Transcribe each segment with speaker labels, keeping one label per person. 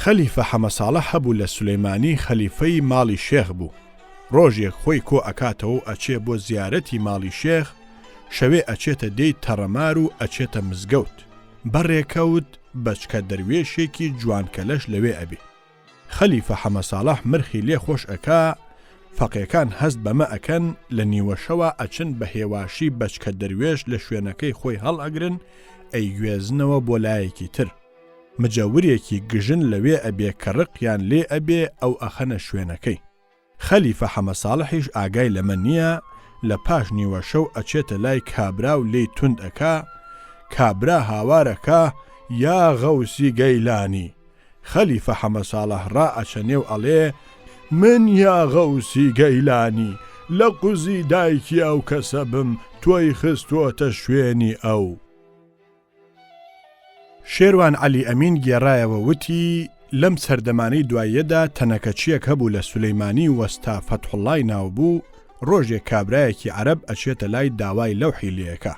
Speaker 1: خەلیفە حەمەساڵح هەبوو لە سولەیمانی خەلیفەی ماڵی شێخ بوو. ڕۆژێک خۆی کۆ ئەکاتەوە و ئەچێ بۆ زیارەتی ماڵی شێخ، شەوێ ئەچێتە دێی تەڕەمار و ئەچێتە مزگەوت. بە ڕێکەوت بەچکە دەروێشێکی جوانکەلەش لەوێ ئەبێ. خەلیفە حەمەساڵح مرخی لێ خۆش ئەکا، فەقێکان هەست بەمە ئەکەن، لە نیوەشەوا ئەچن بە هێواشی بەچکە دەروێش لە شوێنەکەی خۆی هەڵئەگرن ئەیگوێزنەوە بۆ لایەکی تر. مجەورێکی گژن لەوێ ئەبێ کە ڕقیان لێ ئەبێ ئەو ئەخەنە شوێنەکەی. خەلیفە حەمەساڵحیش ئاگای لەمە نییە، لە پاش نیوەشەو ئەچێتە لای کابرا و لێی توند ئەکا، کابرا هاوار ئەکا، یا غەوسی گەیلانی! خەلیفە حەمەساڵح ڕائەچەنێ و ئەڵێ، من یا غەوسی گەیلانی، لە قوزی دایکی ئەو کەسە بم تۆی خستۆتە شوێنی ئەو. شێروان عەلی ئەمین گێڕایەوە وتی، لەم سەردەمانەی دواییەدا تەنەکەچییەک هەبوو لە سولەیمانی وەستا فەتحوڵڵای ناو بوو، ڕۆژێک کابرایەکی عەرەب ئەچێتە لای داوای لەوحی لێ ئەکا،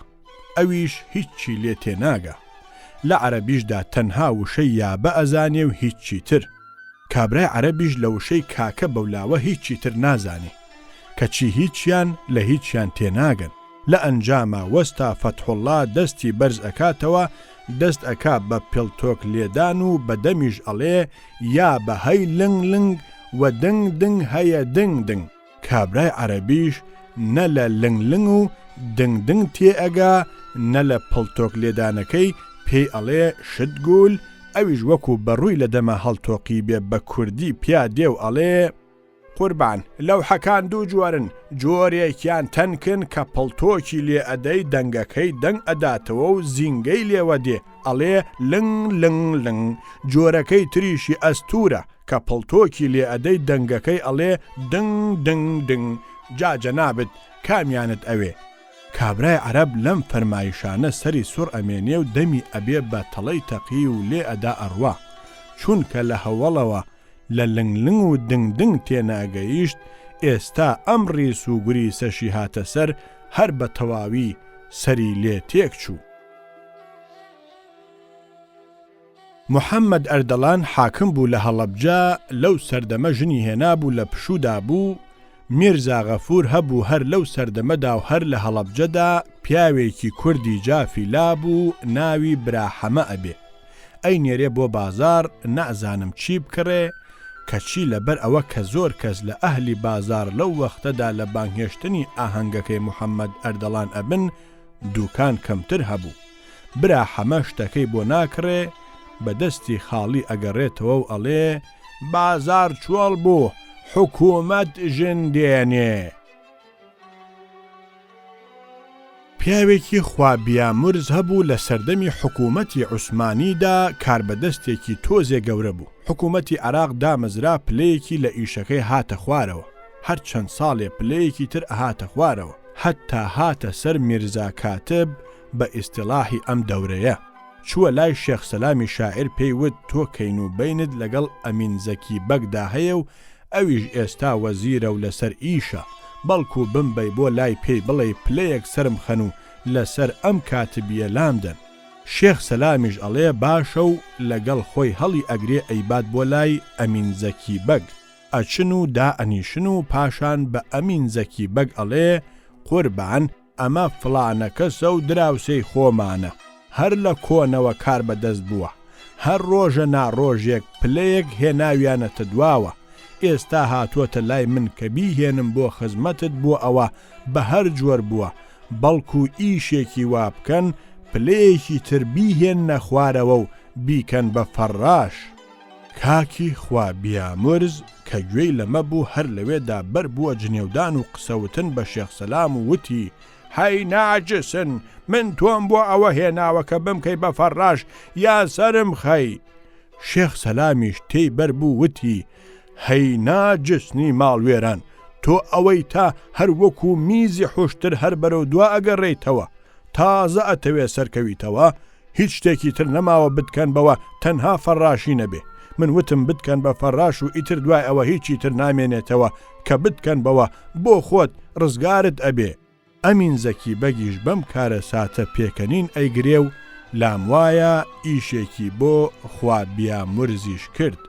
Speaker 1: ئەویش هیچی لێ تێناگا، لە عەرەبیشدا تەنها وشەی یابە ئەزانێ و هیچی تر، کابرای عەرەبیش لە وشەی کاکە بەولاوە هیچی تر نازانێ، کەچی هیچیان لە هیچیان تێناگەن. لە ئەنجاما وەستا فەتحوڵڵا دەستی بەرز ئەکاتەوە دەست ئەکا بە پڵتۆک لێدان و بە دەمیش ئەڵێ یا بە هەی لنگ لنگ و دنگ دنگ هەیە دنگ دنگ. کابرای عەرەبیش نە لە لنگ لنگ و دنگ دنگ تێ ئەگا نە لە پڵتۆک لێدانەکەی پێی ئەڵێ شت گول ئەویش وەکوو بە ڕووی لە دەما هەڵتۆقیبێ بە کوردی پیا دێ و ئەڵێ قوربان، لەوحەکان دوو جۆرن، جۆرێکیان تەنکن کە پڵتۆکی لێ ئەدەی دەنگەکەی دەنگ ئەداتەوە و زینگەی لێوە دێ ئەڵێ لنگ لنگ لنگ، جۆرەکەی تریشی ئەستوورە کە پڵتۆکی لێ ئەدەی دەنگەکەی ئەڵێ دنگ دنگ دنگ، جا جەنابت کامیانت ئەوێ؟ کابرای عەرەب لەم فەرمایشانە سەری سوڕ ئەمێنێ و دەمی ئەبێ بە تەڵەی تەقیو و لێ ئەدا ئەڕوا، چونکە لە هەوەڵەوە لە لنگ لنگ و دنگ دنگ تێنەئەگەیشت، ئێستا ئەم ڕیس و گوریسەشی هاتە سەر، هەر بە تەواوی سەری لێ تێک چوو. محەممەد ئەردەڵان حاکم بوو لە هەڵەبجە، لەو سەردەمە ژنی هێنابوو لە پشوودا بوو، میرزا غەفوور هەبوو هەر لەو سەردەمەدا و هەر لە هەڵەبجەدا پیاوێکی کوردی جافی لابوو ناوی برا حەمە ئەبێ، ئەینێرێ بۆ بازاڕ نازانم چی بکڕێ، کەچی لەبەر ئەوە کە زۆر کەس لە ئەهلی بازاڕ لەو وەختەدا لە بانگهێشتنی ئاهەنگەکەی محەمەد ئەردەڵان ئەبن، دووکان کەمتر هەبوو. برا حەمە شتەکەی بۆ ناکڕێ، بە دەستی خاڵی ئەگەڕێتەوە و ئەڵێ، بازاڕ چۆڵ بوو، حکوومەت ژن دێنێ. پیاوێکی خوابیامورز هەبوو لە سەردەمی حکوومەتی عوسمانیدا کاربەدەستێکی تۆزێ گەورە بوو، حکوومەتی عێراق دامەزرا پلەیەکی لە ئیشەکەی هاتە خوارەوە، هەر چەند ساڵێ پلەیەکی تر ئەهاتە خوارەوە، هەتتا هاتە سەر میرزا کاتب بە ئیستیڵاحی ئەم دەورەیە. چووە لای شێخ سەلامی شاعیر پێی وت تۆ کەین و بەینت لەگەڵ ئەمین زەکی بەگدا هەیە و ئەویش ئێستا وەزیرە و لەسەر ئیشە، بەڵکو بمبەی بۆ لای پێی بڵێی پلەیەک سەرم خەن و لەسەر ئەم کاتبیە لام دەن. شێخ سەلامیش ئەڵێ باشە و لەگەڵ خۆی هەڵی ئەگرێ ئەیبات بۆ لای ئەمین زەکی بەگ. ئەچن و دائەنیشن و پاشان بە ئەمین زەکی بەگ ئەڵێ قوربان ئەمە فڵانە کەسە و دراوسێی خۆمانە، هەر لە کۆنەوە کاربەدەست بووە، هەر ڕۆژە نا ڕۆژێک پلەیەک هێناویانەتە دواوە، ئێستا هاتووەتە لای من کە بیهێنم بۆ خزمەتت بۆ ئەوە بە هەر جۆر بووە، بەڵکو ئیشێکی وا بکەن پلەیەکی تر بیهێننە خوارەوە و بیکەن بە فەڕاش. کاکی خوا بیامرز کە گوێی لەمە بوو هەر لەوێدا بەر بووە جنێودان و قسەوتن بە شێخ سەلام و وتی، هەی ناجسن من تۆم بۆ ئەوە هێناوە کە بمکەی بە فەڕاش یا سەرم خەی. شێخ سەلامیش تێی بەر بوو وتی، هەی ناجسنی ماڵوێران تۆ ئەوەی تا هەر وەکوو میزی حوشتر هەر بەرەو دوا ئەگەڕێیتەوە تازە ئەتەوێ سەرکەویتەوە؟ هیچ شتێکی تر نەماوە بتکەن بەوە تەنها فەڕاشی نەبێ من وتم بتکەن بە فەڕاش و ئیتر دوای ئەوە هیچی تر نامێنێتەوە کە بتکەن بەوە بۆ خۆت ڕزگارت ئەبێ. ئەمین زەکی بەگیش بەم کارەساتە پێکەنین ئەیگرێ و لام وایە ئیشێکی بۆ خوا بیامورزیش کرد.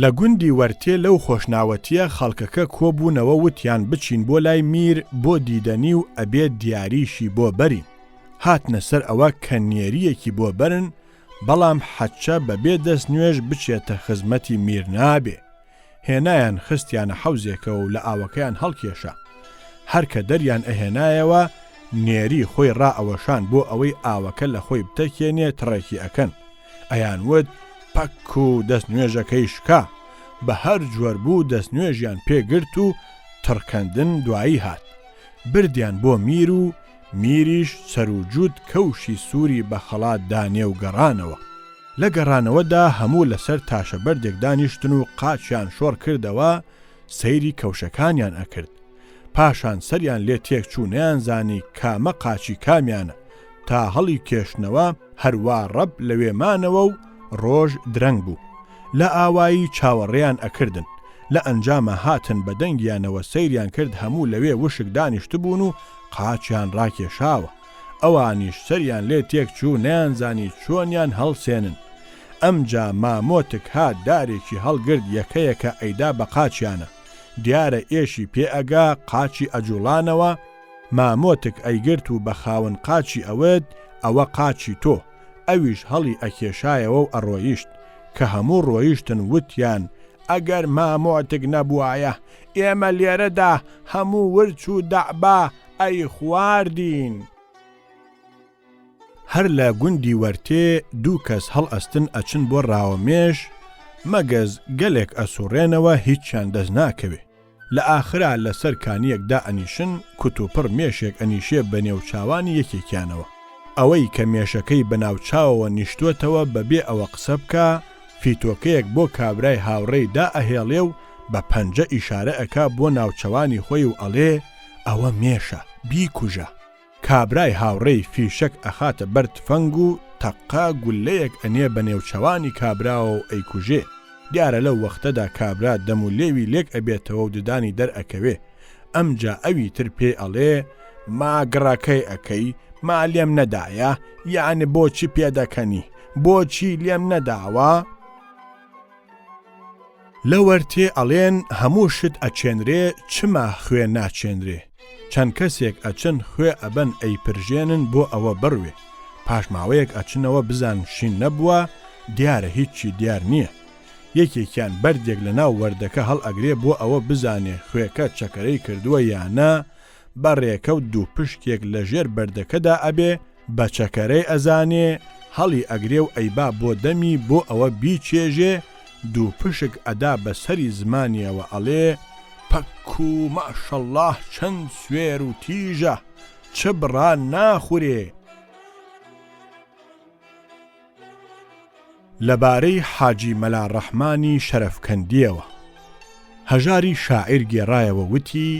Speaker 1: لە گوندی وەرتێ لەو خۆشناوەتییە خەڵکەکە کۆبوونەوە وتیان بچین بۆ لای میر بۆ دیدەنی و ئەبێ دیاریشی بۆ بەرین. هاتنە سەر ئەوە کە نێرییەکی بۆ بەرن، بەڵام حەچە بە بێ دەست نوێژ بچێتە خزمەتی میر نابێ. هێنایان خستیانە حەوزێکەوە و لە ئاوەکەیان هەڵکێشا. هەر کە دەریان ئەهێنایەوە نێری خۆی ڕائەوەشان بۆ ئەوەی ئاوەکە لە خۆی بتەکێنێ تڕێکی ئەکەن. ئەیان وت پەک و دەست نوێژەکەی شکا. بە هەر جۆر بوو دەست نوێژیان پێ گرت و تڕکەندن دوایی هات. بردیان بۆ میر و میریش سەر و جووت کەوشی سووری بە خەڵات دانێ و گەڕانەوە. لە گەڕانەوەدا هەموو لەسەر تاشە بەردێک دانیشتن و قاچیان شۆڕ کردەوە، سەیری کەوشەکانیان ئەکرد. پاشان سەریان لێ تێک چوو نەیانزانی کامە قاچی کامیانە، تا هەڵی کێشتنەوە هەروا ڕەپ لەوێ مانەوە و ڕۆژ درەنگ بوو. لە ئاوایی چاوەڕێیان ئەکردن. لە ئەنجاما هاتن بە دەنگیانەوە سەیریان کرد هەموو لەوێ وشک دانیشتبوون و قاچیان ڕاکێشاوە. ئەوانیش سەریان لێ تێک چوو نەیانزانی چۆنیان هەڵسێنن. ئەمجا مامۆتک هات دارێکی هەڵگرت یەکە یەکە ئەیدا بە قاچیانە. دیارە ئێشی پێ ئەگا قاچی ئەجوڵانەوە، مامۆتک ئەیگرت و بە خاوەن قاچی ئەوت ئەوە قاچی تۆ، ئەویش هەڵی ئەکێشایەوە و ئەڕۆیشت. کە هەموو ڕۆیشتن وتیان ئەگەر مامۆتک نەبوایە ئێمە لێرەدا هەموو ورچ و دەعبا ئەیخواردین. هەر لە گوندی وەرتێ دوو کەس هەڵئەستن ئەچن بۆ ڕاوە مێش، مەگەز گەلێک ئەسوڕێنەوە هیچیان دەست ناکەوێ. لە ئاخرا لە سەر کانییەک دائەنیشن، کوتوپڕ مێشێک ئەنیشێ بە نێوچاوانی یەکێکیانەوە. ئەوەی کە مێشەکەی بە ناوچاوەوە نیشتۆتەوە بە بێ ئەوە قسە بکا، فیتۆکەیەک بۆ کابرای هاوڕێی دائەهێڵێ و بە پەنجە ئیشارە ئەکا بۆ ناوچەوانی خۆی و ئەڵێ، ئەوە مێشە، بیکوژە. کابرای هاوڕێی فیشەک ئەخاتە بەر تفەنگ و تەقە گوللەیەک ئەنێ بە نێوچەوانی کابراوە و ئەیکوژێ. دیارە لەو وەختەدا کابرا دەم و لێوی لێک ئەبێتەوە و ددانی دەرئەکەوێ. ئەمجا ئەوی تر پێی ئەڵێ، ما گڕەکەی ئەکەی، ما لێم نەدایە، یەعنی بۆچی پێدەکەنی، بۆچی لێم نەداوە؟ لە وەرتێ ئەڵێن هەموو شت ئەچێنرێ چما خوێ ناچێنرێ؟ چەند کەسێک ئەچن خوێ ئەبەن ئەیپرژێنن بۆ ئەوە بڕوێ پاش ماوەیەک ئەچنەوە بزان شین نەبووە دیارە هیچی دیار نییە یەکێکیان بەردێک لە ناو وەردەکە هەڵئەگرێ بۆ ئەوە بزانێ خوێکە چەکەرەی کردووە یا نا بە ڕێکەوت دووپشکێک لە ژێر بەردەکەدا ئەبێ بە چەکەرەی ئەزانێ، هەڵی ئەگرێ و ئەیبا بۆ دەمی بۆ ئەوە بیچێژێ، دووپشک ئەدا بە سەری زمانیەوە ئەڵێ، پەککوو ماشەڵڵاه چەند سوێر و تیژە، چ بڕا ناخورێ. لە بارەی حاجی مەلا ڕەحمانی شەرەفکەندییەوە، هەژاری شاعیر گێڕایەوە وتی،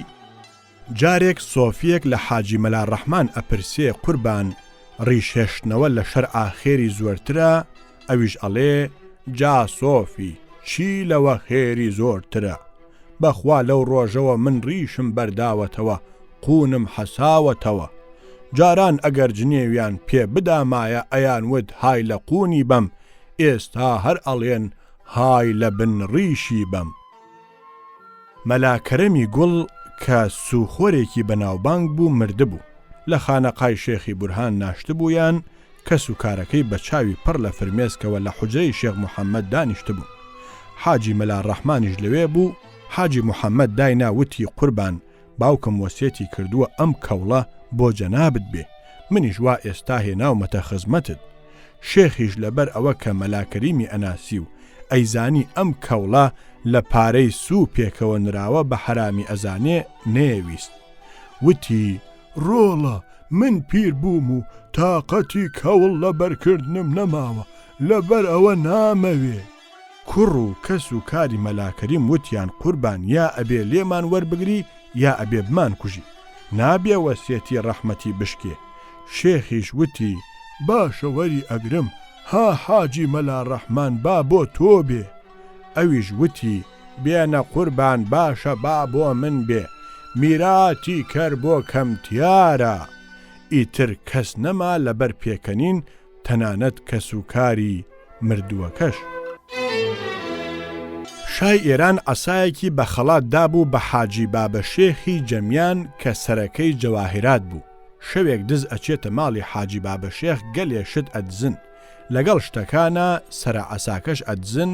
Speaker 1: جارێک سۆفییەک لە حاجی مەلا ڕەحمان ئەپرسێ قوربان ڕیش هێشتنەوە لە شەرعا خێری زۆرترە؟ ئەویش ئەڵێ جا سۆفی چی لەوە خێری زۆرترە؟ بەخوا لەو ڕۆژەوە من ڕیشم بەرداوەتەوە قوونم حەساوەتەوە. جاران ئەگەر جنێویان پێ بدامایە ئەیان وت های لە قوونی بەم، ئێستا هەر ئەڵێن های لە بن ڕیشی بەم. مەلا کەرەمی گوڵ کە سووخۆرێکی بەناوبانگ بوو مردبوو. لە خانەقای شێخی بورهان ناشتبوویان، کەس و کارەکەی بە چاوی پڕ لە فرمێسکەوە لە حوجرەی شێخ محەممەد دانیشتبوون. حاجی مەلا ڕەحمانیش لەوێ بوو، حاجی محەممەد داینا وتی قوربان باوکم وەسیەتی کردووە ئەم کەوڵە بۆ جەنابت بێ، منیش وا ئێستا هێناومەتە خزمەتت. شێخیش لەبەر ئەوە کە مەلا کەریمی ئەناسی و ئەیزانی ئەم کەوڵە لە پارەی سوو پێکەوە نراوە بە حەرامی ئەزانێ نەیەویست. وتی. ڕۆڵە من پیر بووم و تاقەتی کەوڵ لەبەرکردنم نەماوە، لەبەر ئەوە نامەوێ. کوڕ و کەس و کاری مەلا کەریم وتیان قوربان یا ئەبێ لێمان وەربگری یا ئەبێ بمانکوژی. نابێ وەسیەتی ڕەحمەتی بشکێ. شێخیش وتی. باشە وەری ئەگرم، ها حاجی مەلا ڕەحمان با بۆ تۆ بێ. ئەویش وتی. بێنە قوربان باشە با بۆ من بێ، میراتی کەر بۆ کەمتیارە. ئیتر کەس نەما لەبەر پێکەنین تەنانەت کەسوکاری مردووەکەش. شای ئێران عەسایەکی بە خەڵات دابوو بە حاجی بابە شێخی جەمیان کە سەرەکەی جەواهیرات بوو. شەوێک دز ئەچێتە ماڵی حاجی بابە شێخ گەلێ شت ئەدزن. لەگەڵ شتەکانا سەرە عەساکەش ئەدزن،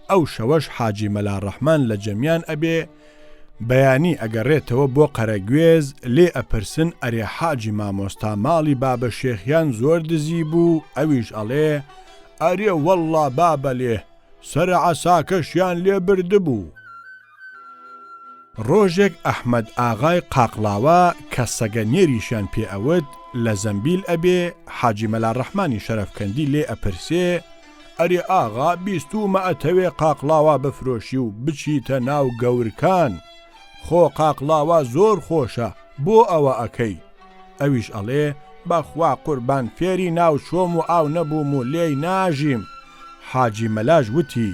Speaker 1: ئەو شەوەش حاجی مەلا ڕەحمان لە جەمیان ئەبێ، بەیانی ئەگەڕێتەوە بۆ قەرەگوێز، لێ ئەپرسن ئەرێ حاجی مامۆستا ماڵی بابە شێخیان زۆر دزی بوو، ئەویش ئەڵێ ئەرێ وەڵڵا بابە لێ سەرە عەساکەشیان لێ بردبوو. ڕۆژێک ئەحمەد ئاغای قاقڵاوە کە سەگە نێریشیان پێ ئەوت لە زەمبیل ئەبێ، حاجی مەلا ڕەحمانی شەرەفکەندی لێ ئەپرسێ، ئەرێ ئاغا بیستوومە ئەتەوێ قاقڵاوا بفرۆشی و بچیتە ناو گەورکان، خۆ قاقڵاوا زۆر خۆشە بۆ ئەوە ئەکەی؟ ئەویش ئەڵێ، بەخوا قوربان فێری ناو چۆم و ئاو نەبووم و لێی ناژیم. حاجی مەلاش وتی،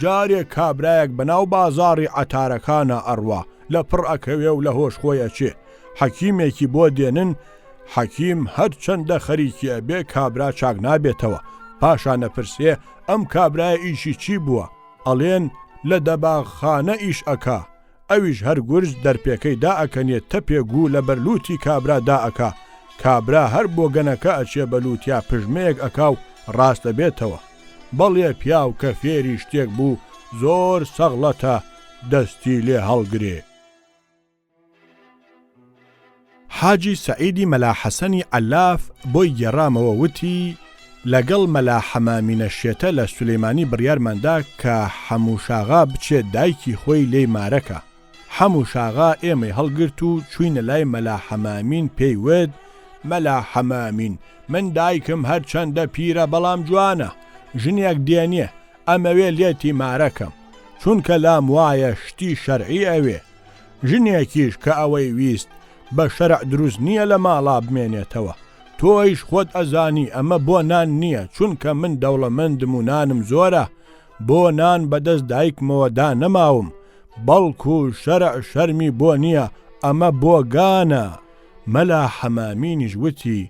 Speaker 1: جارێ کابرایەک بەناو بازاڕی عەتارەکانا ئەڕوا، لە پڕ ئەکەوێ و لە هۆش خۆی ئەچێ، حەکیمێکی بۆ دێنن، حەکیم هەر چەندە خەریکی ئەبێ کابرا چاک نابێتەوە، پاشان ئەپرسێ ئەم کابرایە ئیشی چی بووە؟ ئەڵێن لە دەباغخانە ئیش ئەکا، ئەویش هەر گورج دەرپێکەی دائەکەنێ تەپێ گوو لە بەر لووتی کابرا دائەکا، کابرا هەر بۆگەنەکە ئەچێ بە لووتیا پژمەیەک ئەکا و ڕاست ئەبێتەوە. بەڵێ پیاو کە فێری شتێک بوو زۆر سەغڵەتە دەستی لێ هەڵگرێ. حاجی سەعیدی مەلا حەسەنی عەلاف بۆی گێڕامەوە وتی، لەگەڵ مەلا حەمامینە شێتە لە سولەیمانی بڕیارمان دا کە حەموشاغا بچێ دایکی خۆی لێی مارە کا. حەموشاغا ئێمەی هەڵگرت و چووینە لای مەلا حەمامین پێی وت، مەلا حەمامین من دایکم هەرچەندە پیرە بەڵام جوانە، ژنێک دێنێ، ئەمەوێ لێتی مارە کەم، چونکە لام وایە شتی شەرعی ئەوێ. ژنێکیش کە ئەوەی ویست بە شەرع دروست نییە لە ماڵا بمێنێتەوە، تۆیش خۆت ئەزانی ئەمە بۆ نان نییە چونکە من دەوڵەمەندم و نانم زۆرە، بۆ نان بەدەست دایکمەوە دانەماوم، بەڵکو شەرع شەرمی بۆ نییە ئەمە بۆ گانە. مەلا حەمامینیش وتی،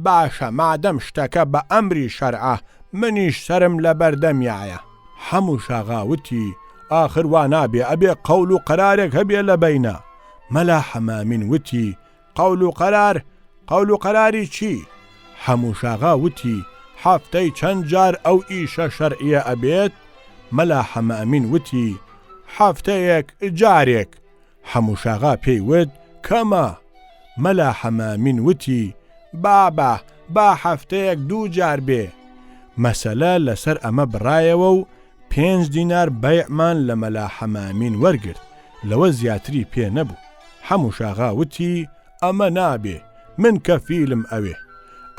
Speaker 1: باشە مادەم شتەکە بە ئەمری شەرعە منیش سەرم لەبەر دەمیایە. حەموشاغا وتی، ئاخر وا نابێ ئەبێ قەول و قەرارێک هەبێ لە بەینا. مەلا حەمامین وتی، قەول و قەرار؟ قەول و قەراری چی؟ حەموشاغا وتی، حەفتەی چەند جار ئەو ئیشە شەرعیە ئەبێت؟ مەلا حەمەئەمین وتی، حەفتەیەک جارێک. حەموشاغا پێی وت، کەمە! مەلا حەمەئەمین وتی، بابە، با حەفتەیەک دوو جار بێ. مەسەلە لەسەر ئەمە بڕایەوە و پێنج دینار بەیعمان لە مەلا حەمەئەمین وەرگرت، لەوە زیاتری پێ نەبوو. حەموشاغا وتی، ئەمە نابێ، من کەفیلم ئەوێ.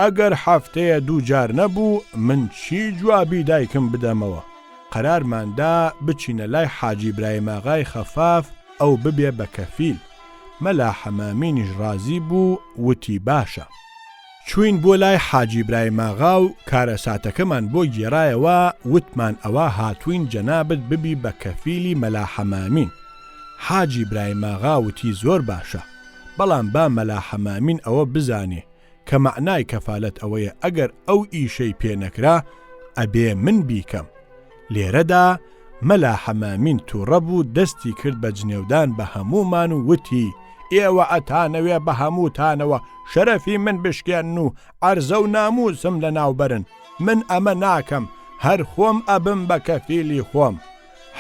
Speaker 1: ئەگەر حەفتەیە دوو جار نەبوو، من چی جوابی دایکم بدەمەوە؟ قەرارمان دا بچینە لای حاجی برایماغای خەفاف ئەو ببێ بە کەفیل. مەلا حەمامینیش ڕازی بوو وتی باشە. چووین بۆ لای حاجی برایماغا و کارەساتەکەمان بۆ گێڕایەوە وتمان ئەوا هاتووین جەنابت ببی بە کەفیلی مەلا حەمامین. حاجی برایماغا وتی زۆر باشە. بەڵام با مەلا حەمامین ئەوە بزانێ کە مەعنای کەفالەت ئەوەیە ئەگەر ئەو ئیشەی پێ نەکرا ئەبێ من بیکەم. لێرەدا مەلا حەمامین توڕە بوو دەستی کرد بە جنێودان بە هەموومان و وتی ئێوە ئەتانەوێ بە هەمووتانەوە شەرەفی من بشکێنن و عەرزە و نامووسم لەناو بەرن، من ئەمە ناکەم هەر خۆم ئەبم بە کەفیلی خۆم.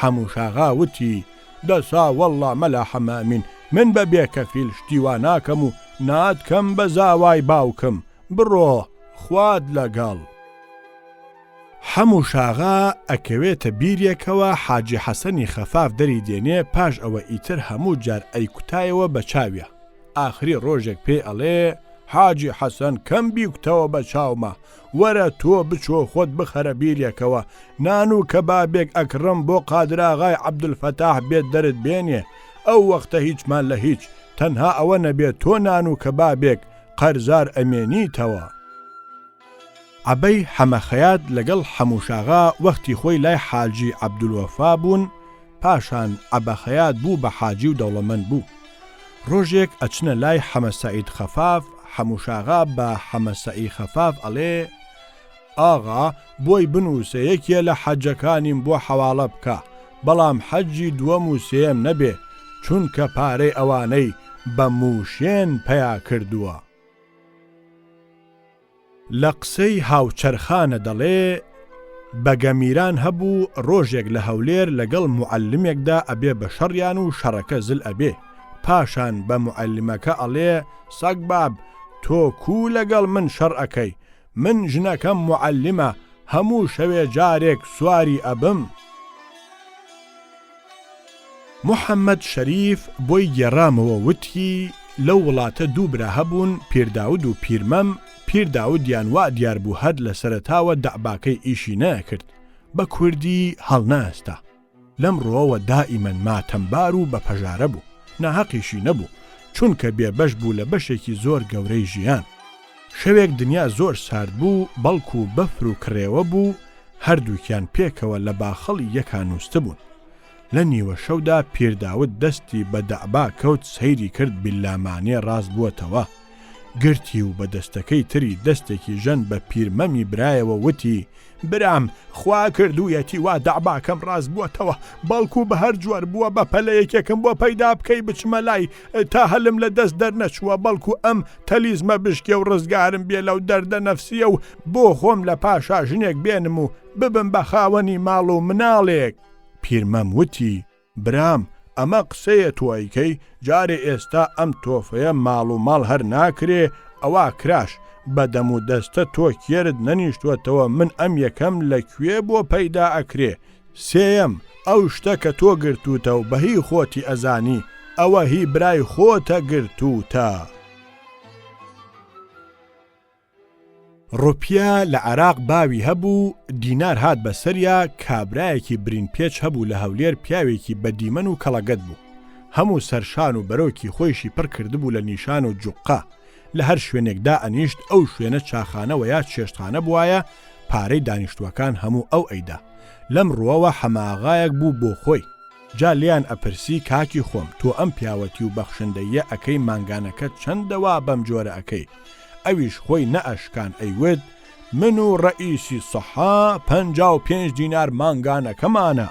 Speaker 1: حەموشاغا وتی دەسا وەڵڵا مەلا حەمەئەمین من بە بێ کەفیل شتی وا ناکەم و ناتکەم بە زاوای باوکم، بڕۆ خوات لەگەڵ. حەموشاغا ئەکەوێتە بیرێکەوە حاجی حەسەنی خەفاف دەری دێنێ پاش ئەوە ئیتر هەموو جار ئەیکوتایەوە بە چاویا ئاخری ڕۆژێک پێی ئەڵێ حاجی حەسەن کەم بیکوتەوە بە چاوما وەرە تۆ بچۆ خۆت بخەرە بیرێکەوە نان و کەبابێک ئەکڕم بۆ قادراغای عەبدولفەتاح بێت دەرت بێنێ ئەو وەختە هیچمان لە هیچ تەنها ئەوە نەبێ تۆ نان و کەبابێک قەرزار ئەمێنیتەوە. عەبەی حەمە خەیات لەگەڵ حەموشاغا وەختی خۆی لای حاجی عەبدولوەفا بوون، پاشان عەبە خەیات بوو بە حاجی و دەوڵەمەند بوو. ڕۆژێک ئەچنە لای حەمە سەعید خەفاف، حەموشاغا بە حەمە سەعی خەفاف ئەڵێ، ئاغا بۆی بنووسە یەکێ لە حەجەکانیم بۆ حەواڵە بکا. بەڵام حەجی دووەم و سێیەم نەبێ، چونکە پارەی ئەوانەی بە مووشێن پەیا کردووە. لە قسەی هاوچەرخانە دەڵێ، بەگە میران هەبوو ڕۆژێک لە هەولێر لەگەڵ موعەلمێکدا ئەبێ بە شەڕیان و شەڕەکە زل ئەبێ، پاشان بە موعەلمەکە ئەڵێ سەگباب تۆ کوو لەگەڵ من شەڕ ئەکەی، من ژنەکەم موعەلمە هەموو شەوێ جارێک سواری ئەبم. محەمەد شەریف بۆی گێڕامەوە وتی، لەو وڵاتە دوو برا هەبوون پیرداود و پیرمەم، پیرداودیان وا دیار بوو هەر لە سەرەتاوە دەعباکەی ئیشی نەئەکرد، بە کوردی هەڵنەئەستا. لەم ڕووەوە دائیمەن ماتەمبار و بە پەژارە بوو، ناهەقیشی نەبوو، چونکە بێبەش بوو لە بەشێکی زۆر گەورەی ژیان. شەوێک دنیا زۆر سارد بوو، بەڵکو بەفر و کڕێوە بوو، هەردووکیان پێکەوە لە باخەڵی یەکا نووستبوون. لە نیوە شەودا پیرداود دەستی بە دەعبا کەوت سەیری کرد بیللامانێ ڕاست بووەتەوە. گرتی و بە دەستەکەی تری دەستێکی ژەند بە پیرمەمی برایەوە وتی، برام خوا کردوویەتی وا دەعباکەم ڕاست بووەتەوە، بەڵکو بە هەر جۆر بووە بە پەلە یەکێکم بۆ پەیدا بکەی بچمە لای تا هەلم لە دەست دەرنەچووە بەڵکو ئەم تەلیزمە بشکێ و ڕزگارم بێ لەو دەردە نەفسیە و بۆ خۆم لە پاشا ژنێک بێنم و ببم بە خاوەنی ماڵ و مناڵێک. پیرمەم وتی، برام ئەمە قسەیە تۆ ئەیکەی، جارێ ئێستا ئەم تۆفەیە ماڵ و ماڵ هەر ناکرێ، ئەوا کراش، بە دەم و دەستە تۆ کێرت نەنیشتوەتەوە من ئەم یەکەم لە کوێ بۆ پەیدا ئەکرێ، سێیەم، ئەو شتە کە تۆ گرتوتە و بە هی خۆتی ئەزانی ئەوە هی برای خۆتە گرتوتە. ڕوپیە لە عێراق باوی هەبوو، دینار هات بە سەریا، کابرایەکی برین پێچ هەبوو لە هەولێر پیاوێکی بە دیمەن و کەڵەگەت بوو. هەموو سەر شان و بەرۆکی خۆیشی پڕ کردبوو لە نیشان و جوققە. لە هەر شوێنێک دائەنیشت ئەو شوێنە چاخانە وە یا چێشتخانە بوایە پارەی دانیشتووەکان هەموو ئەو ئەیدا. لەم ڕووەوە حەمەئاغایەک بوو بۆ خۆی. جا لێیان ئەپرسی کاکی خۆم تۆ ئەم پیاوەتی و بەخشندەییە ئەکەی مانگانەکەت چەندە وا بەم جۆرە ئەکەی؟ ئەویش خۆی نەئەشکان ئەیوت من و ڕەئیسی سەحا 55 دینار مانگانەکەمانە.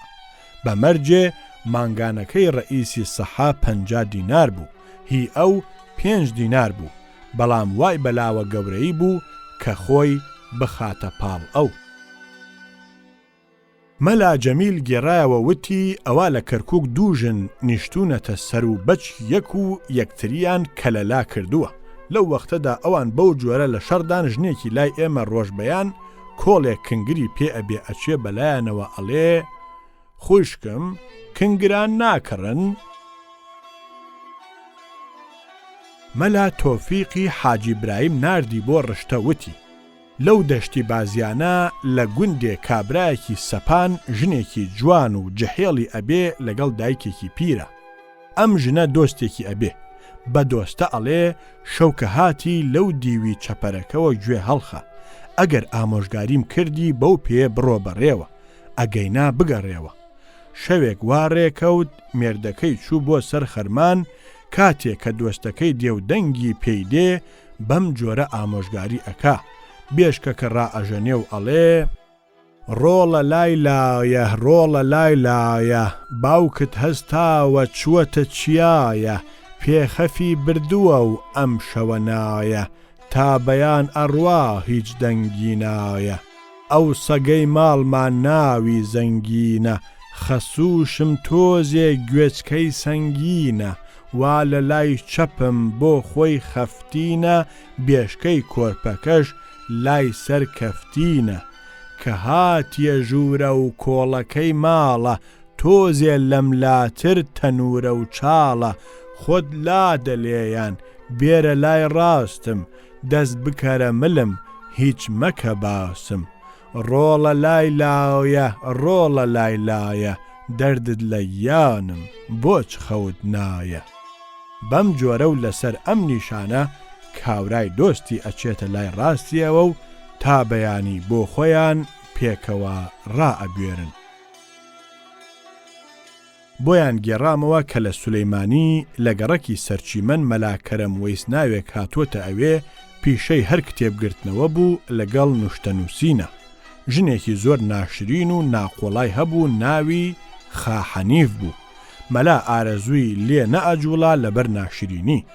Speaker 1: بە مەرجێ مانگانەکەی ڕەئیسی سەحا 50 دینار بوو هی ئەو پێنج دینار بوو بەڵام وای بەلاوە گەورەی بوو کە خۆی بخاتە پاڵ ئەو. مەلا جەمیل گێڕایەوە وتی، ئەوا لە کەرکوک دوو ژن نیشتوونەتە سەر و بەچکی یەک و یەکتریان کەلەلا کردووە، لەو وەختەدا ئەوان بەو جۆرە لە شەڕدان ژنێکی لای ئێمە ڕۆژبەیان کۆڵێک کنگری پێ ئەبێ ئەچێ بەلایانەوە ئەڵێ خوشکم کنگران ناکڕن؟ مەلا تۆفیقی حاجی برایم ناردی بۆ ڕشتە وتی، لەو دەشتی بازیانە لە گوندێ کابرایەکی سەپان ژنێکی جوان و جحێڵی ئەبێ لەگەڵ دایکێکی پیرە. ئەم ژنە دۆستێکی ئەبێ. بە دۆستە ئەڵێ شەو کە هاتی لەو دیوی چەپەرەکەوە گوێ هەڵخە. ئەگەر ئامۆژگاریم کردی بەو پێیە بڕۆ بەڕێوە. ئەگەینا بگەڕێوە. شەوێک وا ڕێکەوت مێردەکەی چوو بۆ سەر خەرمان، کاتێ کە دۆستەکەی دێ و دەنگی پێی دێ، بەم جۆرە ئامۆژگاری ئەکا، بێشکەکە ڕائەژەنێ و ئەڵێ. ڕۆڵە لای لایە، ڕۆڵە لای لایە، باوکت هەستاوە چووەتە چیایە، پێخەفی بردووە و ئەم شەوە نایە، تا بەیان ئەڕوا هیچ دەنگی نایە. ئەو سەگەی ماڵمان ناوی زەنگینە، خەسووشم تۆزێ گوێچکەی سەنگینە، وا لە لای چەپم بۆ خۆی خەفتینە، بێشکەی کۆرپەکەش لای سەر کەفتینە. کە هاتیە ژوورە و کۆڵەکەی ماڵە، تۆزێ لەملاتر تەنوورە و چاڵە، خۆت لادە لێیان، بێرە لای ڕاستم، دەست بکەرە ملم هیچ مەکە باسم ڕۆڵە لای لایە ڕۆڵە لای لایە دەردت لە گیانم بۆچ خەوت نایە. بەم جۆرە و لەسەر ئەم نیشانە کاورای دۆستی ئەچێتە لای ڕاستیەوە و تا بەیانی بۆ خۆیان پێکەوە ڕائەبوێرن. بۆیان گێڕامەوە کە لە سولەیمانی لە گەڕەکی سەرچیمەن مەلا کەرەم وەیس ناوێک هاتووەتە ئەوێ پیشەی هەر کتێب گرتنەوە بوو لەگەڵ نوشتە نووسینە. ژنێکی زۆر ناشرین و ناقۆڵای هەبوو ناوی. خا حەنیف بوو. مەلا ئارەزووی لێ نەئەجووڵا لەبەر ناشرینی.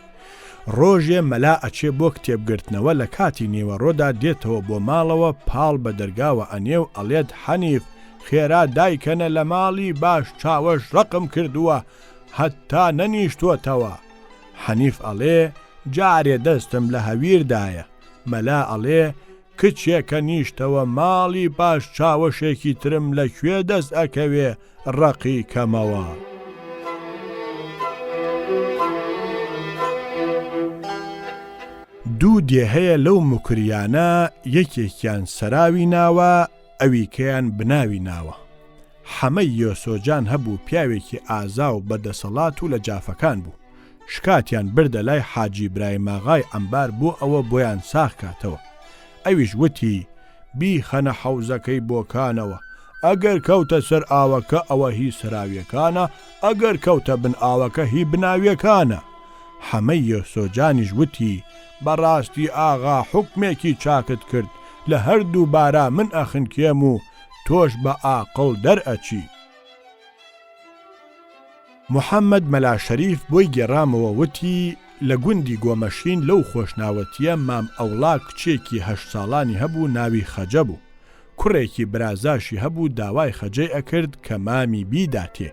Speaker 1: ڕۆژێ مەلا ئەچێ بۆ کتێب گرتنەوە لە کاتی نیوەڕۆدا دێتەوە بۆ ماڵەوە پاڵ بە دەرگاوە ئەنێ و ئەڵێت حەنیف خێرا دایکەنە لە ماڵی باش چاوەش ڕەقم کردووە هەتا نەنیشتۆتەوە. حەنیف ئەڵێ جارێ دەستم لە هەویردایە. مەلا ئەڵێ کچێکە نیشتەوە ماڵی پاش چاوەشێکی ترم لە کوێ دەست ئەکەوێ ڕەقی کەمەوە. دوو دێ هەیە لەو موکریانە یەکێکیان سەراوی ناوە ئەویکەیان بناوی ناوە. حەمەی یۆسۆجان هەبوو پیاوێکی ئازا و بە دەسەڵات و لە جافەکان بوو. شکاتیان بردە لای حاجی برایماغای عەمبار بۆ ئەوە بۆیان ساغ کاتەوە. ئەویش وتی، بیخەنە حەوزەکەی بۆکانەوە، ئەگەر کەوتە سەر ئاوەکە ئەوە هی سەراویەکانە، ئەگەر کەوتە بن ئاوەکە هی بناویەکانە. حەمەی یۆسۆجانیش وتی، بەڕاستی ئاغا حوکمێکی چاکت کرد، لە هەردوو بارا من ئەخنکێم و تۆش بە ئاقڵ دەرئەچی. محەمەد مەلا شەریف بۆی گێڕامەوە وتی، لە گوندی گۆمەشین لەو خۆشناوەتییە مام ئەوڵا کچێکی هەشت ساڵانی هەبوو ناوی خەجە بوو. کوڕێکی برازاشی هەبوو داوای خەجەی ئەکرد کە مامی بیداتێ.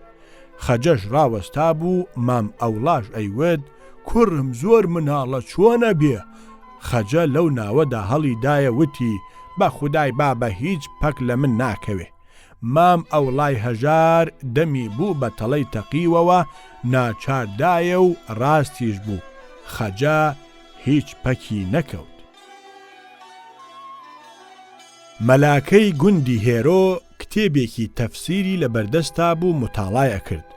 Speaker 1: خەجەش ڕاوەستابوو، مام ئەوڵاش ئەیوت، کوڕم زۆر مناڵە چۆن ئەبێ؟ خەجە لەو ناوەدا هەڵی دایە وتی، بە خودای بابە هیچ پەک لە من ناکەوێ. مام ئەوڵای هەژار دەمی بوو بە تەڵەی تەقیوەوە، ناچار دایە و ڕاستیش بوو، خەجە هیچ پەکی نەکەوت. مەلاکەی گوندی هێرۆ کتێبێکی تەفسیری لە بەردەستا بوو موتاڵای ئەکرد،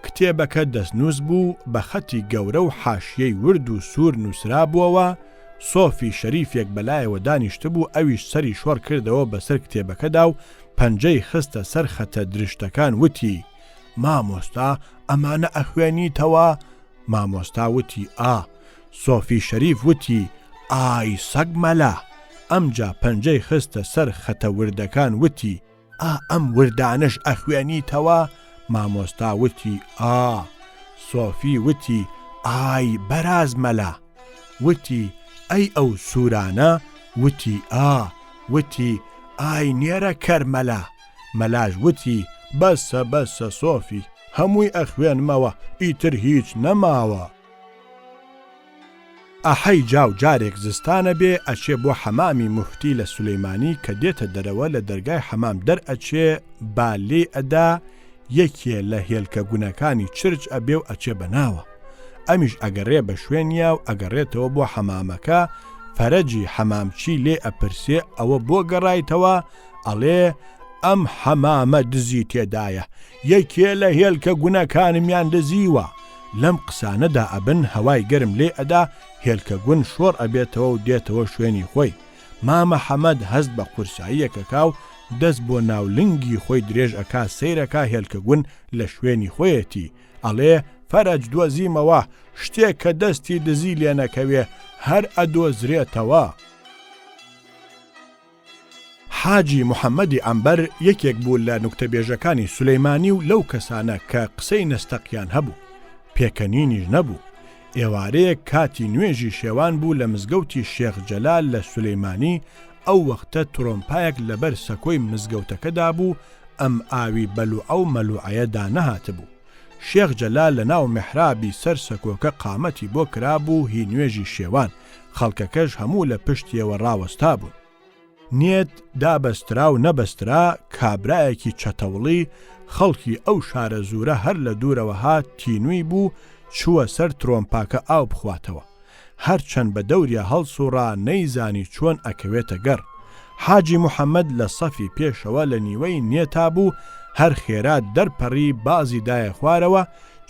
Speaker 1: کتێبەکە دەستنووس بوو بە خەتی گەورە و حاشیەی ورد و سوور نووسرابووەوە، سۆفی شەریفێک بەلایەوە دانیشتبوو ئەویش سەری شۆڕ کردەوە بەسەر کتێبەکەدا و پەنجەی خستە سەر خەتە درشتەکان وتی، مامۆستا ئەمانە ئەخوێنیتەوە؟ مامۆستا وتی، ئا. سۆفی شەریف وتی، ئای سەگ مەلا! ئەمجا پەنجەی خستە سەر خەتە وردەکان وتی، ئا ئەم وردانەش ئەخوێنیتەوە؟ مامۆستا وتی، ئا. سۆفی وتی، ئای بەراز مەلا! وتی، ئەی ئەو سوورانە؟ وتی، ئا. وتی، ئای نێرە کەر مەلا! مەلاش وتی، بەسە بەسە سۆفی، هەمووی ئەخوێنمەوە، ئیتر هیچ نەماوە. ئەحەی جاو جارێک زستانە بێ ئەچێ بۆ حەمامی موفتی لە سولەیمانی کە دێتە دەرەوە لە دەرگای حەمام دەر ئەچێ با لێی ئەدا یەکێ لە هێلکە گونەکانی چرچ ئەبێ و ئەچێ بە ناوە ئەمیش ئەگەڕێ بە شوێنیا و ئەگەڕێتەوە بۆ حەمامەکە فەرەجی حەمامچی لێ ئەپرسێ ئەوە بۆ گەڕایتەوە ئەڵێ ئەم حەمامە دزی تێدایە یەکێ لە هێلکە گونەکانمیان دزیوە لەم قسانەدا ئەبن هەوای گەرم لێ ئەدا هێلکە گون شۆڕ ئەبێتەوە و دێتەوە شوێنی خۆی مامە حەمەد هەست بە قورساییەک ئەکا و دەست بۆ ناو لنگی خۆی درێژ ئەکا سەیرەکا هێلکە گون لە شوێنی خۆیەتی ئەڵێ فەرەج دۆزیمەوە شتێک کە دەستی دزی لێ نەکەوێ هەر ئەدۆزرێتەوە. حاجی محەمەدی عەمبەر یەکێک بوو لە نوکتەبێژەکانی سولەیمانی و لەو کەسانە کە قسەی نەستەقیان هەبوو. پێکەنینیش نەبوو. ئێوارەیەک کاتی نوێژی شێوان بوو لە مزگەوتی شێخ جەلال لە سولەیمانی، ئەو وەختە ترۆمپایەک لەبەر سەکۆی مزگەوتەکەدا بوو، ئەم ئاوی بەلوعە و مەلوعەیە دانەهاتبوو. شێخ جەلال لە ناو میحرابی سەر سەکۆکە قامەتی بۆ کرابوو هی نوێژی شێوان، خەڵکەکەش هەموو لە پشتیەوە ڕاوەستابوون. نێت دابەسترا و نەبەسترا، کابرایەکی چەتەوڵی خەڵکی ئەو شارەزوورە هەر لە دوورەوە هات تینووی بوو چووە سەر ترۆمپاکە ئاو بخواتەوە. هەر چەند بە دەوریا هەڵسووڕا نەیزانی چۆن ئەکەوێتە گەڕ. حاجی محەمەد لە سەفی پێشەوە لە نیوەی نێتا بوو هەر خێرا دەرپەڕی بازی دایە خوارەوە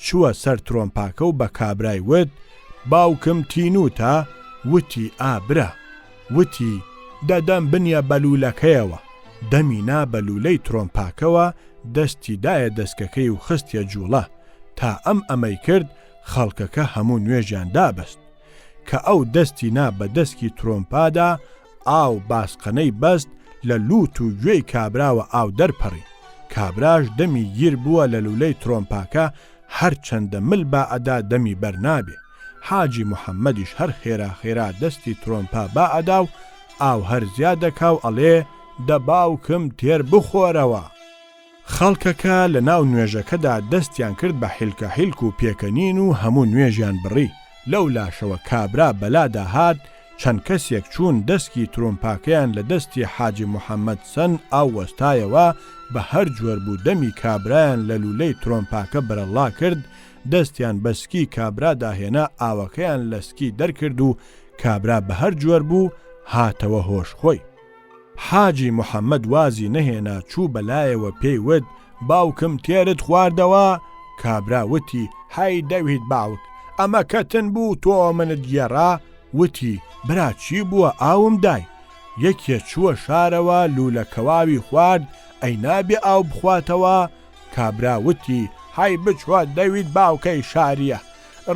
Speaker 1: چووە سەر ترۆمپاکە و بە کابرای وت، باوکم تینووتە؟ وتی، ئا برا. وتی، دە دەم بنیە بە لوولەکەیەوە. دەمی نا بە لوولەی ترۆمپاکەوە، دەستی دایە دەسکەکەی و خستیە جووڵە. تا ئەم ئەمەی کرد، خەڵکەکە هەموو نوێژیان دابەست. کە ئەو دەستی نا بە دەسکی ترۆمپادا، ئاو باسقەنەی بەست، لە لووت و گوێی کابراوە ئاو دەرپەڕی. کابراش دەمی گیر بووە لە لولەی ترۆمپاکە هەر چەندە مل با ئەدا دەمی بەر نابێ. حاجی محەمەدیش هەر خێرا خێرا دەستی ترۆمپا با ئەدا و ئاو هەر زیا دەکا و ئەڵێ دە باوکم تێر بخۆرەوە. خەڵکەکە لە ناو نوێژەکەدا دەستیان کرد بە حیلکە حیلک و پێکەنین و هەموو نوێژیان بڕی. لەو لاشەوە کابرا بەلادا هات، چەند کەسێک چوون دەسکی ترومپاکەیان لە دەستی حاجی محەمەد سەن ئاو وەستایەوە، بە هەر جۆر بوو دەمی کابرایان لە لوولەی ترۆمپاکە بەرەڵڵا کرد، دەستیان بە سکی کابرادا هێنا ئاوەکەیان لە سکی دەرکرد و کابرا بە هەر جۆر بوو هاتەوە هۆش خۆی. حاجی محەمەد وازی نەهێنا چوو بە لایەوە پێی وت، باوکم تێرت خواردەوە؟ کابرا وتی، هەی دەویت باوک، ئەمە کەتن بوو تۆ منت گێڕا؟ وتی، برا چی بووە ئاوم دای؟ یەکێ چووە شارەوە لوولە کەواوی خوارد، ئەی نابێ ئاو بخواتەوە؟ کابرا وتی، هەی بچۆ دەویت باوکەی شارییە،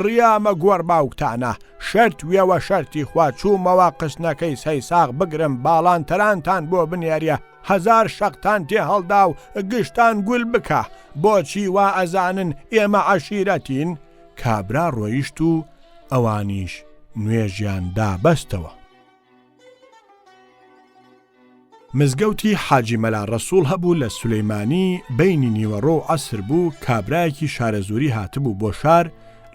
Speaker 1: ڕیامە گۆڕ باوکتانە، شەرت وێوە شەرتی خوا چوومەوە قسنەکەی سەیساغ بگرم باڵانتەرانتان بۆ بنێریە هەزار شەقتان تێ هەڵدا و گشتان گول بکا بۆچی وا ئەزانن ئێمە عەشیرەتین؟ کابرا ڕۆیشت و ئەوانیش نوێژیان دابەستەوە. مزگەوتی حاجی مەلا ڕەسوڵ هەبوو لە سولەیمانی، بەینی نیوەڕۆ و عەسر بوو، کابرایەکی شارەزووری هاتبوو بۆ شار،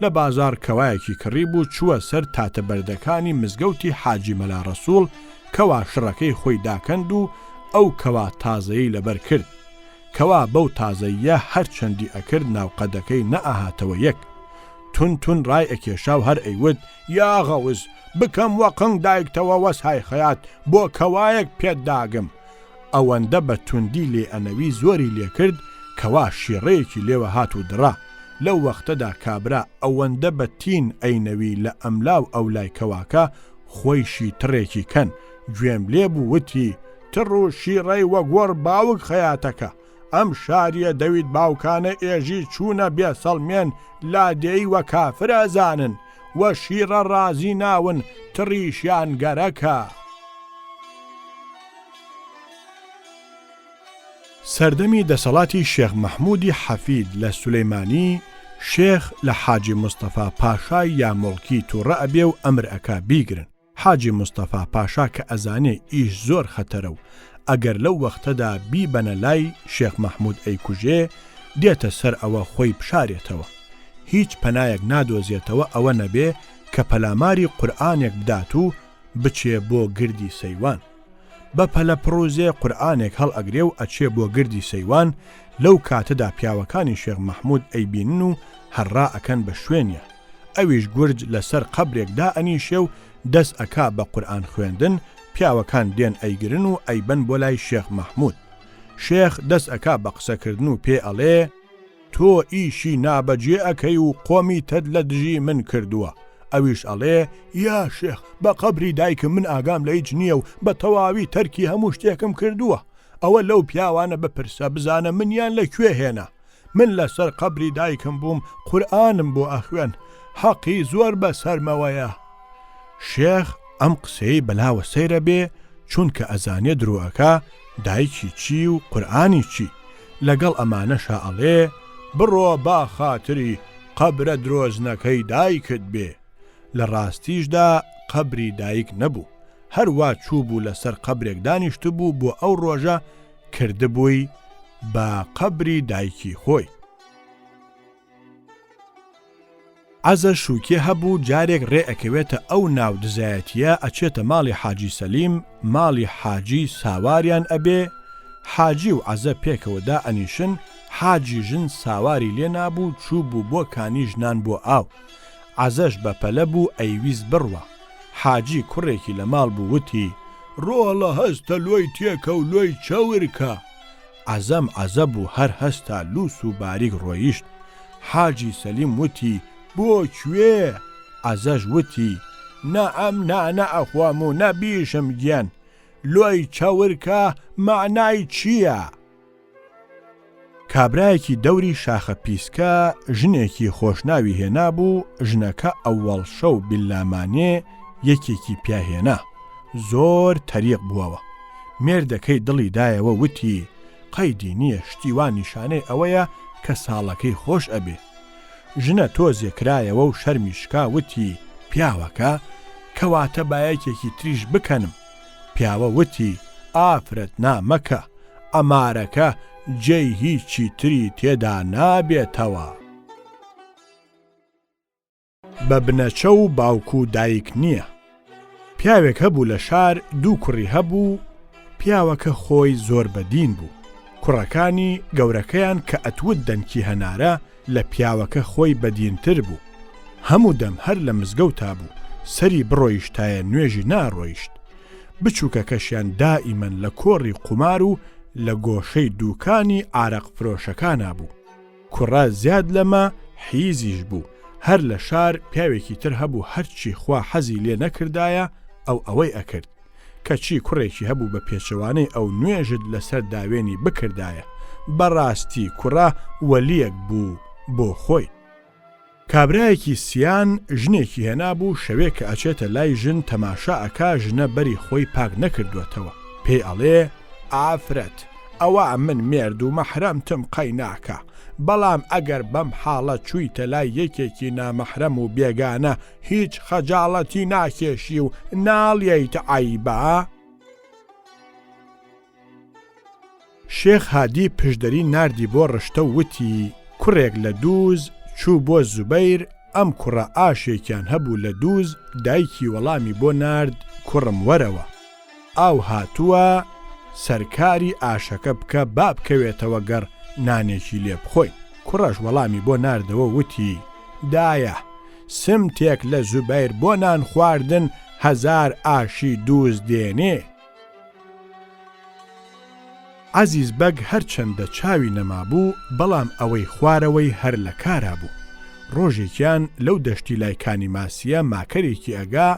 Speaker 1: لە بازاڕ کەوایەکی کڕیبوو، چووە سەر تاتە بەردەکانی مزگەوتی حاجی مەلا ڕەسوڵ، کەوا شڕەکەی خۆی داکەند و ئەو کەوا تازەیەی لەبەر کرد. کەوا بەو تازەییە هەر چەندی ئەکرد ناوقەدەکەی نەئەهاتەوە یەک. تون تون ڕای ئەکێشا و هەر ئەیوت، یا غەوس، بکەم وە قنگ دایکتەوە وەسای خەیات بۆ کەوایەک پێت داگم. ئەوەندە بە توندی لێ ئەنەوی زۆری لێ کرد کەوا شیڕەیەکی لێوە هات و دڕا. لەو وەختەدا کابرا ئەوەندە بە تین ئەینەوی لە ئەملا و ئەولای کەواکە خۆیشی تڕێکی کەن. گوێم لێ بوو وتی، تڕ و شیڕەی وە گۆڕ باوک خەیاتەکە. ئەم شاریە دەویت باوکانە ئێژی چوونە بێ سەڵمێن لادێی وە کافر ئەزانن وە شیڕە ڕازی ناون تڕیشیان گەرەکە. سەردەمی دەسەڵاتی شێخ مەحموودی حەفید لە سولەیمانی، شێخ لە حاجی مستەفا پاشای یامۆڵکی تووڕە ئەبێ و ئەمر ئەکا بیگرن. حاجی مستەفا پاشا کە ئەزانێ ئیش زۆر خەتەرە و ئەگەر لەو وەختەدا بیبەنە لای شێخ مەحموود ئەیکوژێ، دێتە سەر ئەوە خۆی بشارێتەوە. هیچ پەنایەک نادۆزێتەوە ئەوە نەبێ کە پەلاماری قورئانێک بدات و بچێ بۆ گردی سەیوان. بە پەلە پڕوزێ قورئانێک هەڵئەگرێ و ئەچێ بۆ گردی سەیوان، لەو کاتەدا پیاوەکانی شێخ مەحموود ئەیبینن و هەر ڕائەکەن بە شوێنیا. ئەویش گورج لە سەر قەبرێک دائەنیشێ و دەس ئەکا بە قورئان خوێندن، پیاوەکان دێن ئەیگرن و ئەیبەن بۆ لای شێخ مەحموود. شێخ دەس ئەکا بە قسە کردن و پێی ئەڵێ، تۆ ئیشی نابەجێ ئەکەی و قۆمیتەت لە دژی من کردووە. ئەویش ئەڵێ، یا شێخ، بە قەبری دایکم من ئاگام لە هیچ نییە و بە تەواوی تەرکی هەموو شتێکم کردووە. ئەوە لەو پیاوانە بپرسە بزانە منیان لە کوێ هێنا. من لەسەر قەبری دایکم بووم قورئانم بۆ ئەخوێن حەقی زۆر بەسەرمەوەیە. شێخ ئەم قسەیەی بەلاوە سەیرە بێ چونکە ئەزانێ درۆ ئەکا دایکی چی و قورئانی چی لەگەڵ ئەمانەشا ئەڵێ بڕۆ با خاتری قەبرە درۆزنەکەی دایکت بێ لە ڕاستیشدا قەبری دایک نەبوو هەر وا چووبوو لەسەر قەبرێک دانیشتبوو بۆ ئەو ڕۆژە کردبووی بە قەبری دایکی خۆی. عەزە شوکێ هەبوو جارێک ڕێ ئەکەوێتە ئەو ناو دزایەتیە ئەچێتە ماڵی حاجی سەلیم ماڵی حاجی ساواریان ئەبێ حاجی و عەزە پێکەوە دائەنیشن حاجی ژن ساواری لێ نابوو چووبوو بۆ کانی ژنان بۆ ئاو عەزەش بە پەلە بوو ئەیویست بڕوا حاجی کوڕێکی لە ماڵ بوو وتی، ڕۆڵە هەستە لۆی تێکە و لۆی چەور کە. عەزەم عەزە بوو هەر هەستا لووس و باریک ڕۆیشت. حاجی سەلیم وتی، بۆ کوێ؟ عەزەش وتی، نە ئەم نانە ئەخۆم و نە بیشم گێن. لۆی چەور کە مەعنای چییە؟ کابرایەکی دەوری شاخە پیسکە ژنێکی خۆشناوی هێنابوو، ژنەکە ئەوەڵ شەو بیللامانێ یەکێکی پیا هێنا، زۆر تەریق بووەوە. مێردەکەی دڵی دایەوە وتی، قەیدی نییە شتی وا نیشانەی ئەوەیە کە ساڵەکەی خۆش ئەبێ. ژنە تۆزێ کرایەوە و شەرمی شکا وتی، پیاوەکە، کەواتە با یەکێکی تریش بکەنم. پیاوە وتی، ئافرەت نا مەکە، عەمارەکە جێی هیچی تری تێدا نابێتەوە. بە بنەچە و باوک و دایک نییە. پیاوێک هەبوو لە شار دوو کوڕی هەبوو، پیاوەکە خۆی زۆر بە دین بوو، کوڕەکانی گەورەکەیان کە ئەتوت دەنکی هەنارە لە پیاوەکە خۆی بە دینتر بوو، هەموو دەم هەر لە مزگەوتا بوو، سەری بڕۆیشتایە نوێژی ناڕۆیشت. بچووکەکەشیان دائیمەن لە کۆڕی قومار و لە گۆشەی دووکانی عارەق فرۆشەکانا بوو. کوڕە زیاد لەمە حیزیش بوو، هەر لە شار پیاوێکی تر هەبوو هەرچی خوا حەزی لێ نەکردایە ئەو ئەوەی ئەکرد، کەچی کوڕێکی هەبوو بە پێچەوانەی ئەو نوێژت لەسەر داوێنی بکردایە، بەڕاستی کوڕە وەلیەک بوو بۆ خۆی. کابرایەکی سیان ژنێکی هێنابوو شەوێ کە ئەچێتە لای ژن تەماشا ئەکا ژنە بەری خۆی پاک نەکردوەتەوە پێی ئەڵێ ئافرەت ئەوە من مێرد و مەحرەمتم قەیناکە بەڵام ئەگەر بەم حاڵە چویتە لای یەکێکی نامەحرەم و بێگانە هیچ خەجاڵەتی ناکێشی و ناڵیەیت عەیبە؟ شێخ هادی پشدەری ناردی بۆ ڕشتە و وتی، کوڕێک لە دووز چوو بۆ زوبەیر، ئەم کوڕە ئاشێکیان هەبوو لە دووز، دایکی وەڵامی بۆ نارد کوڕم وەرەوە ئاو هاتووە سەرکاری ئاشەکە بکە با بکەوێتەوە گەڕ نانێکی لێ بخۆین، کوڕەش وەڵامی بۆ ناردەوە وتی، دایە سمتێک لە زوبەیر بۆ نان خواردن هەزار ئاشی دووز دێنێ. عەزیز بەگ هەرچەندە چاوی نەمابوو، بەڵام ئەوەی خوارەوەی هەر لە کارا بوو. ڕۆژێکیان لەو دەشتی لای کانی ماسییە ماکەرێکی ئەگا،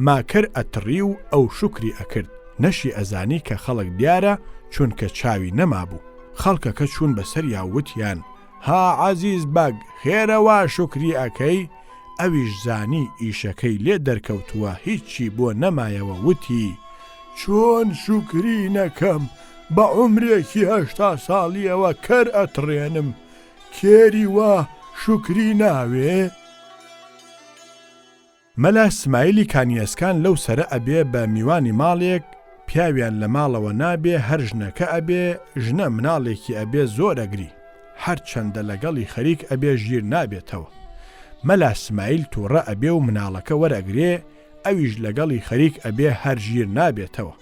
Speaker 1: ماکەر ئەتڕی و ئەو شوکری ئەکرد، نەشی ئەزانی کە خەڵک دیارە چونکە چاوی نەمابوو. خەڵکەکە چوون بە سەریا و وتیان، ها عەزیز بەگ خێرە وا شوکری ئەکەی؟ ئەویش زانی ئیشەکەی لێ دەرکەوتووە هیچی بۆ نەمایەوە وتی، چۆن شوکری نەکەم بە عومرێکی 80 ساڵیەوە کەر ئەتڕێنم کێری وا شوکری ناوێ؟ مەلا سمایلی کانیەسکان لەو سەرە ئەبێ بە میوانی ماڵێک، پیاویان لە ماڵەوە نابێ هەر ژنەکە ئەبێ، ژنە مناڵێکی ئەبێ زۆر ئەگری، هەر چەندە لەگەڵی خەریک ئەبێ ژیر نابێتەوە. مەلا سمایل توڕە ئەبێ و مناڵەکە وەرئەگرێ، ئەویش لەگەڵی خەریک ئەبێ هەر ژیر نابێتەوە.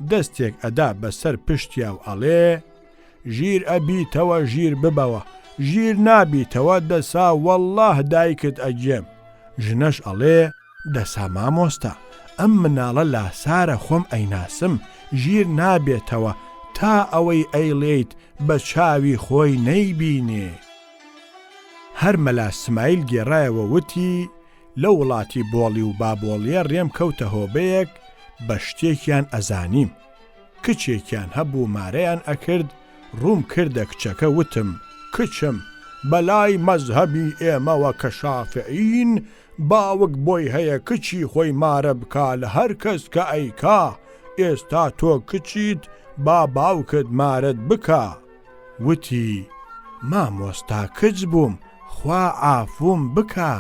Speaker 1: دەستێک ئەدا بە سەر پشتیا و ئەڵێ، ژیر ئەبیتەوە ژیر ببەوە، ژیر نابیتەوە دەسا وەڵڵاه دایکت ئەگێم. ژنەش ئەڵێ، دەسا مامۆستا ئەم مناڵە لاسارە خۆم ئەیناسم ژیر نابێتەوە تا ئەوەی ئەیڵێیت بە چاوی خۆی نەیبینێ. هەر مەلا سمایل گێڕایەوە وتی، لە وڵاتی بۆڵی و بابۆڵیە ڕێم کەوتە هۆبەیەک بە شتێکیان ئەزانیم. کچێکیان هەبوو مارەیان ئەکرد، ڕووم کردە کچەکە وتم، کچم، بەلای مەزهەبی ئێمەوە کە شافعین، باوک بۆی هەیە کچی خۆی مارە بکا لە هەر کەس کە ئەیکا، ئێستا تۆ کچیت با باوکت مارەت بکا. وتی، مامۆستا کچ بووم خوا عافوم بکا.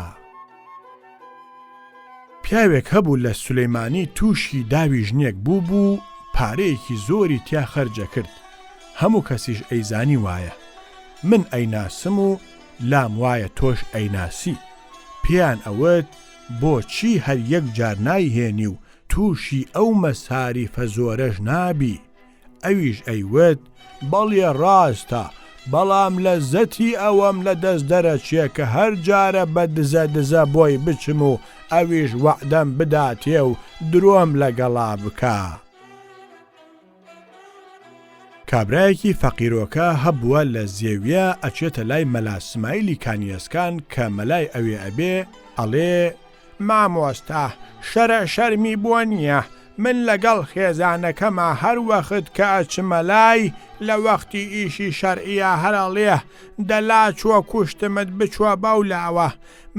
Speaker 1: پیاوێک هەبوو لە سولەیمانی تووشی داوی ژنێک بوو بوو پارەیەکی زۆری تیا خەرج ئەکرد هەموو کەسیش ئەیزانی وایە من ئەیناسم و لام وایە تۆش ئەیناسی پێیان ئەوت بۆ چی هەر یەک جار نایهێنی و تووشی ئەو مەساریفە زۆرەش نابی ئەویش ئەیوت، بەڵێ ڕاستە، بەڵام لەززەتی ئەوەم لە دەست دەرەچێ کە هەر جارە بە دزە دزە بۆی بچم و ئەویش وەعدەم بداتێ و درۆم لەگەڵا بکا. کابرایەکی فەقیرۆکە هەبووە لە زێویە ئەچێتە لای مەلا سمایلی کانیەسکان کە مەلای ئەوێ ئەبێ، ئەڵێ، مامۆستا شەرع شەرمی بۆ نییە من لەگەڵ خێزانەکەما هەر وەخت کە ئەچمە لای لە وەختی ئیشی شەرعیا هەر ئەڵێ دەلا چۆ کوشتمت بچۆ بەولاوە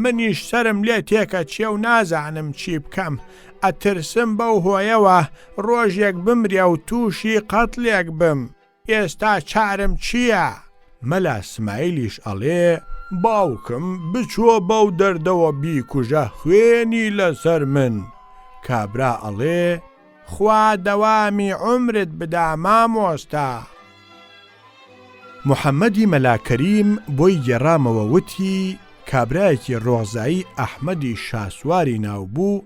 Speaker 1: منیش سەرم لێ تێکەچێ و نازانم چی بکەم ئەترسم بەو هۆیەوە ڕۆژێک بمرێ و تووشی قەتلێک بم. ئێستا چارم چییە؟ مەلا سمایلیش ئەڵێ، باوکم بچۆ بەو دەردەوە بیکوژە خوێنی لەسەر من. کابرا ئەڵێ، خوا دەوامی عومرت بدا مامۆستا. محەمەدی مەلا کەریم بۆی گێڕامەوە وتی، کابرایەکی ڕۆغزایی ئەحمەدی شاسواری ناو بوو،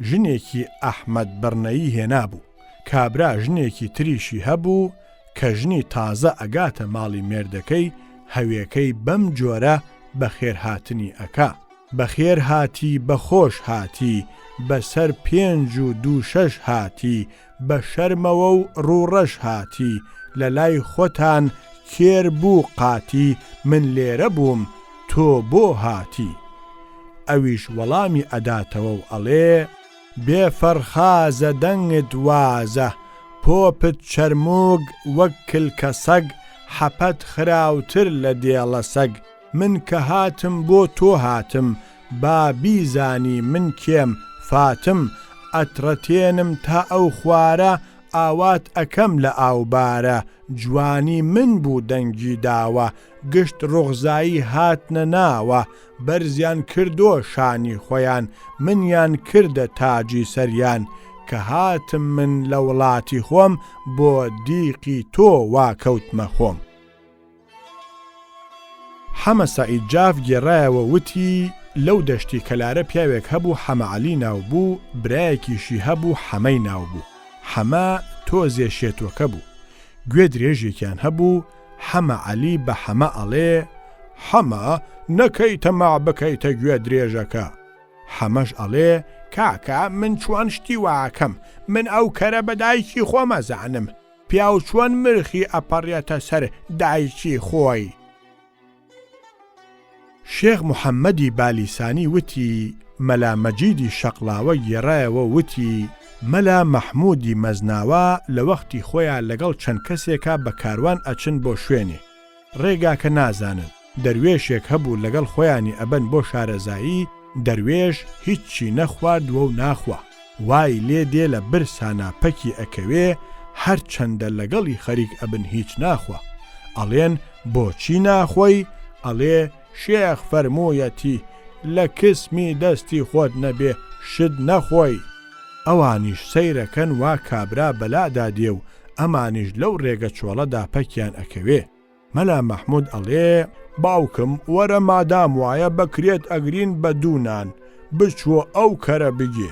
Speaker 1: ژنێکی ئەحمەد بڕنەیی هێنابوو. کابرا ژنێکی تریشی هەبوو، کە ژنی تازە ئەگاتە ماڵی مێردەکەی هەوێکەی بەم جۆرە بەخێرهاتنی ئەکا. بەخێر هاتی بە خۆش هاتی بە سەر پێنج و دوو شەش هاتی بە شەرمەوە و ڕوو ڕەش هاتی لە لای خۆتان کێر بوو قاتی من لێرە بووم تۆ بۆ هاتی ئەویش وەڵامی ئەداتەوە و ئەڵێ بێ فەرخازە دەنگت وازە پۆپت چەرمووگ وەک کلکە سەگ حەپەت خراوتر لە دێڵە سەگ من کە هاتم بۆ تۆ هاتم با بیزانی من کێم فاتم ئەتڕەتێنم تا ئەو خوارە ئاوات ئەکەم لە ئاوبارە جوانی من بوو دەنگی داوە گشت ڕوخزایی هاتنە ناوە بەرزیان کردۆ شانی خۆیان منیان کردە تاجی سەریان کە هاتم من لە وڵاتی خۆم بۆ دیقی تۆ وا کەوتمە خۆم. حەمە سەعید جاف گێڕایەوە وتی، لەو دەشتی کەلارە پیاوێک هەبوو حەمە عەلی ناو بوو، برایەکیشی هەبوو حەمەی ناو بوو. حەمە تۆزێ شێتۆکە بوو. گوێ درێژێکیان هەبوو، حەمە عەلی بە حەمە ئەڵێ، حەمە نەکەی تەماع بکەیتە گوێ درێژەکە. حەمەش ئەڵێ، کاکە من چۆن شتی وا ئەکەم، من ئەو کەرە بە دایکی خۆم ئەزانم. پیاو چۆن مرخی ئەپەڕێتە سەر دایکی خۆی؟ شێخ محەمەدی بالیسانی وتی، مەلا مەجیدی شەقڵاوە گێڕایەوە وتی، مەلا مەحموودی مەزناوا لە وەختی خۆیا لەگەڵ چەند کەسێکا بە کاروان ئەچن بۆ شوێنێ، ڕێگاکە نازانن، دەروێشێک هەبوو لەگەڵ خۆیانی ئەبەن بۆ شارەزایی، دەروێش هیچی نەخواردووە و ناخوا، وای لێ دێ لە برسانا پەکی ئەکەوێ، هەر چەندە لەگەڵی خەریک ئەبن هیچ ناخوا. ئەڵێن بۆچی ناخۆی؟ ئەڵێ شێخ فەرموویەتی لە کسمی دەستی خۆت نەبێ شت نەخۆی. ئەوانیش سەیرەکەن وا کابرا بەلادا دێ و ئەمانیش لەو ڕێگە چۆڵەدا پەکیان ئەکەوێ. مەلا مەحمود ئەڵێ، باوکم وەرە مادام وایە بە کرێت ئەگرین بە دوو نان، بچۆ ئەو کەرە بگێ.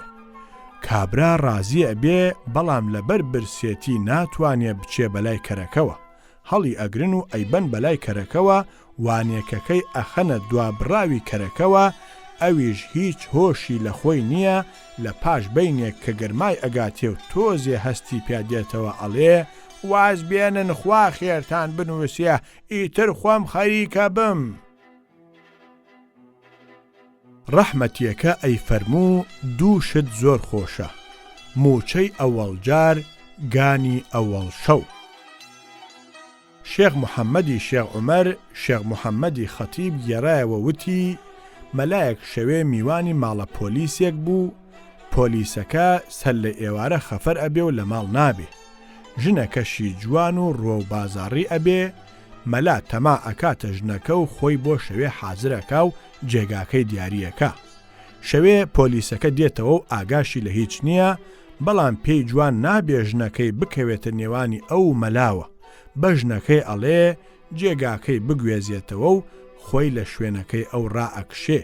Speaker 1: کابرا ڕازی ئەبێ، بەڵام لەبەر برسێتی ناتوانێ بچێ بەلای کەرەکەوە. هەڵی ئەگرن و ئەیبەن بەلای کەرەکەوە، وانێکەکەی ئەخەنە دوا بڕاوی کەرەکەوە، ئەویش هیچ هۆشی لە خۆی نییە، لە پاش بەینێک کە گەرمای ئەگاتێ و تۆزێ هەستی پیا دێتەوە ئەڵێ، واز بێنن خوا خێرتان بنووسێ ئیتر خۆم خەریکە بم. ڕەحمەتیەکە ئەیفەرموو دوو شت زۆر خۆشە، مووچەی ئەوەڵ جار، گانی ئەوەڵ شەو. شێخ محەمەدی شێخ عومەر شێخ محەمەدی خەتیب گێڕایەوە وتی، مەلایەک شەوێ میوانی ماڵە پۆلیسێک بوو، پۆلیسەکە سەر لە ئێوارە خەفەر ئەبێ و لە ماڵ نابێ. ژنەکەشی جوان و ڕووەو بازاڕی ئەبێ، مەلا تەما ئەکاتە ژنەکە و خۆی بۆ شەوێ حازر ئەکا و جێگاکەی دیاری ئەکا. شەوێ پۆلیسەکە دێتەوە و ئاگاشی لە هیچ نییە، بەڵام پێی جوان نابێ ژنەکەی بکەوێتە نێوانی ئەو و مەلاوە، بە ژنەکەی ئەڵێ جێگاکەی بگوێزێتەوە و خۆی لە شوێنەکەی ئەو ڕائەکشێ،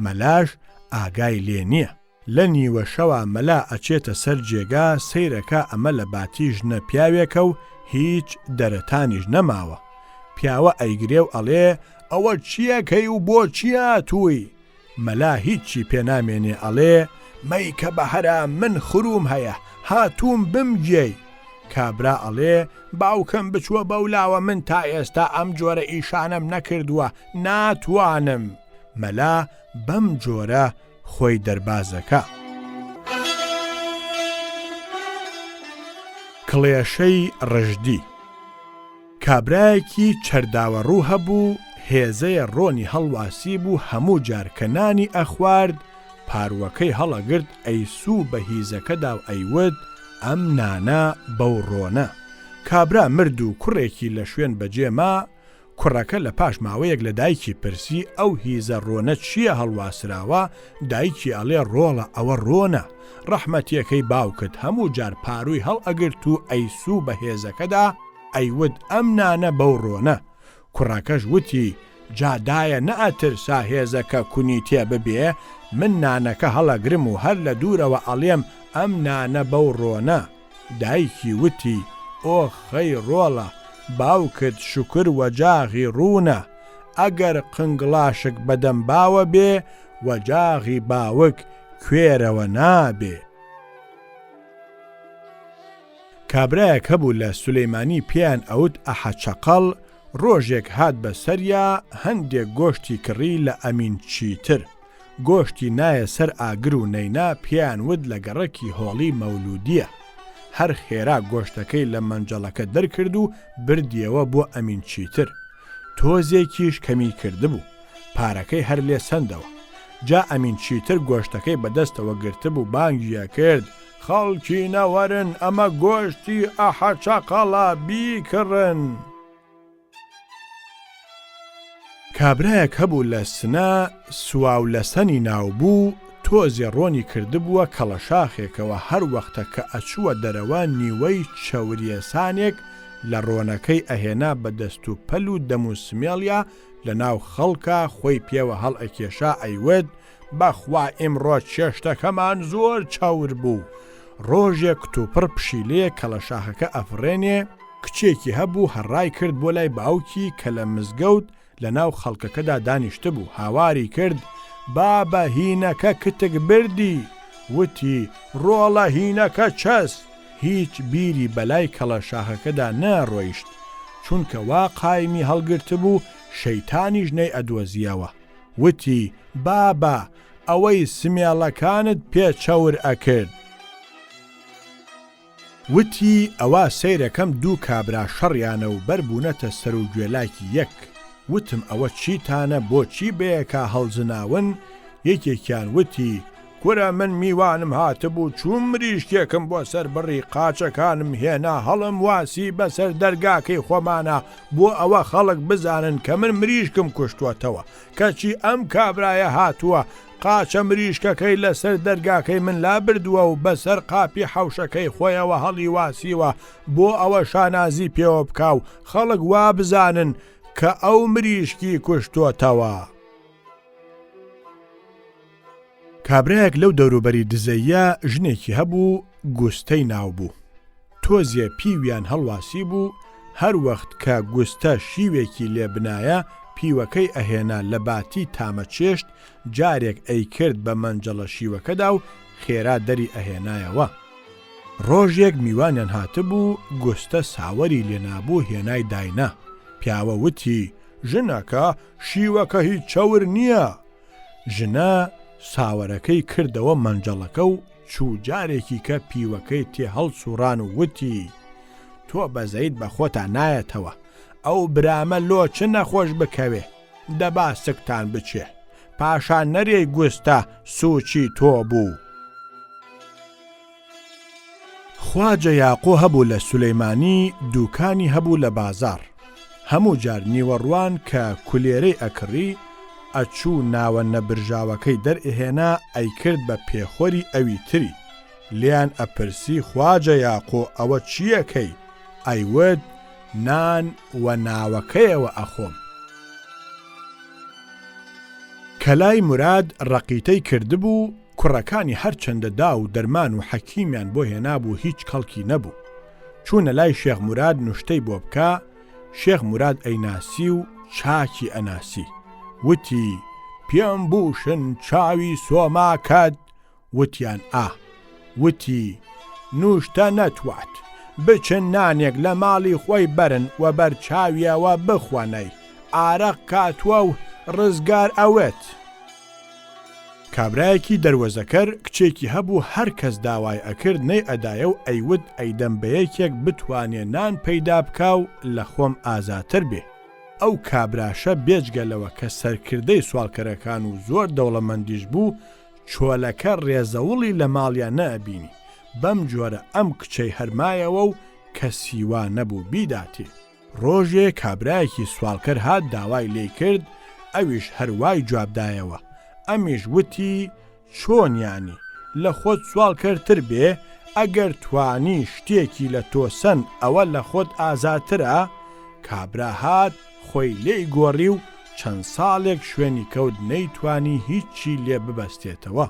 Speaker 1: مەلاش ئاگای لێ نییە. لە نیوە شەوا مەلا ئەچێتە سەر جێگا سەیرەکا ئەمە لە باتی ژنە پیاوێکە و هیچ دەرەتانیش نەماوە. پیاوە ئەیگرێ و ئەڵێ ئەوە چیەکەی و بۆ چی هاتووی؟ مەلا هیچی پێ نامێنێ ئەڵێ مەیکە بە هەرام من خروم هەیە هاتووم بمگێی. کابرا ئەڵێ باوکم بچوە بەولاوە من تا ئێستا ئەم جۆرە ئیشانەم نەکردووە ناتوانم. مەلا بەم جۆرە خۆی دەربازەکا. کڵێشەی ڕژدی. کابرایەکی چەرداوەڕوو هەبوو، هێزەیە ڕۆنی هەڵواسیبوو هەموو جار کە نانی ئەخوارد پارووەکەی هەڵەگرت ئەیسوو بە هیزەکەدا و ئەیوت ئەم نانە بەو ڕۆنە. کابرا مرد و کوڕێکی لە شوێن بەجێ ما، کوڕەکە لە پاش ماوەیەک لە دایکی پرسی ئەو هیزە ڕۆنە چییە هەڵواسراوە، دایکی ئەڵێ ڕۆڵە ئەوە ڕۆنە، ڕەحمەتیەکەی باوکت هەموو جار پارووی هەڵئەگرت و ئەیسوو بە هێزەکەدا ئەیوت ئەم نانە بەو ڕۆنە، کوڕەکەش وتی جا دایە نەئەترسا هێزەکە کونی تێ ببێ، من نانەکە هەڵەگرم و هەر لە دوورەوە ئەڵێم ئەم نانە بەو ڕۆنە. دایکی وتی، ئۆخەی ڕۆڵە، باوکت شوکر وەجاغی ڕوونە، ئەگەر قنگڵاشک بەدەم باوە بێ، وەجاغی باوک کوێرەوە نابێ. کابرایەک هەبوو لە سولەیمانی پێیان ئەوت ئەحە چەقەڵ، ڕۆژێک هات بە سەریا هەندێک گۆشتی کڕی لە ئەمین چیتر. گۆشتی نایە سەر ئاگر و نەینا پێیان وت لە گەڕەکی هۆڵی مەولودیە. هەر خێرا گۆشتەکەی لە مەنجەڵەکە دەرکرد و بردیەوە بۆ ئەمین چیتر. تۆزێکیش کەمی کردبوو. پارەکەی هەر لێ سەندەوە. جا ئەمین چیتر گۆشتەکەی بە دەستەوە گرتبوو بانگی ئەکرد، خەڵکینە وەرن ئەمە گۆشتی ئەحە چەقەڵە بیکڕن. کابرایەک هەبوو لە سنە سواولەسەنی ناو بوو، تۆزێ ڕۆنی کردبووە کەڵەشاخێکەوە هەر وەختە کە ئەچووە دەرەوە نیوەی چەوریەسانێک لە ڕۆنەکەی ئەهێنا بە دەست و پەل و دەم و سمێڵیا لە ناو خەڵکا خۆی پێوە هەڵئەکێشا ئەیوت بەخوا ئیمڕۆ چێشتەکەمان زۆر چەور بوو. ڕۆژێک کتوپڕ پشیلەیەک کەڵەشاخەکە ئەفڕێنێ، کچێکی هەبوو هەڕای کرد بۆ لای باوکی کە لە مزگەوت لە ناو خەڵکەکەدا دانیشتبوو، هاواری کرد، بابە هینەکە کتک بردی! وتی، ڕۆڵە هینەکە چەس؟ هیچ بیری بەلای کەڵەشاخەکەدا نەئەڕۆیشت، چونکە وا قایمی هەڵگرتبوو شەیتانیش نەیئەدۆزییەوە. وتی، بابە، ئەوەی سمێڵەکانت پێ چەور ئەکرد. وتی، ئەوا سەیرەکەم دوو کابرا شەڕیانە و بەر بوونەتە سەر و گوێلاکی یەک. وتم ئەوە چیتانە بۆ چی بەیەکا هەڵزناون؟ یەکێکیان وتی، کورە من میوانم هاتبوو چووم مریشکێکم بۆ سەر بڕی قاچەکانم هێنا هەڵم واسی بەسەر دەرگاکەی خۆمانا بۆ ئەوە خەڵک بزانن کە من مریشکم کوشتوەتەوە کەچی ئەم کابرایە هاتووە قاچە مریشکەکەی لەسەر دەرگاکەی من لابردووە و بەسەر قاپی حەوشەکەی خۆیەوە هەڵیواسیوە بۆ ئەوە شانازی پێوە بکا و خەڵک وابزانن کە ئەو مریشکی کوشتۆتەوە. کابرایەک لەو دەوروبەری دزەییە ژنێکی هەبوو گوستەی ناو بوو. تۆزێ پیویان هەڵواسیبوو، هەر وەخت کە گوستە شیوێکی لێ بنایە پیوەکەی ئەهێنا لە باتی تامە چێشت جارێک ئەیکرد بە مەنجەڵە شیوەکەدا و خێرا دەری ئەهێنایەوە. ڕۆژێک میوانیان هاتبوو گوستە ساوەری لێ نابوو هێنای داینا. پیاوە وتی، ژنەکە شیوەکە هیچ چەور نییە. ژنە ساوەرەکەی کردەوە مەنجەڵەکە و چوو جارێکی کە پیوەکەی تێ هەڵسوڕان و وتی، تۆ بەزەیت بە خۆتا نایەتەوە، ئەو برامە لۆ چ نەخۆش بکەوێ، دەبا سکتان بچێ، پاشان نەرێی گوستە سووچی تۆ بوو. خواجە یاقۆ هەبوو لە سولەیمانی دووکانی هەبوو لە بازاڕ. هەموو جار نیوەڕوان کە کولێرەی ئەکڕی، ئەچوو ناوە نەبرژاوەکەی دەرئەهێنا ئەیکرد بە پێخۆری ئەوی تری. لێیان ئەپرسی خواجە یاقۆ ئەوە چییەکەی؟ ئەیوت نان وە ناوەکەیەوە ئەخۆم. کەلای موراد ڕەقیتەی کردبوو، کوڕەکانی هەرچەندە داو و دەرمان و حەکیمیان بۆ هێنابوو هیچ کەڵکی نەبوو. چوونە لای شێخ موراد نوشتەی بۆ بکا، شێخ موراد ئەیناسی و چاکی ئەناسی. وتی، پێم بووشن چاوی سۆماکەت؟ وتیان ئا. وتی، نوشتە نەتوات، بچن نانێک لە ماڵی خۆی بەرن وەبەر چاویەوە بخوەنەی، ئارەق کاتوە و ڕزگار ئەوێت. کابرایەکی دەروەزەکەر کچێکی هەبوو هەر کەس داوای ئەکرد نەی ئەدایە و ئەیوت ئەیدەم بەیەکێک بتوانێ نان پەیدا بکا و لە خۆم ئازاتر بێ. ئەو کابراشە بێجگە لەوە کە سەرکردەی سواڵکەرەکان و زۆر دەوڵەمەندیش بوو چۆلەکە ڕێزەوڵی لە ماڵیا نەئەبینی، بەم جۆرە ئەم کچەی هەر مایەوە و. کەسی وا نەبوو بیداتێ. ڕۆژێ کابرایەکی سواڵکەر هات داوای لێی کرد، ئەویش هەر وای جواب دایەوە. ئەمیش وتی، چۆن یانی، لە خۆت سواڵکەرتر بێ، ئەگەر توانی شتێکی لە تۆ سەند ئەوە لە خۆت ئازاترە؟ کابرا هات خۆی لێی گۆڕی و چەند ساڵێک شوێنی کەوت نەیتوانی هیچی لێ ببەستێتەوە.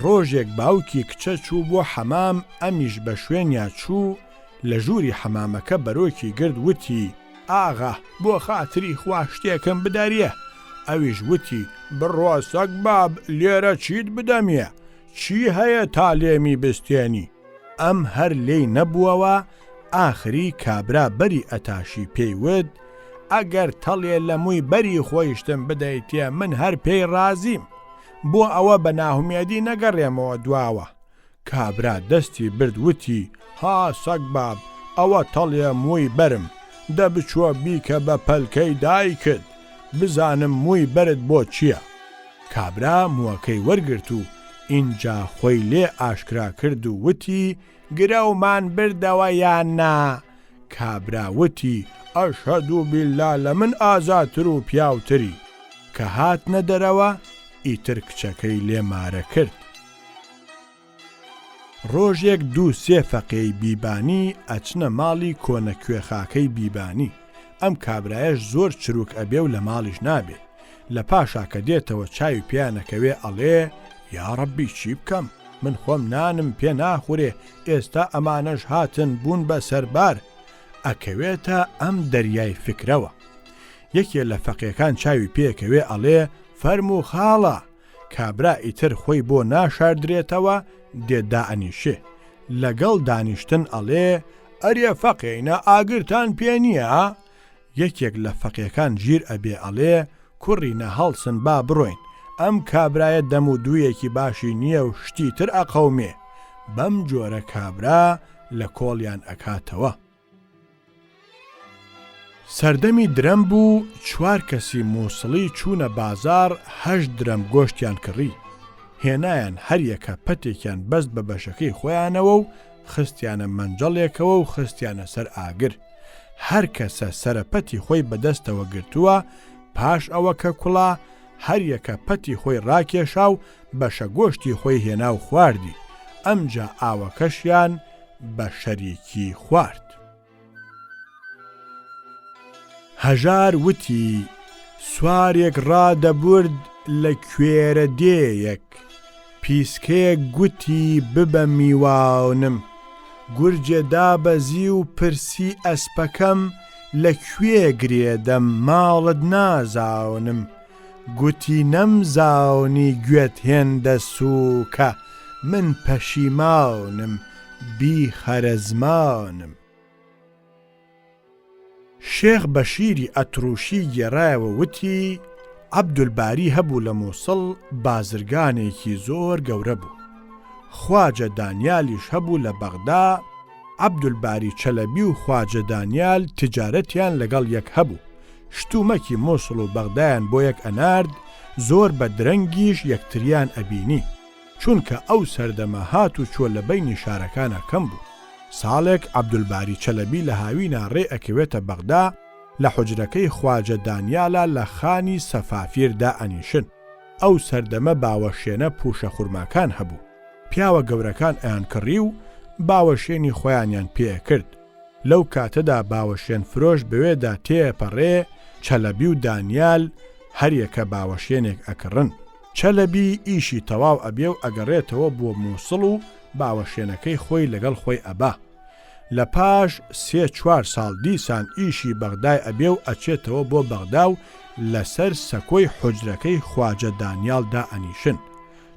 Speaker 1: ڕۆژێک باوکی کچە چوو بۆ حەمام ئەمیش بە شوێنیا چوو، لە ژووری حەمامەکە بەرۆکی گرت وتی، ئاغا بۆ خاتری خوا شتێکم بدەریێ، ئەویش وتی، بڕۆ سەگباب لێرە چیت بدەمیێ، چی هەیە تا لێمی بستێنی؟ ئەم هەر لێی نەبووەوە، ئاخری کابرا بەری ئەتاشی پێی وت، ئەگەر تەڵێ لە مووی بەری خۆیشتم بدەیتێ من هەر پێی ڕازیم، بۆ ئەوە بە ناهومێدی نەگەڕێمەوە دواوە. کابرا دەستی برد وتی، ها سەگباب ئەوە تەڵێ مووی بەرم، دە بچۆ بیکە بە پەلکەی دایکت، بزانم مووی بەرت بۆ چییە؟ کابرا مووەکەی وەرگرت و ئینجا خۆی لێ ئاشکرا کرد و وتی، گرەومان بردەوە یان نا؟ کابرا وتی، ئەشهەدو بیللا لە من ئازاتر و پیاوتری. کە هاتنە دەرەوە ئیتر کچەکەی لێ مارە کرد. ڕۆژێک دوو سێ فەقێی بیبانی ئەچنە ماڵی کۆنە کوێخاکەی بیبانی، ئەم کابرایەش زۆر چروک ئەبێ و لە ماڵیش نابێ، لە پاشا کە دێتەوە چاوی پێیان ئەکەوێ ئەڵێ، یاڕەبی چی بکەم، من خۆم نانم پێ ناخورێ، ئێستا ئەمانەش هاتن بوون بە سەربار، ئەکەوێتە ئەم دەریای فکرەوە. یەکێ لە فەقێکان چاوی پێکەوێ ئەڵێ، فەرموو خاڵە! کابرا ئیتر خۆی بۆ ناشاردرێتەوە دێ دائەنیشێ. لەگەڵ دانیشتن ئەڵێ، ئەرێ فەقێینە ئاگرتان پێ نییە؟ یەکێک لە فەقێکان ژیر ئەبێ ئەڵێ، کوڕینە هەڵسن با بڕۆین، ئەم کابرایە دەم و دوویەکی باشی نییە و شتی تر ئەقەومێ. بەم جۆرە کابرا لە کۆڵیان ئەکاتەوە. سەردەمی درەم بوو، چوار کەسی مووسڵی چوونە بازاڕ هەشت درەم گۆشتیان کڕی، هێنایان هەریەکە پەتێکیان بەست بە بەشەکەی خۆیانەوە و خستیانە مەنجەڵێکەوە و خستیانە سەر ئاگر، هەر کەسە سەرە پەتی خۆی بە دەستەوە گرتووە، پاش ئەوە کە کوڵا، هەریەکە پەتی خۆی ڕاکێشا و بەشە گۆشتی خۆی هێنا و خواردی، ئەمجا ئاوەکەشیان بە شەریکی خوارد. هەژار وتی، سوارێک ڕادەبورد لە کوێرە دێیەک، پیسکەیەک گوتی ببە میوانم، گورجێ دابەزی و پرسی ئەسپەکەم لە کوێ گرێدەم ماڵت نازانم، گوتی نەمزانی گوێت هێندە سووکە من پەشیمانم بیخەرە زمانم. شێخ بەشیری ئەتروشی گێڕایەوە وتی، عەبدولباری هەبوو لە موسڵ بازرگانێکی زۆر گەورە بوو. خواجە دانیالیش هەبوو لە بەغدا، عەبدولباری چەلەبی و خواجە دانیال تجارەتیان لەگەڵ یەک هەبوو، شتومەکی موسڵ و بەغدایان بۆ یەک ئەنارد، زۆر بە درەنگیش یەکتریان ئەبینی. چونکە ئەو سەردەمە هات و چۆ لە بەینی شارەکانا کەم بوو. ساڵێک عەبدولباری چەلەبی لە هاوینا ڕێ ئەکەوێتە بەغدا، لە حوجرەکەی خواجە دانیالا لە خانی سەفافیر دائەنیشن. ئەو سەردەمە باوەشێنە پووشە خورماکان هەبوو. پیاوە گەورەکان ئەیانکڕی و باوەشێنی خۆیانیان پێ ئەکرد. لەو کاتەدا باوەشێن فرۆش بەوێدا تێئەپەڕێ، چەلەبی و دانیال هەریەکە باوەشێنێک ئەکڕن. چەلەبی ئیشی تەواو ئەبێ و ئەگەڕێتەوە بۆ موسڵ و باوەشێنەکەی خۆی لەگەڵ خۆی ئەبا. لە پاش سێ چوار ساڵ دیسان ئیشی بەغدای ئەبێ و ئەچێتەوە بۆ بەغدا و لەسەر سەکۆی حوجرەکەی خواجە دانیاڵ دائەنیشن.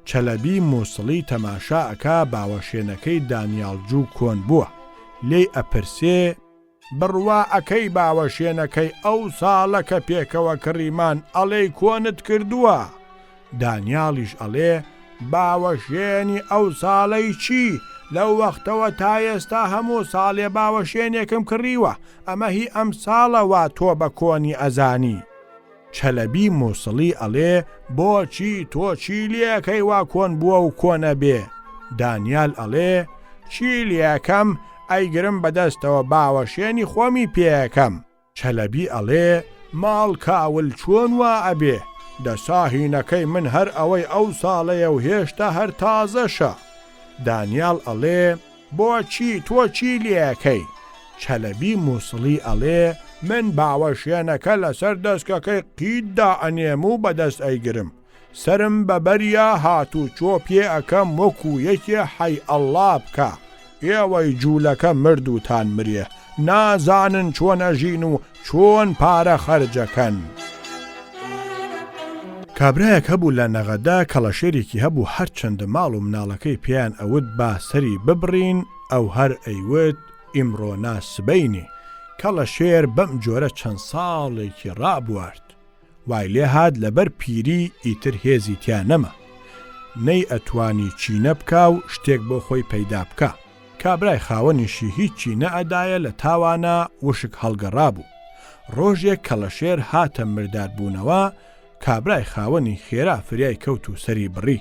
Speaker 1: چەلەبی موسڵی تەماشا ئەکا باوەشێنەکەی دانیاڵ جوو کۆن بووە. لێی ئەپرسێ. بڕوا ئەکەی باوەشێنەکەی ئەو ساڵە کە پێکەوە کڕیمان ئەڵێی کۆنت کردووە؟ دانیاڵیش ئەڵێ، باوەشێنی ئەو ساڵەی چی؟ لەو وەختەوە تا ئێستا هەموو ساڵێ باوەشێنێکم کڕیوە، ئەمە هی ئەمساڵە وا تۆ بە کۆنی ئەزانی. چەلەبی موسڵی ئەڵێ، بۆچی، تۆ چی لێ ئەکەی وا کۆن بووە و کۆن ئەبێ؟ دانیال ئەڵێ، چی لێ ئەکەم؟ ئەیگرم بە دەستەوە باوەشێنی خۆمی پێ ئەکەم. چەلەبی ئەڵێ، ماڵ کاول چۆن وا ئەبێ؟ دەسا هینەکەی من هەر ئەوەی ئەو ساڵەیە و هێشتا هەر تازەشە. دانیاڵ ئەڵێ، بۆچی، تۆ چی لێ ئەکەی؟ چەلەبی موسڵی ئەڵێ، من باوەشێنەکە لەسەر دەسکەکەی قیت دائەنێم و بەدەست ئەیگرم. سەرم بە بەریا هاتوچۆ پێ ئەکەم وەکو یەکێ حەی ئەڵڵا بکا. ئێوەی جولەکە مردوتان مرێ نازانن چۆن ئەژین و چۆن پارە خەرجەکەن. کابرایەک هەبوو لە نەغەدە کەڵەشێرێکی هەبوو هەرچەندە ماڵ و مناڵەکەی پێیان ئەوت با سەری ببڕین ئەو هەر ئەیوت ئیمڕۆ نا سبەینێ کەڵەشێر بەم جۆرە چەند ساڵێکی ڕابوارد. وای لێ هات لەبەر پیری ئیتر هێزی تیا نەما. نەی ئەتوانی چینە بکا و شتێک بۆ خۆی پەیدا بکا. کابرای خاوەنیشی هیچی نەئەدایە لە تاوانا وشک هەڵگەڕابوو. ڕۆژێک کەڵەشێر هاتە مردار بوونەوە، کابرای خاوەنی خێرا فریای کەوت و سەری بڕی.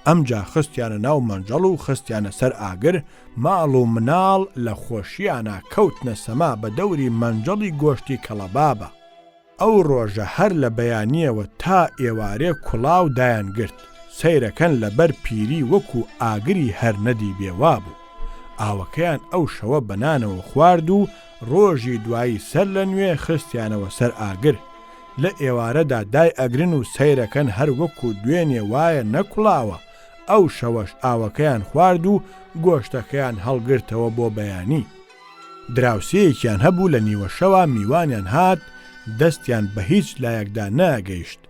Speaker 1: ئەمجا خستیانە ناو مەنجەڵ و خستیانە سەر ئاگر، ماڵ و مناڵ لە خۆشییانا کەوتنە سەما بە دەوری مەنجەڵی گۆشتی کەڵەبابە. ئەو ڕۆژە هەر لە بەیانییەوە تا ئێوارێ کوڵاو دایان گرت، سەیرەکەن لە بەر پیری وەکوو ئاگری هەر نەدیبێ وابوو. ئاوەکەیان ئەو شەوە بە نانەوە خوارد و ڕۆژی دوایی سەر لە نوێ خستیانەوە سەر ئاگر. لە ئێوارەدا دای ئەگرن و سەیرەکەن هەر وەکوو دوێنێ وایە نەکوڵاوە، ئەو شەوەش ئاوەکەیان خوارد و گۆشتەکەیان هەڵگرتەوە بۆ بەیانی. دراوسێیەکیان هەبوو لە نیوەشەوا میوانیان هات دەستیان بە هیچ لایەکدا نەئەگەیشت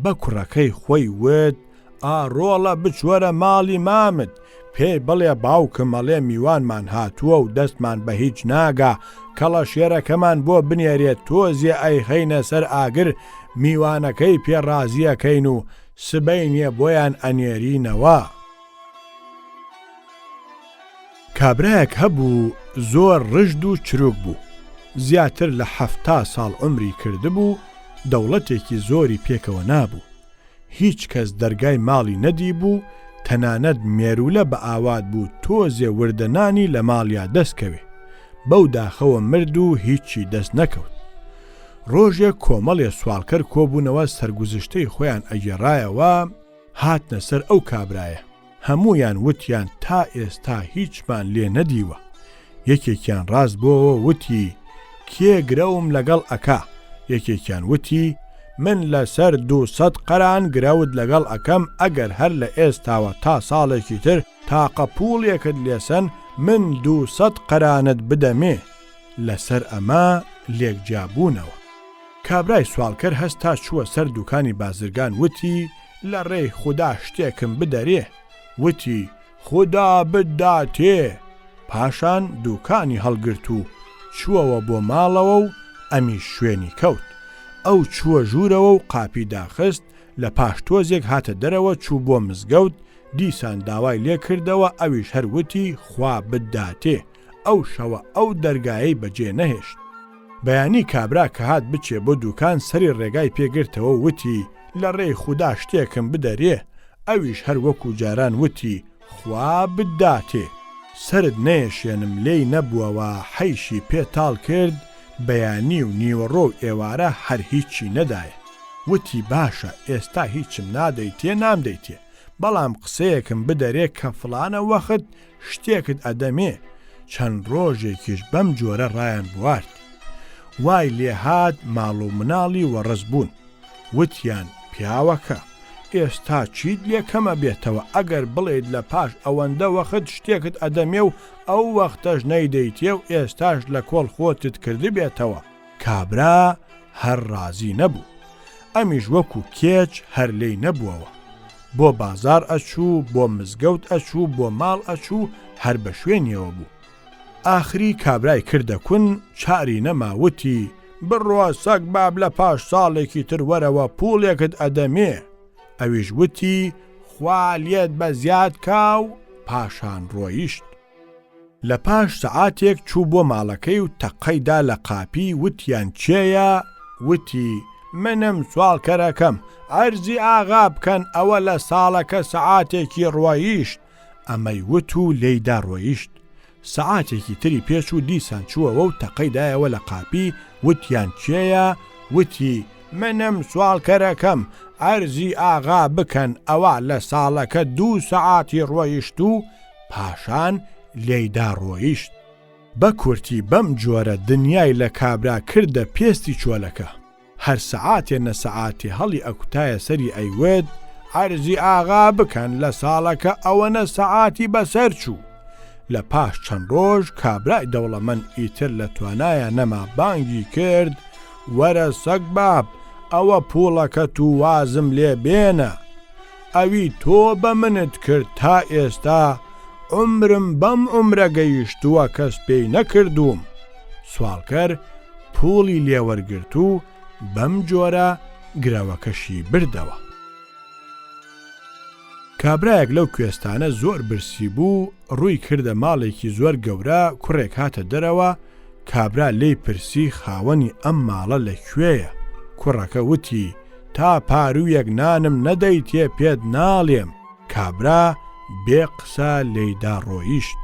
Speaker 1: بە کوڕەکەی خۆی وت ئا ڕۆڵە بچۆرە ماڵی مامت پێی بڵێ باوکم ئەڵێ میوانمان هاتووە و دەستمان بە هیچ ناگا کەڵەشێرەکەمان بۆ بنێرێ تۆزێ ئەیخەینە سەر ئاگر میوانەکەی پێ ڕازیەکەین و سبەینێ بۆیان ئەنێرینەوە. کابرایەک هەبوو زۆر ڕژد و چروک بوو، زیاتر لە 70 ساڵ عومری کردبوو، دەوڵەتێکی زۆری پێکەوە نابوو. هیچ کەس دەرگای ماڵی نەدیبوو، تەنانەت مێروولە بە ئاوات بوو تۆزێ وردە نانی لە ماڵیا دەست کەوێ. بەو داخەوە مرد و هیچی دەست نەکەوت. ڕۆژێک کۆمەڵێ سواڵکەر کۆبوونەوە سەرگوزشتەی خۆیان ئەگێڕایەوە، هاتنە سەر ئەو کابرایە هەموویان وتیان تا ئێستا هیچمان لێ نەدیوە یەکێکیان ڕاست بۆوە وتی کێ گرەوم لەگەڵ ئەکا یەکێکیان وتی من لەسەر 200 قەران گرەوت لەگەڵ ئەکەم ئەگەر هەر لە ئێستاوە تا ساڵێکی تر تاقە پوڵێکت لێسەن من 200 قەرانت بدەمێ لەسەر ئەمە لێک جیابوونەوە. کابرای سواڵکەر هەستا چووە سەر دوکانی بازرگان وتی، لە ڕێی خودا شتێکم بدەرێ. وتی، خودا بتداتێ. پاشان دوکانی هەڵگرت و چووەوە بۆ ماڵەوە و ئەمیش شوێنی کەوت. ئەو چووە ژوورەوە و قاپی داخست، لە پاش تۆزێک هاتە دەرەوە چوو بۆ مزگەوت، دیسان داوای لێ کردەوە ئەویش هەر وتی، خوا بتداتێ. ئەو شەوە ئەو دەرگایەی بەجێ نەهێشت. بەیانی کابرا کە هات بچێ بۆ دوکان سەری ڕێگای پێ گرتەوە و وتی، لە ڕێی خودا شتێکم بدەرێ. ئەویش هەر وەکوو جاران وتی، خوا بتداتێ. سەرت نەیەشێنم لێی نەبووەوە حەیشی پێ تاڵ کرد، بەیانی و نیوەڕۆ و ئێوارە هەر هیچی نەدایە. وتی، باشە ئێستا هیچم نادەیتێ نامدەیتێ، بەڵام قسەیەکم بدەرێ کە فڵانە وەخت شتێکت ئەدەمێ، چەند ڕۆژێکیش بەم جۆرە ڕایان بوارد. وای لێهات ماڵ و مناڵی وەڕس بوون. وتیان، پیاوەکە، ئێستا چیت لێ کەم ئەبێتەوە ئەگەر بڵێیت لە پاش ئەوەندە وەخت شتێکت ئەدەمێ و ئەو وەختەش نەیدەیتێ و ئێستاش لە کۆڵ خۆتت کردبێتەوە. کابرا هەر ڕازی نەبوو. ئەمیش وەکو کێچ هەر لێی نەبووەوە. بۆ بازاڕ ئەچوو، بۆ مزگەوت ئەچوو، بۆ ماڵ ئەچوو، هەر بە شوێنیەوە بوو. ئاخری کابرای کردە کون، چاری نەما وتی، بڕۆ سەگباب لە پاش ساڵێکی تر وەرەوە پووڵێکت ئەدەمێ. ئەویش وتی، خوا لێت بە زیاد کا و پاشان ڕۆیشت. لە پاش سەعاتێک چوو بۆ ماڵەکەی و تەقەی دا لە قاپی وتیان کێیە؟ وتی، منم سواڵکەرەکەم، عەرزی ئاغا بکەن ئەوە لە ساڵەکە سەعاتێکی ڕۆیشت، ئەمەی وت و لێی دا ڕۆیشت. سەعاتێکی تری پێچوو دیسان چووەوە و تەقەی دایەوە لە قاپی، وتیان کێیە؟ وتی، منم سواڵکەرەکەم، عەرزی ئاغا بکەن ئەوا لە ساڵەکە دوو سەعاتی ڕۆیشت و پاشان لێیدا ڕۆیشت. بە کورتی بەم جۆرە دنیای لە کابرا کردە پێستی چۆلەکە. هەر سەعاتێ نە سەعاتێ هەڵی ئەکوتایە سەری ئەیوت، عەرزی ئاغا بکەن لە ساڵەکە ئەوەنە سەعاتی بەسەر چوو. لە پاش چەند ڕۆژ کابرای دەوڵەمەند ئیتر لە توانایا نەما بانگی کرد، وەرە سەگباب ئەوە پووڵەکەت و وازم لێ بێنە. ئەوی تۆ بە منت کرد تا ئێستا عومرم بەم عومرە گەیشتووە کەس پێی نەکردووم. سواڵکەر پووڵی لێ وەرگرت و بەم جۆرە گرەوەکەشی بردەوە. کابرایەک لەو کوێستانە زۆر برسی بوو، ڕووی کردە ماڵێکی زۆر گەورە، کوڕێک هاتە دەرەوە، کابرا لێی پرسی خاوەنی ئەم ماڵە لە کوێیە؟ کوڕەکە وتی، تا پاروویەک نانم نەدەیتێ پێت ناڵێم، کابرا بێ قسە لێیدا ڕۆیشت.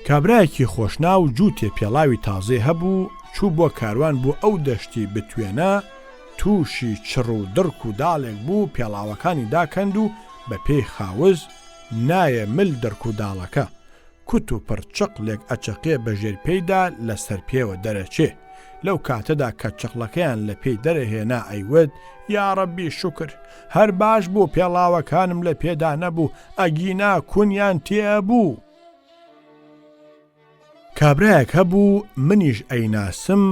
Speaker 1: کابرایەکی خۆشناو جووتێ پێڵاوی تازەی هەبوو، چوو بۆ کاروان بۆ ئەو دەشتی بتوێنە، تووشی چڕ و دڕک و داڵێک بوو، پێڵاوەکانی داکەند و بە پێی خاوز نایە مل دڕک و داڵەکە، کوت و پڕ چقلێک ئەچەقێ بە ژێر پێیدا لە سەر پێوە دەرەچێ. لەو کاتەدا کە چقڵەکەیان لە پێی دەرەهێنا ئەیوت، یاڕەبی شوکر، هەر باش بوو پێڵاوەکانم لە پێدا نەبوو، ئەگینا کونیان تێ ئەبوو. کابرایەک هەبوو منیش ئەیناسم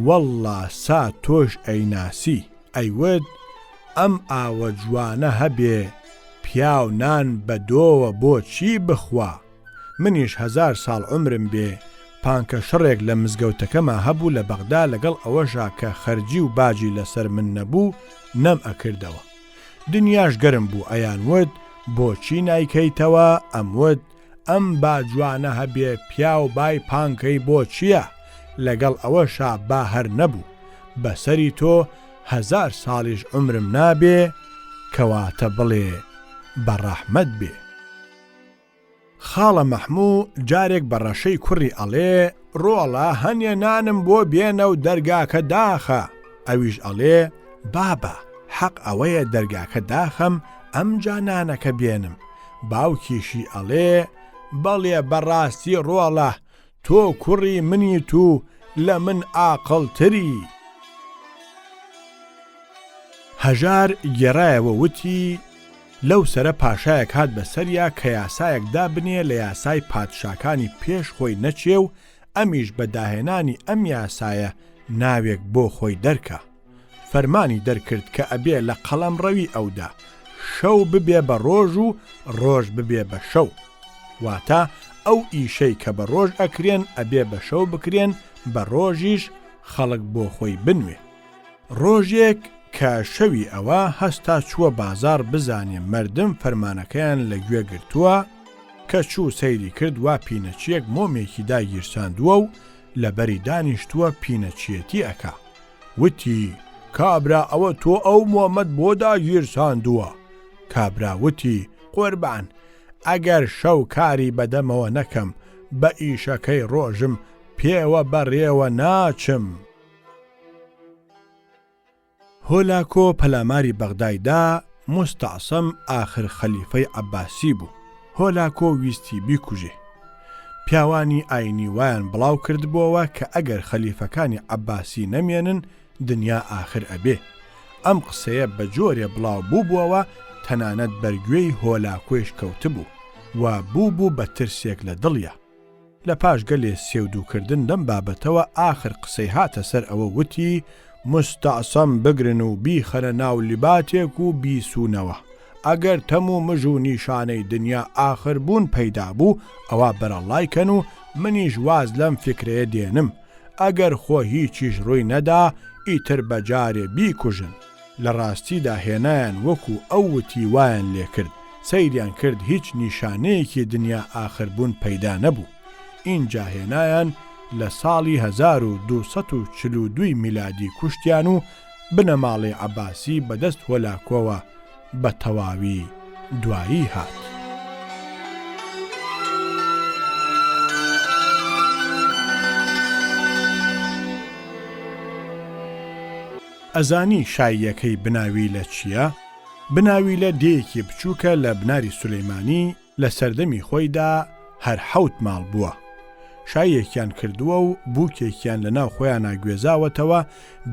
Speaker 1: وەڵڵا سا تۆش ئەیناسی ئەیوت ئەم ئاوە جوانە هەبێ پیاو نان بە دۆوە بۆ چی بخوا منیش هەزار ساڵ عومرم بێ پانکە شڕێک لە مزگەوتەکەما هەبوو لە بەغدا لەگەڵ ئەوەشا کە خەرجی و باجی لەسەر من نەبوو نەم ئەکردەوە دنیاش گەرم بوو ئەیانوت بۆچی نایکەیتەوە ئەموت ئەم با جوانە هەبێ پیاو بای پانکەی بۆ چیە لەگەڵ ئەوەشا با هەر نەبوو بەسەری تۆ هەزار ساڵیش عومرم نابێ کەواتە بڵێ بەڕەحمەت بێ. خاڵە مەحموو جارێک بە ڕەشەی کوڕی ئەڵێ، ڕۆڵە هەنێ نانم بۆ بێنە و دەرگاکە داخە، ئەویش ئەڵێ، بابە حەق ئەوەیە دەرگاکە داخەم ئەمجا نانەکە بێنم، باوکیشی ئەڵێ، بەڵێ بەڕاستی ڕۆڵە تۆ کوڕی منیت و لە من ئاقڵتری. هەژار گێڕایەوە وتی، لەو سەرە پاشایەک هات بە سەریا کە یاسایەک دابنێ لە یاسای پادشاکانی پێش خۆی نەچێ و ئەمیش بە داهێنانی ئەم یاسایە ناوێک بۆ خۆی دەرکا. فەرمانی دەرکرد کە ئەبێ لە قەڵەمڕەوی ئەودا شەو ببێ بە ڕۆژ و ڕۆژ ببێ بە شەو. واتە ئەو ئیشەی کە بە ڕۆژ ئەکرێن ئەبێ بە شەو بکرێن، بە ڕۆژیش خەڵک بۆ خۆی بنوێ. ڕۆژێک کە شەوی ئەوە هەستا چووە بازاڕ بزانێ مەردم فەرمانەکەیان لە گوێ گرتووە، کە چوو سەیری کرد وا پینەچییەک مۆمێکی داگیرساندووە و لەبەری دانیشتووە پینەچییەتی ئەکا. وتی، کابرا ئەوە تۆ ئەو مۆمەت بۆ داگیرساندووە؟ کابرا وتی، قوربان ئەگەر شەو کاری بەدەمەوە نەکەم بە ئیشەکەی ڕۆژم پێوە بەڕێوە ناچم. هۆلاکۆ پەلاماری بەغدای دا، موستەعسەم ئاخر خەلیفەی عەباسی بوو، هۆلاکۆ ویستی بیکوژێ. پیاوانی ئاینی وایان بڵاو کردبۆوە کە ئەگەر خەلیفەکانی عەباسی نەمێنن دنیا ئاخر ئەبێ. ئەم قسەیە بە جۆرێ بڵاو بووبووەوە تەنانەت بەر گوێی هۆلاکۆیش کەوتبوو و بووبوو بە ترسێک لە دڵیا. لە پاش گەلێ سێودووکردن لەم بابەتەوە ئاخر قسەی هاتە سەر ئەوە وتی، موستەعسەم بگرن و بیخەنە ناو لباتێک و بیسوونەوە. ئەگەر تەم و مژ و نیشانەی دنیا ئاخر بوون پەیدا بوو ئەوا بەرەڵای کەن و منیش واز لەم فیکرەیە دێنم. ئەگەر خۆ هیچیش ڕووی نەدا ئیتر بە جارێ بیکوژن. لە ڕاستیدا هێنایان وەکو ئەو وتی وایان لێکرد، سەیریان کرد هیچ نیشانەیەکی دنیا ئاخر بوون پەیدا نەبوو. ئینجا هێنایان لە ساڵی 1242 ی میلادی کوشتیان و بنەماڵەی عەباسی بە دەست هۆلاکۆوە بە تەواوی دوایی هات. ئەزانی شاییەکەی بناویلە چییە؟ بناویلە دێیەکی بچووکە لە بناری سولەیمانی، لە سەردەمی خۆیدا هەر حەوت ماڵ بووە. شاییەکیان کردووە و بووکێکیان لە ناو خۆیانا گوێزاوەتەوە،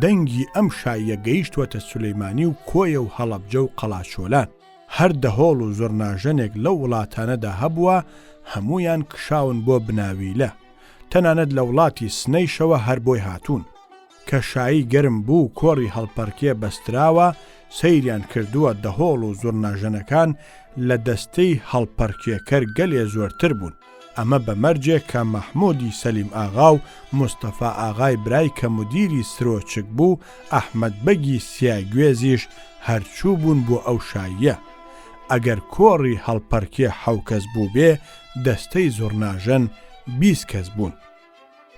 Speaker 1: دەنگی ئەم شاییە گەیشتووەتە سولەیمانی و کۆیە و هەڵەبجە و قەڵاچۆلان. هەر دەهۆڵ و زوڕناژەنێک لەو وڵاتانەدا هەبووە، هەموویان کشاون بۆ بناویلە. تەنانەت لە وڵاتی سنەیشەوە هەر بۆی هاتوون. کە شایی گەرم بوو کۆڕی هەڵپەڕکێ بەستراوە، سەیریان کردووە دەهۆڵ و زوڕناژەنەکان لە دەستەی هەڵپەڕکێکەر گەلێ زۆرتر بوون. ئەمە بە مەرجێک کە مەحموودی سەلیم ئاغا و مستەفا ئاغای برای کە مودیری سرۆچک بوو، ئەحمەد بەگی سیاگوێزیش هەر چووبوون بۆ ئەو شاییە. ئەگەر کۆڕی هەڵپەڕکێ حەو کەس بووبێ، دەستەی زوڕناژەن 20 کەس بوون.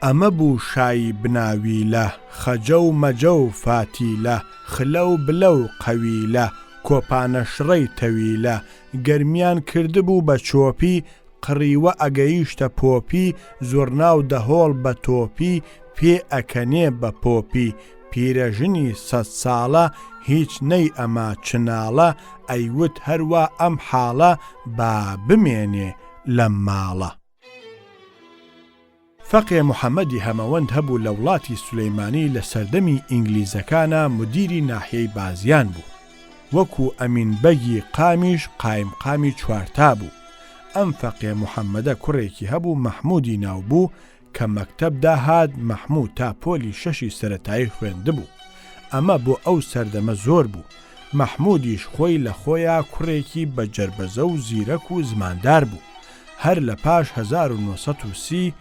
Speaker 1: ئەمە بوو شایی بناویلە، خەجە و مەجە و فاتیلە، خلە و بلە و قەویلە، کۆپانە شڕەی تەویلە، گەرمیان کردبوو بە چۆپی، قڕیوە ئەگەیشتە پۆپی، زوڕنا و دەهۆڵ بە تۆپی، پێ ئەکەنێ بە پۆپی، پیرەژنی سەدساڵە، هیچ نەی ئەما چناڵە، ئەیوت هەروا ئەم حاڵە، با بمێنێ لەم ماڵە. فەقێ محەمەدی هەمەوەند هەبوو لە وڵاتی سولەیمانی لە سەردەمی ئینگلیزەکانا مودیری ناحیەی بازیان بوو. وەکوو ئەمین بەگی قامیش قایمقامی چوارتا بوو. ئەم فەقێ محەمەدە کوڕێکی هەبوو مەحموودی ناو بوو کە مەکتەب داهات مەحموو تا پۆلی شەشی سەرەتایی خوێندبوو. ئەمە بۆ ئەو سەردەمە زۆر بوو. مەحموودیش خۆی لە خۆیا کوڕێکی بە جەربەزە و زیرەک و زماندار بوو. هەر لە پاش 1930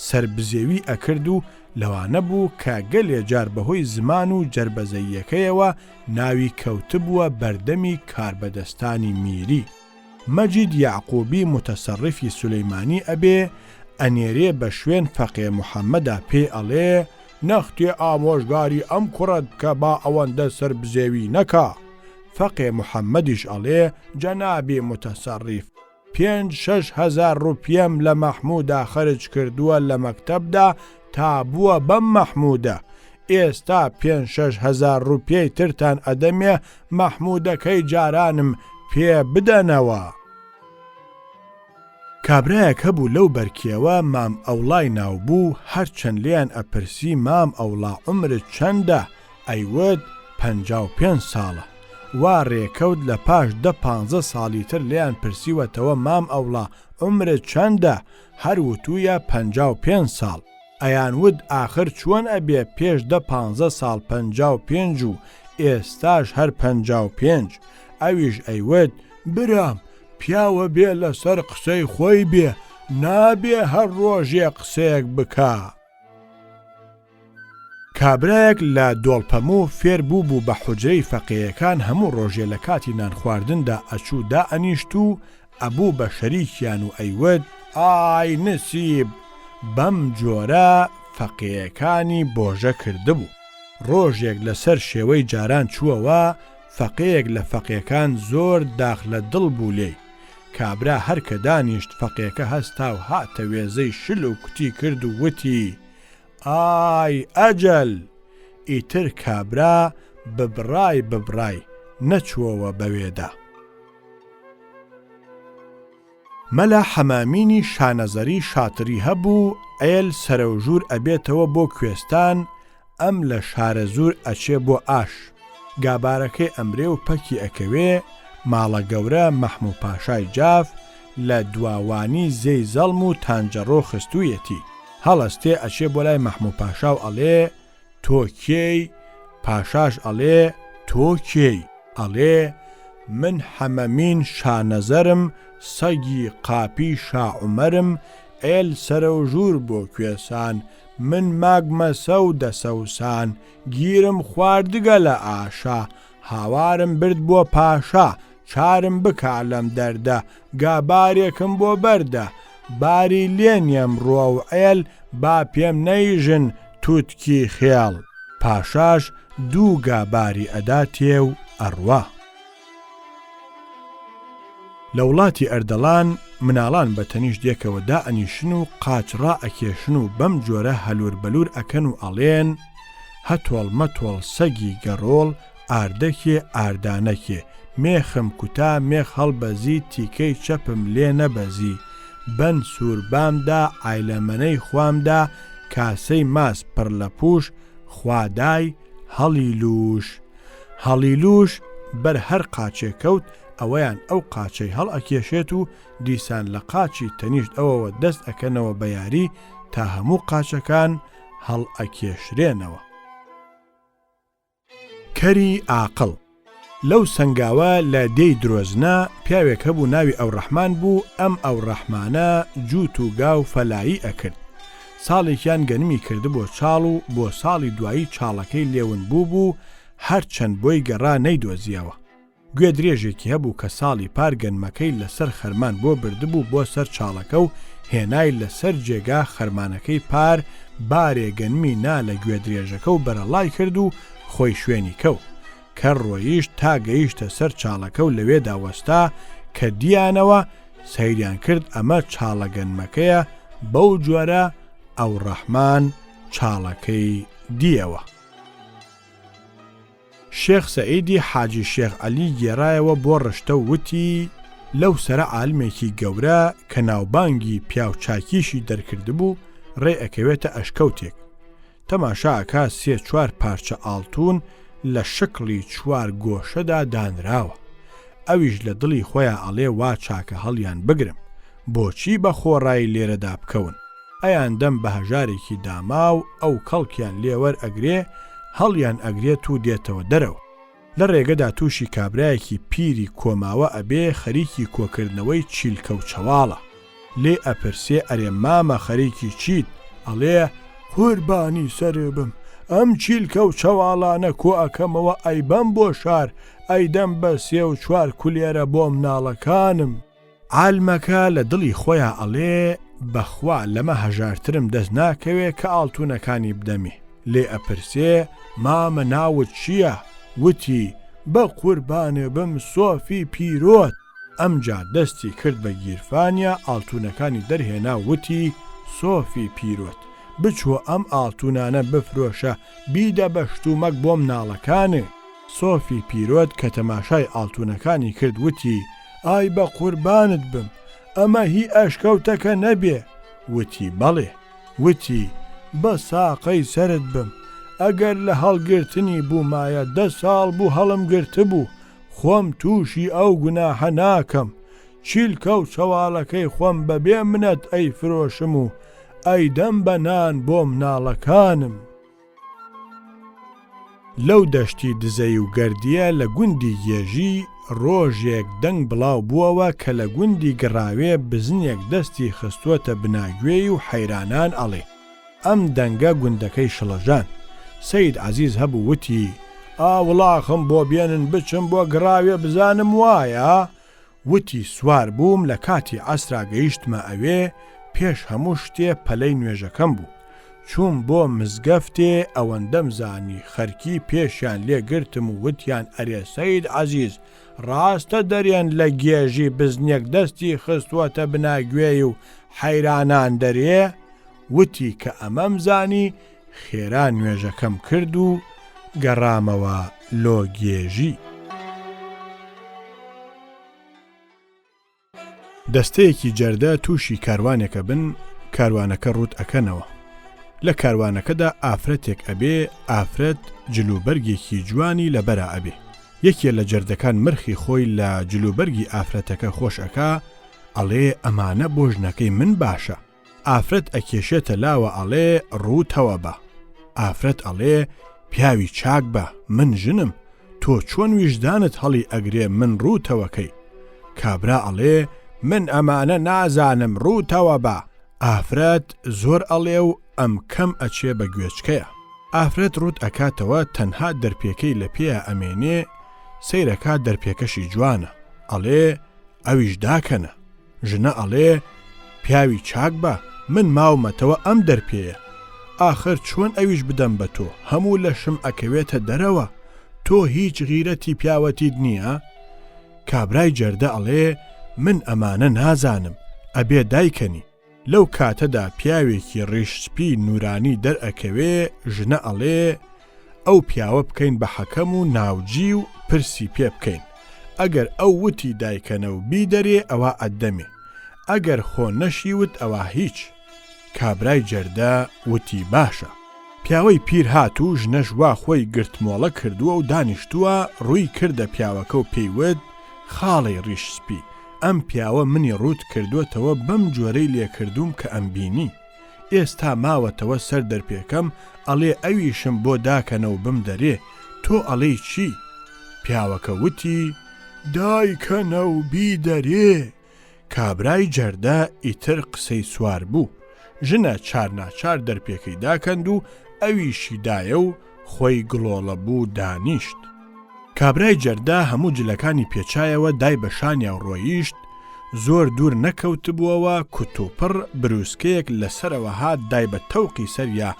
Speaker 1: سەربزێوی ئەکرد و لەوانە بوو کە گەلێ جار بەهۆی زمان و جەربەزەییەکەیەوە ناوی کەوتبووە بەردەمی کاربەدەستانی میری. مەجید یەعقوبی موتەسەڕیفی سولەیمانی ئەبێ، ئەنێرێ بە شوێن فەقێ محەمەدا پێی ئەڵێ، نەختێ ئامۆژگاری ئەم کوڕەت بکە با ئەوەندە سەربزێوی نەکا. فەقێ محەمەدیش ئەڵێ، جەنابی موتەسەڕیف، پێنج 6000 ڕوپیەم لە مەحمودا خەرج کردووە لە مەکتەبدا تا بووە بەم مەحمودە، ئێستا پێنج 6000 ڕوپیەی ترتان ئەدەمێ مەحمودەکەی جارانم پێ بدەنەوە. کابرایەک هەبوو لەو بەرکێوە مام ئەوڵای ناو بوو، هەر چەند لێیان ئەپرسی مام ئەوڵا عومرت چەندە؟ ئەیوت 55 ساڵە. وا رێکەوت لە پاش دە پانزە ساڵی تر لێیان پرسیوەتەوە مام ئەوڵا عومرت چەندە؟ هەر وتوویە 55 ساڵ. ئەیان وت ئاخر چۆن ئەبێ پێش دە پانزە ساڵ 55 و ئێستاش هەر 55؟ ئەویش ئەیوت برام پیاوە بێ لەسەر قسەی خۆی بێ نابێ هەر ڕۆژێ قسەیەک بکا. کابرایەک لە دۆڵپەموو فێر بوو بوو بە حوجرەی فەقێیەکان هەموو ڕۆژێ لە کاتی نان خواردندا ئەچوو دائەنیشت و ئەبوو بە شەریکیان و ئەیوت، ئای نسیب! بەم جۆرە فەقێیەکانی بۆژە کردبوو. ڕۆژێک لە سەر شێوەی جاران چووەوە، فەقێیەک لە فەقێکان زۆر داخ لە دڵ بوو لێی. کابرا هەر کە دانیشت فەقێکە هەستا و هاتە وێزەی شل و کوتی کرد و وتی، ئای ئەجەل! ئیتر کابرا ببڕای ببڕای نەچووەوە بەوێدا. مەلا حەمامینی شانەزەری شاتری هەبوو، عێل سەرەوژوور ئەبێتەوە بۆ کوێستان، ئەم لە شارەزوور ئەچێ بۆ ئاش، گابارەکەی ئەمرێ و پەکی ئەکەوێ، ماڵە گەورە مەحموو پاشای جاف لە دواوانی زێی زەڵم و تانجەڕۆ خستوویەتی، هەڵەستێ ئەچێ بۆ لای مەحموو پاشا و ئەڵێ، تۆ کێی؟ پاشاش ئەڵێ، تۆ کێی؟ ئەڵێ، من حەمەمین شانەزەرم، سەگی قاپی شاعومەرم، عێل سەرەوژوور بۆ کوێسان، من ماگمەسە و دەسەوسان، گیرم خواردگە لە ئاشا، هاوارم برد بۆ پاشا، چارم بکا لەم دەردە، گابارێکم بۆ بەردە، باری لێ نیەم ڕۆ و عێل، با پێم نەیژن تووتکی خێڵ. پاشاش دوو گا باری ئەداتێ و ئەڕوا. لە وڵاتی ئەردەڵان مناڵان بە تەنیشت یەکەوە دائەنیشن و قاچ ڕائەکێشن و بەم جۆرە هەلوور بەلوور ئەکەن و ئەڵێن. هەتۆڵ مەتۆڵ سەگی گەڕۆڵ ئاردەکێ ئاردانەکێ مێخم کوتا مێخ هەڵبەزی تیکەی چەپم لێ نەبەزی بەن سوور بام دا عایلەمەنەی خوام دا کاسەی ماس پڕ لە پووش خوا دای هەڵی لووش هەڵی لووش بەر هەر قاچێ کەوت ئەوەیان ئەو قاچەی هەڵئەکێشێت و دیسان لە قاچی تەنیشت ئەوەوە دەست ئەکەنەوە بە یاری تا هەموو قاچەکان هەڵئەکێشرێنەوە. کەری ئاقڵ. لەو سەنگاوە لە دێی درۆزنە پیاوێک هەبوو ناوی ئەوڕەحمان بوو، ئەم ئەوڕەحمانە جووت و گا و فەلایی ئەکرد. ساڵێکیان گەنمی کردبۆ چاڵ و بۆ ساڵی دوایی چاڵەکەی لێ ون بووبوو، هەر چەند بۆی گەڕا نەیدۆزییەوە. گوێ درێژێکی هەبوو کە ساڵی پار گەنمەکەی لە سەر خەرمان بۆ بردبوو بۆ سەر چاڵەکە و هێنای لە سەر جێگا خەرمانەکەی پار بارێ گەنمی نا لە گوێ درێژەکە و بەرەڵای کرد و خۆی شوێنی کەو. کەر ڕۆیشت تا گەیشتە سەر چاڵەکە و لەوێدا وەستا کە دییانەوە سەیریان کرد ئەمە چاڵە گەنمەکەیە بەو جۆرە ئەوڕەحمان چاڵەکەی دییەوە. شێخ سەعیدی حاجی شێخ عەلی گێڕایەوە بۆ ڕشتە و وتی، لەو سەرە عالمێکی گەورە کە ناوبانگی پیاو چاکیشی دەرکردبوو ڕێ ئەکەوێتە ئەشکەوتێک. تەماشا ئەکا سێ چوار پارچە ئاڵتوون لە شکڵی چوار گۆشەدا دانراوە. ئەویش لە دڵی خۆیا ئەڵێ وا چاکە هەڵیان بگرم. بۆچی بە خۆڕایی لێرەدا بکەون؟ ئەیاندەم بە هەژارێکی داماو ئەو کەڵکیان لێ وەر ئەگرێ هەڵیان ئەگرێت و دێتەوە دەرەوە. لە ڕێگەدا تووشی کابرایەکی پیری کۆماوە ئەبێ خەریکی کۆکردنەوەی چیلکە و چەواڵە. لێی ئەپرسێ ئەرێ مامە خەریکی چیت؟ ئەڵێ، قوربانی سەرێ بم ئەم چیلکە و چەواڵانە کۆ ئەکەمەوە ئەیبەم بۆ شار ئەیدەم بە سێ و چوار کولێرە بۆ مناڵەکانم. عالمەکە لە دڵی خۆیا ئەڵێ بەخوا لەمە هەژارترم دەست ناکەوێ کە ئاڵتونەکانی بدەمێ، لێ ئەپرسێ مامە ناوت چیە؟ وتی، بە قوربانێ بم سۆفی پیرۆت، ئەمجا دەستی کرد بە گیرفانیا ئاڵتونەکانی دەرهێنا و وتی، سۆفی پیرۆت بچۆ ئەم ئاڵتونانە بفرۆشە بیدە بە شتومەک بۆ مناڵەکانێ. سۆفی پیرۆت کە تەماشای ئاڵتونەکانی کرد وتی، ئای بە قوربانت بم ئەمە هی ئەشکەوتەکە نەبێ؟ وتی، بەڵێ. وتی، بە ساقەی سەرت بم ئەگەر لە هەڵگرتنی بوومایە دە ساڵ بوو هەڵم گرتبوو، خۆم تووشی ئەو گوناحە ناکەم، چیلکە و چەواڵەکەی خۆم بە بێ منەت ئەیفرۆشم و ئەیدەم بە نان بۆ مناڵەکانم. لەو دەشتی دزەی و گردییە لە گوندی گێژی، ڕۆژێک دەنگ بڵاو بووەوە کە لە گوندی گڕاوێ بزنێک دەستی خستووەتە بناگوێی و حەیرانان ئەڵێ. ئەم دەنگە گوندەکەی شڵەژان. سەید عەزیز هەبوو وتی، ئا وڵاخم بۆ بێنن بچم بۆ گڕاوێ بزانم وایە؟ وتی سوار بووم لە کاتی عەسرا گەیشتمە ئەوێ پێش هەموو شتێ پەلەی نوێژەکەم بوو چووم بۆ مزگەفتێ ئەوەندەم زانی خەرکی پێشیان لێ گرتم و وتیان ئەرێ سەید عەزیز ڕاستە دەرێن لە گێژی بزنێک دەستی خستووەتە بناگوێی و حەیرانان دەرێ وتی کە ئەمەم زانی خێرا نوێژەکەم کرد و گەڕامەوە لۆ گێژی. دەستەیەکی جەردە تووشی کاروانێک ئەبن، کاروانەکە ڕووت ئەکەنەوە. لە کاروانەکەدا ئافرەتێک ئەبێ، ئافرەت جلوبەرگێکی جوانی لەبەرا ئەبێ. یەکێ لە جەردەکان مرخی خۆی لە جلوبەرگی ئافرەتەکە خۆش ئەکا، ئەڵێ ئەمانە بۆ ژنەکەی من باشە. ئافرەت ئەکێشێتە لاوە ئەڵێ ڕووتەوە بە. ئافرەت ئەڵێ پیاوی چاک بە من ژنم تۆ چۆن ویژدانت هەڵی ئەگرێ من ڕووتەوە کەی. کابرا ئەڵێ من ئەمانە نازانم ڕووتەوە بە. ئافرەت زۆر ئەڵێ و ئەم کەم ئەچێ بە گوێچکەیا. ئافرەت ڕووت ئەکاتەوە تەنها دەرپێکەی لە پێیا ئەمێنێ سەیرەکا دەرپێکەشی جوانە ئەڵێ ئەویش داکەنە. ژنە ئەڵێ، پیاوی چاک بە، من ماومەتەوە ئەم دەرپێیە. ئاخر چۆن ئەویش بدەم بە تۆ، هەموو لەشم ئەکەوێتە دەرەوە، تۆ هیچ غیرەتی پیاوەتیت نییە؟ کابرای جەردە ئەڵێ، من ئەمانە نازانم، ئەبێ دایکەنی. لەو کاتەدا پیاوێکی ڕیش سپی نوورانی دەرئەکەوێ، ژنە ئەڵێ. ئەو پیاوە بکەین بە حەکەم و ناوجی و پرسی پێ بکەین، ئەگەر ئەو وتی دایکەنە و بیدەرێ ئەوا ئەتدەمێ، ئەگەر خۆ نەشی وت ئەوا هیچ. کابرای جەردە وتی باشە. پیاوەی پیر هات و ژنەش وا خۆی گرتمۆڵە کردووە و دانیشتووە، ڕووی کردە پیاوەکە و پێی وت، خاڵەی ڕیش سپی، ئەم پیاوە منی ڕووت کردووەتەوە بەم جۆرەی لێ کردووم کە ئەمبینی. ئێستا ماوەتەوە سەر دەرپێکەم ئەڵێ ئەویشم بۆ داکەنە و بمدەرێ، تۆ ئەڵێی چی؟ پیاوەکە وتی. دایکەنە و بیدەرێ. کابرای جەردە ئیتر قسەی سوار بوو. ژنە چار ناچار دەرپێکەی داکەند و ئەویشی دایە و خۆی گڵۆڵە بوو دانیشت. کابرای جەردە هەموو جلەکانی پێچایەوە دای بە شانیا و ڕۆیشت، زۆر دوور نەکەوتبووەوە کوتوپڕ بروسکەیەک لە سەرەوە هات دای بە تەوقی سەریا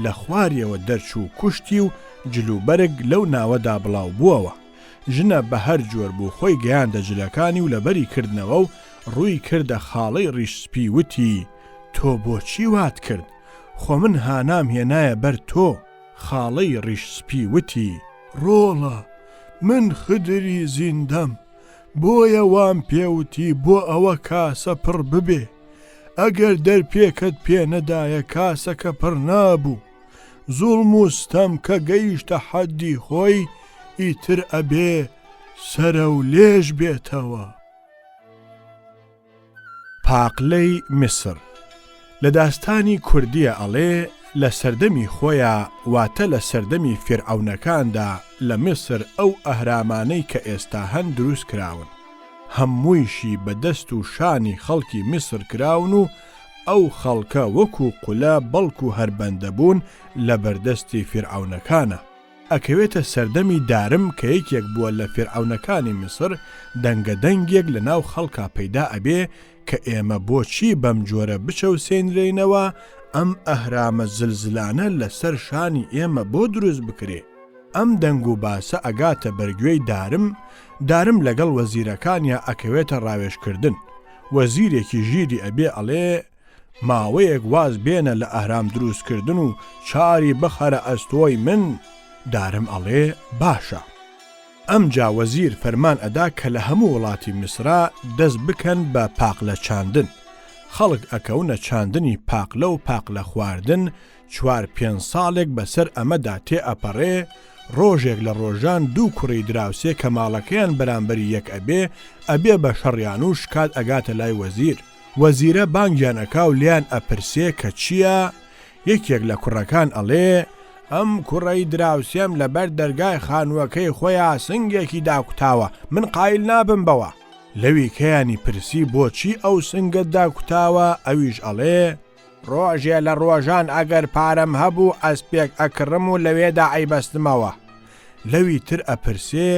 Speaker 1: لە خواریەوە دەرچوو کوشتی و جلوبەرگ لەو ناوەدا بڵاو بووەوە. ژنە بە هەر جۆر بوو خۆی گەیاندە جلەکانی و لەبەری کردنەوە و ڕووی کردە خاڵەی ڕیش سپی وتی، تۆ بۆچی وات کرد؟ خۆ من هانام هێنایە بەر تۆ. خاڵەی ڕیش سپی وتی. ڕۆڵە من خدری زیندەم، بۆیە وام پێ وتی بۆ ئەوە کاسە پڕ ببێ، ئەگەر دەرپێکەت پێ نەدایە کاسەکە پڕ نابوو. زوڵم و ستەم کە گەیشتە حەدی خۆی ئیتر ئەبێ سەرەو لێژ بێتەوە. پاقلەی میسر لە داستانی کوردیە ئەڵێ لە سەردەمی خۆیا واتە لە سەردەمی فیرعەونەکاندا لە میسر ئەو ئەهرامانەی کە ئێستا هەن دروست کراون هەموویشی بە دەست و شانی خەڵکی میسر کراون و ئەو خەڵکە وەکو قولە بەڵکو هەر بەندە بوون لە بەردەستی فیرعەونەکانا. ئەکەوێتە سەردەمی دارم کە یەکێک بووە لە فیرعەونەکانی میسر، دەنگە دەنگێک لە ناو خەڵکا پەیدا ئەبێ کە ئێمە بۆچی بەم جۆرە بچەوسێنرێینەوە، ئەم ئەهرامە زلزلانە لە سەر شانی ئێمە بۆ دروست بکرێ؟ ئەم دەنگ و باسە ئەگاتە بەرگوێی دارم، دارم لەگەڵ وەزیرەکانیا ئەکەوێتە ڕاوێژکردن، وەزیرێکی ژیری ئەبێ ئەڵێ، ماوەیەک واز بێنە لە ئەهرام دروست کردن و چاری بخەرە ئەستۆی من، دارم ئەڵێ باشە. ئەمجا وەزیر فەرمان ئەدا کە لە هەموو وڵاتی میسرا دەست بکەن بە پاقلە چاندن. خەڵک ئەکەونە چاندنی پاقلە و پاقلە خواردن، چوار پێنج ساڵێک بەسەر ئەمەدا تێ ئەپەڕێ، ڕۆژێک لە ڕۆژان دوو کوڕی دراوسێ کە ماڵەکەیان بەرامبەری یەک ئەبێ، ئەبێ بە شەڕیان و شکات ئەگاتە لای وەزیر. وەزیرە بانگیان ئەکا و لێیان ئەپرسێ کە چییە، یەکێک لە کوڕەکان ئەڵێ، ئەم کوڕەی دراوسێم لە بەر دەرگای خانووەکەی خۆیا سنگێکی داکوتاوە، من قایل نابم بەوە. لەوی کەیانی پرسی بۆچی ئەو سنگەت داکوتاوە، ئەویش ئەڵێ، ڕۆژێ لە ڕۆژان ئەگەر پارەم هەبوو ئەسپێک ئەکڕم و لەوێدا ئەیبەستمەوە. لەوی تر ئەپرسێ،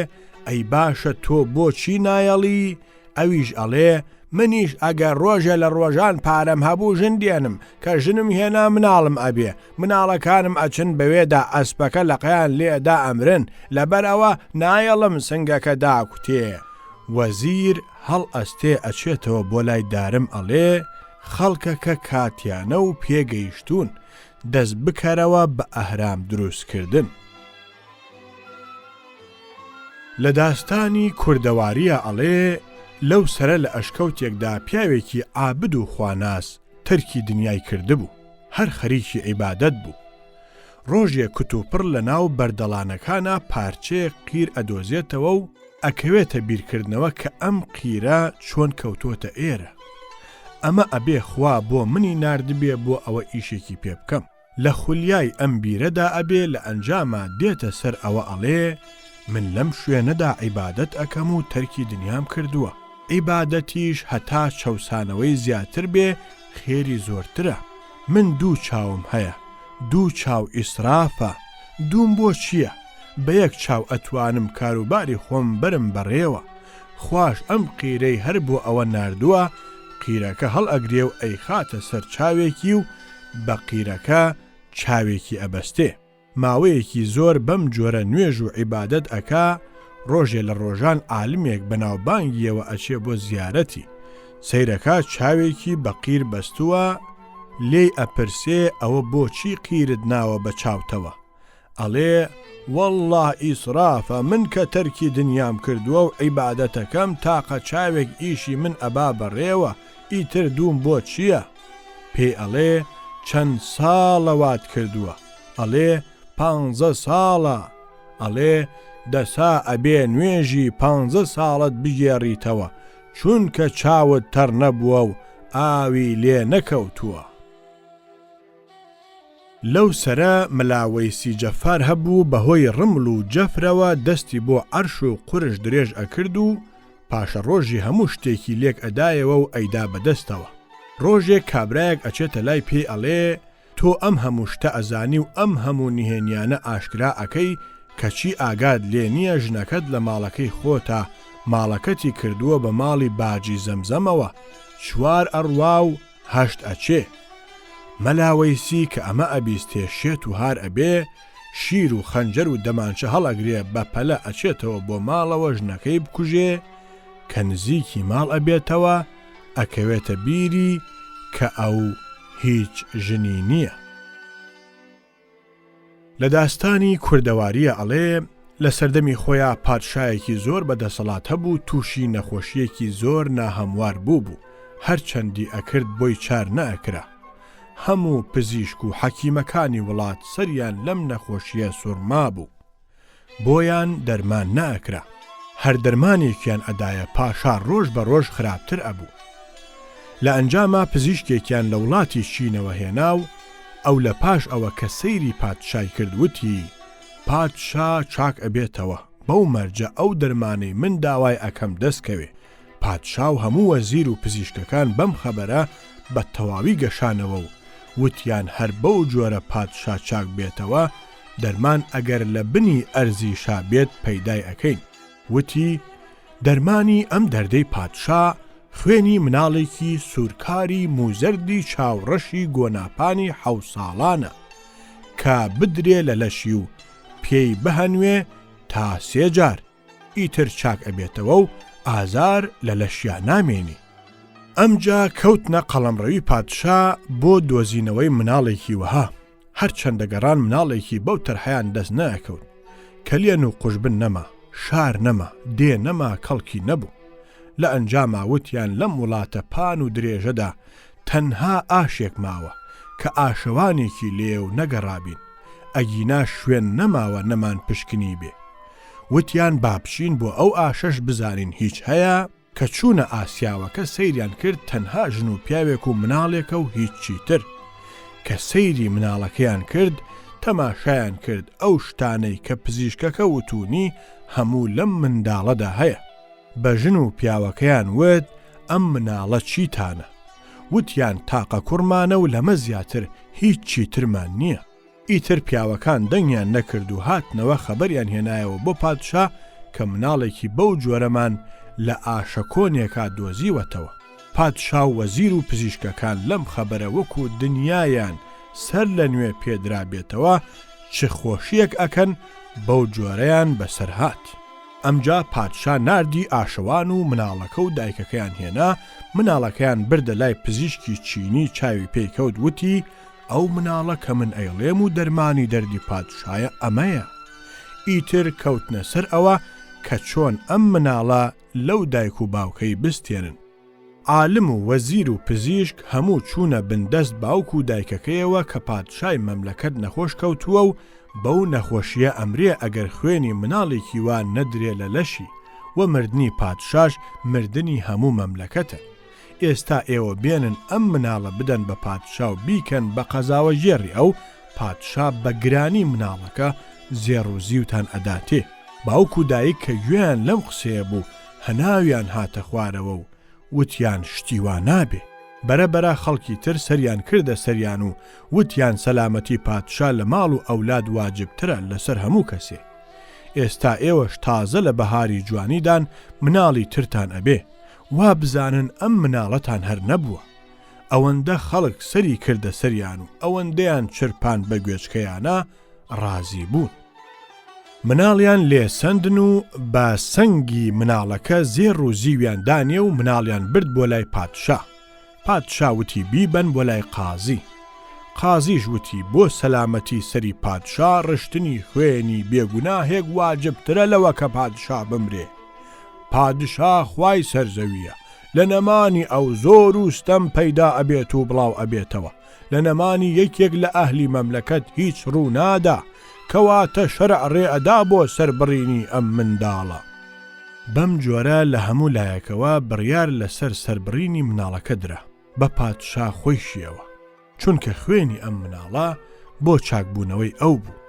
Speaker 1: ئەی باشە تۆ بۆچی نایەڵی؟ ئەویش ئەڵێ، منیش ئەگەر ڕۆژێ لە ڕۆژان پارەم هەبوو ژن دێنم، کە ژنم هێنا مناڵم ئەبێ، مناڵەکانم ئەچن بەوێدا ئەسپەکە لەقەیان لێ ئەدا ئەمرن، لەبەر ئەوە نایەڵم سنگەکە داکوتێ. وەزیر هەڵئەستێ ئەچێتەوە بۆ لای دارم ئەڵێ، خەڵکەکە کاتیانە و پێگەیشتوون، دەست بکەرەوە بە ئەهرام دروست کردن. لە داستانی کوردەوارییا ئەڵێ، لەو سەرە لە ئەشکەوتێکدا پیاوێکی عابد و خواناس تەرکی دنیای کردبوو، هەر خەریکی عیبادەت بوو. ڕۆژێ کوتوپڕ لە ناو بەردەڵانەکانا پارچەیەک قیر ئەدۆزێتەوە و ئەکەوێتە بیرکردنەوە کە ئەم قیرە چۆن کەوتۆتە ئێرە؟ ئەمە ئەبێ خوا بۆ منی ناردبێ بۆ ئەوە ئیشێکی پێ بکەم. لە خولیای ئەم بیرەدا ئەبێ لە ئەنجاما دێتە سەر ئەوە ئەڵێ من لەم شوێنەدا عیبادەت ئەکەم و تەرکی دنیام کردووە عیبادەتیش هەتا چەوسانەوەی زیاتر بێ خێری زۆرترە من دوو چاوم هەیە دوو چاو ئیسرافە دووم بۆ چییە بە یەک چاو ئەتوانم کاروباری خۆم بەرم بەڕێوە خواش ئەم قیرەی هەر بۆ ئەوە ناردووە قیرەکە هەڵئەگرێ و ئەیخاتە سەر چاوێکی و بە قیرەکە چاوێکی ئەبەستێ. ماوەیەکی زۆر بەم جۆرە نوێژ و عیبادەت ئەکا، ڕۆژێ لە ڕۆژان عالمێک بە ناوبانگیەوە ئەچێ بۆ زیارەتی، سەیرەکا چاوێکی بە قیر بەستووە، لێی ئەپرسێ ئەوە بۆچی قیرت ناوە بە چاوتەوە؟ ئەڵێ، وەڵڵا ئیسرافە من کە تەرکی دنیام کردووە و عیبادەتەکەم تاقە چاوێک ئیشی من ئەبا بەڕێوە، ئیتر دووم بۆ چییە؟ پێی ئەڵێ، چەند ساڵە وات کردووە؟ ئەڵێ، پانزە ساڵە. ئەڵێ، دەسا ئەبێ نوێژی پانزە ساڵت بگێڕیتەوە، چونکە چاوت تەڕ نەبووە و ئاوی لێ نەکەوتووە. لەو سەرە مەلا وەیسی جەفار هەبوو بە هۆی ڕمڵ و جەفرەوە دەستی بۆ عەرش و قورش درێژ ئەکرد و پاشەڕۆژی هەموو شتێکی لێک ئەدایەوە و ئەیدا بە دەستەوە. ڕۆژێک کابرایەک ئەچێتە لای پێی ئەڵێ تۆ ئەم هەموو شتە ئەزانی و ئەم هەموو نهێنیانە ئاشکرا ئەکەی کەچی ئاگات لێ نییە ژنەکەت لە ماڵەکەی خۆتا ماڵەکەتی کردووە بە ماڵی باجی زەمزەمەوە چوار ئەڕوا و هەشت ئەچێ. مەلا وەیسی کە ئەمە ئەبیستێ شێت و هار ئەبێ، شیر و خەنجەر و دەمانچە هەڵئەگرێ بە پەلە ئەچێتەوە بۆ ماڵەوە ژنەکەی بکوژێ، کە نزیکی ماڵ ئەبێتەوە ئەکەوێتە بیری کە ئەو هیچ ژنی نییە. لە داستانی کوردەوارییە ئەڵێ، لە سەردەمی خۆیا پادشایەکی زۆر بە دەسەڵات هەبوو تووشی نەخۆشییەکی زۆر ناهەموار بووبوو، هەر چەندی ئەکرد بۆی چار نەئەکرا. هەموو پزیشک و حەکیمەکانی وڵات سەریان لەم نەخۆشییە سوڕمابوو. بۆیان دەرمان نەئەکرا. هەر دەرمانێکیان ئەدایە پاشا ڕۆژ بە ڕۆژ خراپتر ئەبوو. لە ئەنجاما پزیشکێکیان لە وڵاتی چینەوە هێنا و ئەو لە پاش ئەوە کە سەیری پادشای کرد وتی، پادشا چاک ئەبێتەوە بەو مەرجە ئەو دەرمانەی من داوای ئەکەم دەست کەوێ. پادشا و هەموو وەزیر و پزیشکەکان بەم خەبەرە بە تەواوی گەشانەوە و وتیان هەر بەو جۆرە پادشا چاک بێتەوە دەرمان ئەگەر لە بنی ئەرزیشا بێت پەیدای ئەکەین. وتی، دەرمانی ئەم دەردەی پادشا خوێنی مناڵێکی سوورکاری مووزەردی چاوڕەشی گۆناپانی حەوساڵانە کە بدرێ لە لەشی و پێی بهەنوێ تا سێ جار، ئیتر چاک ئەبێتەوە و ئازار لە لەشیا نامێنی. ئەمجا کەوتنە قەڵەمڕەوی پادشا بۆ دۆزینەوەی مناڵێکی وەها. هەرچەندە گەڕان مناڵێکی بەو تەرحەیان دەست نەئەکەوت. کەلێن و قوژبن نەما، شار نەما، دێ نەما کەڵکی نەبوو. لە ئەنجاما وتیان لەم وڵاتە پان و درێژەدا تەنها ئاشێک ماوە کە ئاشەوانێکی لێیە و نەگەڕابین، ئەگینا شوێن نەماوە نەمان پشکنیبێ. وتیان با بچین بۆ ئەو ئاشەش بزانین هیچ هەیە؟ کە چوونە ئاسیاوەکە سەیریان کرد تەنها ژن و پیاوێک و مناڵێکە و هیچی تر. کە سەیری مناڵەکەیان کرد تەماشایان کرد ئەو شتانەی کە پزیشکەکە وتوونی هەموو لەم منداڵەدا هەیە. بە ژن و پیاوەکەیان وت ئەم مناڵە چیتانە؟ وتیان تاقە کوڕمانە و لەمە زیاتر هیچی ترمان نییە. ئیتر پیاوەکان دەنگیان نەکرد و هاتنەوە خەبەریان هێنایەوە بۆ پادشا کە مناڵێکی بەو جۆرەمان لە ئاشە کۆنێکا دۆزیوەتەوە. پادشا و وەزیر و پزیشکەکان لەم خەبەرە وەکوو دنیایان سەر لە نوێ پێ درابێتەوە چ خۆشییەک ئەکەن بەو جۆرەیان بەسەر هات. ئەمجا پادشا ناردی ئاشەوان و مناڵەکە و دایکەکەیان هێنا، مناڵەکەیان بردە لای پزیشکی چینی چاوی پێی کەوت وتی، ئەو مناڵە کە من ئەیڵێم و دەرمانی دەردی پادشایە ئەمەیە. ئیتر کەوتنە سەر ئەوە کە چۆن ئەم مناڵە لەو دایک و باوکەی بستێنن. عالم و وەزیر و پزیشک هەموو چوونە بن دەست باوک و دایکەکەیەوە کە پادشای مەملەکەت نەخۆش کەوتووە و بەو نەخۆشییە ئەمرێ ئەگەر خوێنی مناڵێکی وا نەدرێ لە لەشی، وە مردنی پادشاش مردنی هەموو مەملەکەتە. ئێستا ئێوە بێنن ئەم مناڵە بدەن بە پادشا و بیکەن بە قەزاوەگێڕی ئەو، پادشا بە گرانی مناڵەکە زێڕ و زیوتان ئەداتێ. باوک و دایک کە گوێیان لەم قسەیە بوو هەناویان هاتە خوارەوە و وتیان شتی وا نابێ. بەرە بەرە خەڵکی تر سەریان کردە سەریان و وتیان سەلامەتی پادشا لە ماڵ و ئەولاد واجبترە لەسەر هەموو کەسێ. ئێستا ئێوەش تازە لە بەهاری جوانیدان مناڵی ترتان ئەبێ. وا بزانن ئەم مناڵەتان هەر نەبووە. ئەوەندە خەڵک سەری کردە سەریان و ئەوەندەیان چرپاند بە گوێچکەیانا ڕازی بوون. مناڵیان لێ سەندن و بە سەنگی مناڵەکە زێڕ و زیویان دانێ و مناڵیان برد بۆ لای پادشا. پادشا وتی بیبەن بۆ لای قازی. قازیش وتی بۆ سەلامەتی سەری پادشا ڕشتنی خوێنی بێگوناهێک واجبترە لەوە کە پادشا بمرێ. پادشا خوای سەر زەوییە، لە نەمانی ئەو زۆر و ستەم پەیدا ئەبێت و بڵاو ئەبێتەوە، لە نەمانی یەکێک لە ئەهلی مەملەکەت هیچ ڕوو نادا، کەواتە شەرع ڕێ ئەدا بۆ سەربڕینی ئەم منداڵە. بەم جۆرە لە هەموو لایەکەوە بڕیار لەسەر سەربڕینی مناڵەکە درا، بە پادشا خۆیشیەوە. چونکە خوێنی ئەم مناڵە بۆ چاکبوونەوەی ئەو بوو.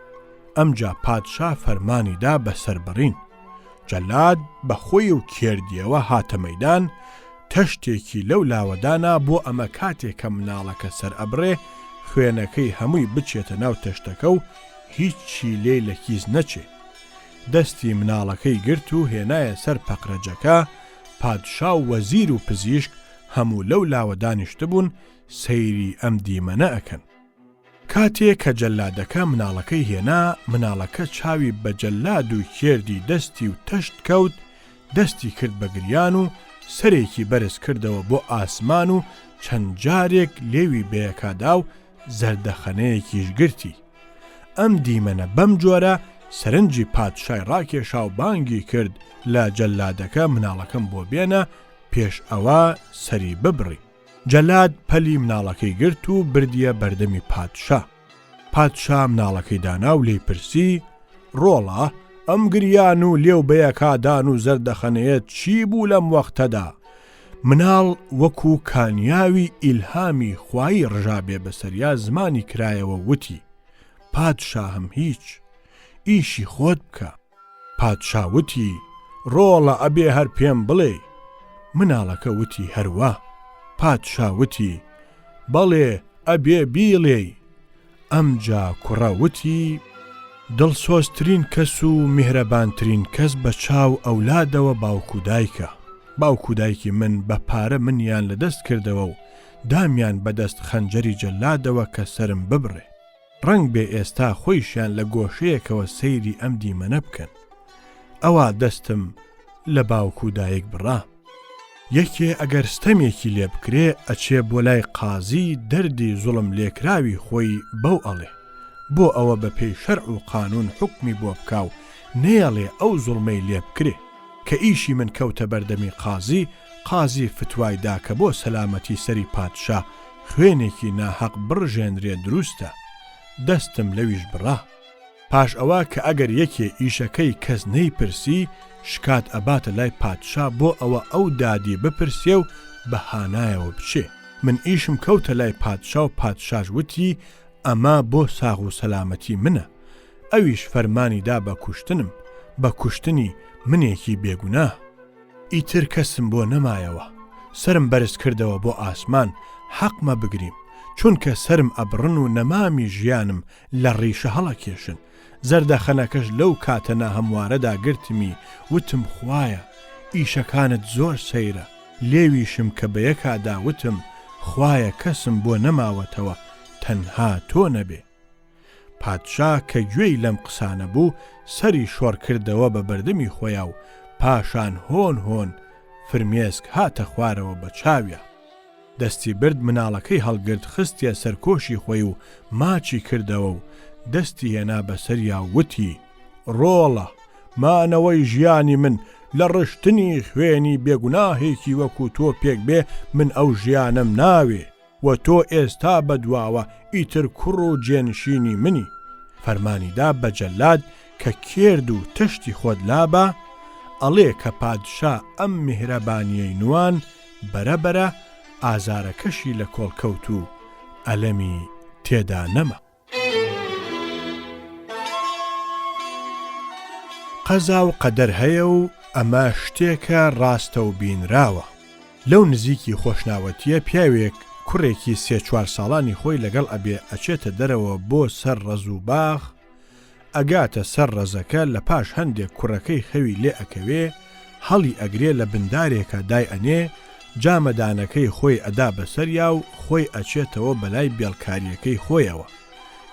Speaker 1: ئەمجا پادشا فەرمانی دا بە سەربڕین. جەلاد بە خۆی و کێردیەوە هاتە مەیدان، تەشتێکی لەو لاوە دانا بۆ ئەمە کاتێ کە مناڵەکە سەر ئەبڕێ خوێنەکەی هەمووی بچێتە ناو تەشتەکە و هیچی لێی لە کیس نەچێ. دەستی مناڵەکەی گرت و هێنایە سەر پەقرەجەکە، پادشا و وەزیر و پزیشک هەموو لەو لاوە دانیشتبوون سەیری ئەم دیمەنە ئەکەن. کاتێ کە جەلادەکە مناڵەکەی هێنا، مناڵەکە چاوی بە جەلاد و کێردی دەستی و تەشت کەوت، دەستی کرد بە گریان و سەرێکی بەرز کردەوە بۆ ئاسمان و چەند جارێک لێوی بەیەکا دا و زەردەخەنەیەکیش گرتی. ئەم دیمەنە بەم جۆرە سەرنجی پادشای ڕاکێشا و بانگی کرد لە جەلادەکە مناڵەکەم بۆ بێنە پێش ئەوە سەری ببڕی. جەلاد پەلی مناڵەکەی گرت و بردیە بەردەمی پادشا. پادشا مناڵەکەی دانا و لێی پرسی، ڕۆڵە، ئەم گریان و لێو بەیەکادان و زەردەخەنەیەت چی بوو لەم وەختەدا؟ مناڵ وەکوو کانیاوی ئیلهامی خوایی ڕژابێ بەسەریا زمانی کرایەوە و وتی، پادشاهم هیچ، ئیشی خۆت بکە. پادشا وتی، ڕۆڵە ئەبێ هەر پێم بڵێی. مناڵەکە وتی، هەروا. پادشا وتی، بەڵێ ئەبێ بیڵێی. ئەمجا کوڕە وتی، دڵسۆزترین کەس و میهرەبانترین کەس بە چاو ئەولادەوە باوک و دایکە. باوک و دایکی من بە پارە منیان لە دەست کردەوە و دامیان بە دەست خەنجەری جەلادەوە کە سەرم ببڕێ. ڕەنگبێ ئێستا خۆیشیان لە گۆشەیەکەوە سەیری ئەم دیمەنە بکەن. ئەوا دەستم لە باوک و دایک بڕا. یەکێ ئەگەر ستەمێکی لێ بکرێ ئەچێ بۆ لای قازی دەردی زوڵم لێکراوی خۆی بەو ئەڵێ. بۆ ئەوە بە پێی شەرع و قانوون حوکمی بۆ بکا و نەیەڵێ ئەو زوڵمەی لێ بکرێ. کە ئیشی من کەوتە بەردەمی قازی، قازی فتوای دا کە بۆ سەلامەتی سەری پادشا خوێنێکی ناهەق بڕژێنرێ دروستە. دەستم لەویش بڕا. پاش ئەوە کە ئەگەر یەکێ ئیشەکەی کەس نەیپرسی، شکات ئەباتە لای پادشا بۆ ئەوە ئەو دادی بپرسێ و بە هانایەوە بچێ. من ئیشم کەوتە لای پادشا و پادشاش وتی ئەمە بۆ ساغ و سەلامەتی منە. ئەویش فەرمانی دا بە کوشتنم، بە کوشتنی منێکی بێگوناه. ئیتر کەسم بۆ نەمایەوە. سەرم بەرز کردەوە بۆ ئاسمان، حەقمە بگریم، چونکە سەرم ئەبڕن و نەمامی ژیانم لە ڕیشە هەڵەکێشن. زەردەخەنەکەش لەو کاتە ناهەموارەدا گرتمی، وتم خوایە، ئیشەکانت زۆر سەیرە. لێویشم کە بەیەکا دا وتم خوایە کەسم بۆ نەماوەتەوە تەنها تۆ نەبێ. پادشا کە گوێی لەم قسانە بوو سەری شۆڕ کردەوە بە بەردەمی خۆیا و پاشان هۆن هۆن فرمێسک هاتە خوارەوە بە چاویا. دەستی برد مناڵەکەی هەڵگرت خستیە سەر کۆشی خۆی و ماچی کردەوە و دەستی هێنا بە سەریا و وتی، ڕۆڵە، مانەوەی ژیانی من لە ڕشتنی خوێنی بێگوناهێکی وەکوو تۆ پێک بێ من ئەو ژیانەم ناوێ. و تۆ ئێستا بەدواوە ئیتر کوڕ و جێنشینی منی. فەرمانی دا بە جەلاد کە کێرد و تەشتی خۆت لابە، ئەڵێ کە پادشا ئەم میهرەبانیەی نوان بەرە بەرە ئازارەکەشی لە کۆڵ کەوت و ئەلەمی تێدا نەما. قەزا و قەدەر هەیە و ئەمە شتێکە ڕاستە و بینراوە. لەو نزیکی خۆشناوەتییە پیاوێک کوڕێکی سێ چوار ساڵانی خۆی لەگەڵ ئەبێ ئەچێتە دەرەوە بۆ سەر ڕەز و باخ، ئەگاتە سەر ڕەزەکە لە پاش هەندێک کوڕەکەی خەوی لێ ئەکەوێ هەڵی ئەگرێ لە بن دارێکا دای ئەنێ جامەدانەکەی خۆی ئەدا بەسەریا و خۆی ئەچێتەوە بەلای بێڵکاریەکەی خۆیەوە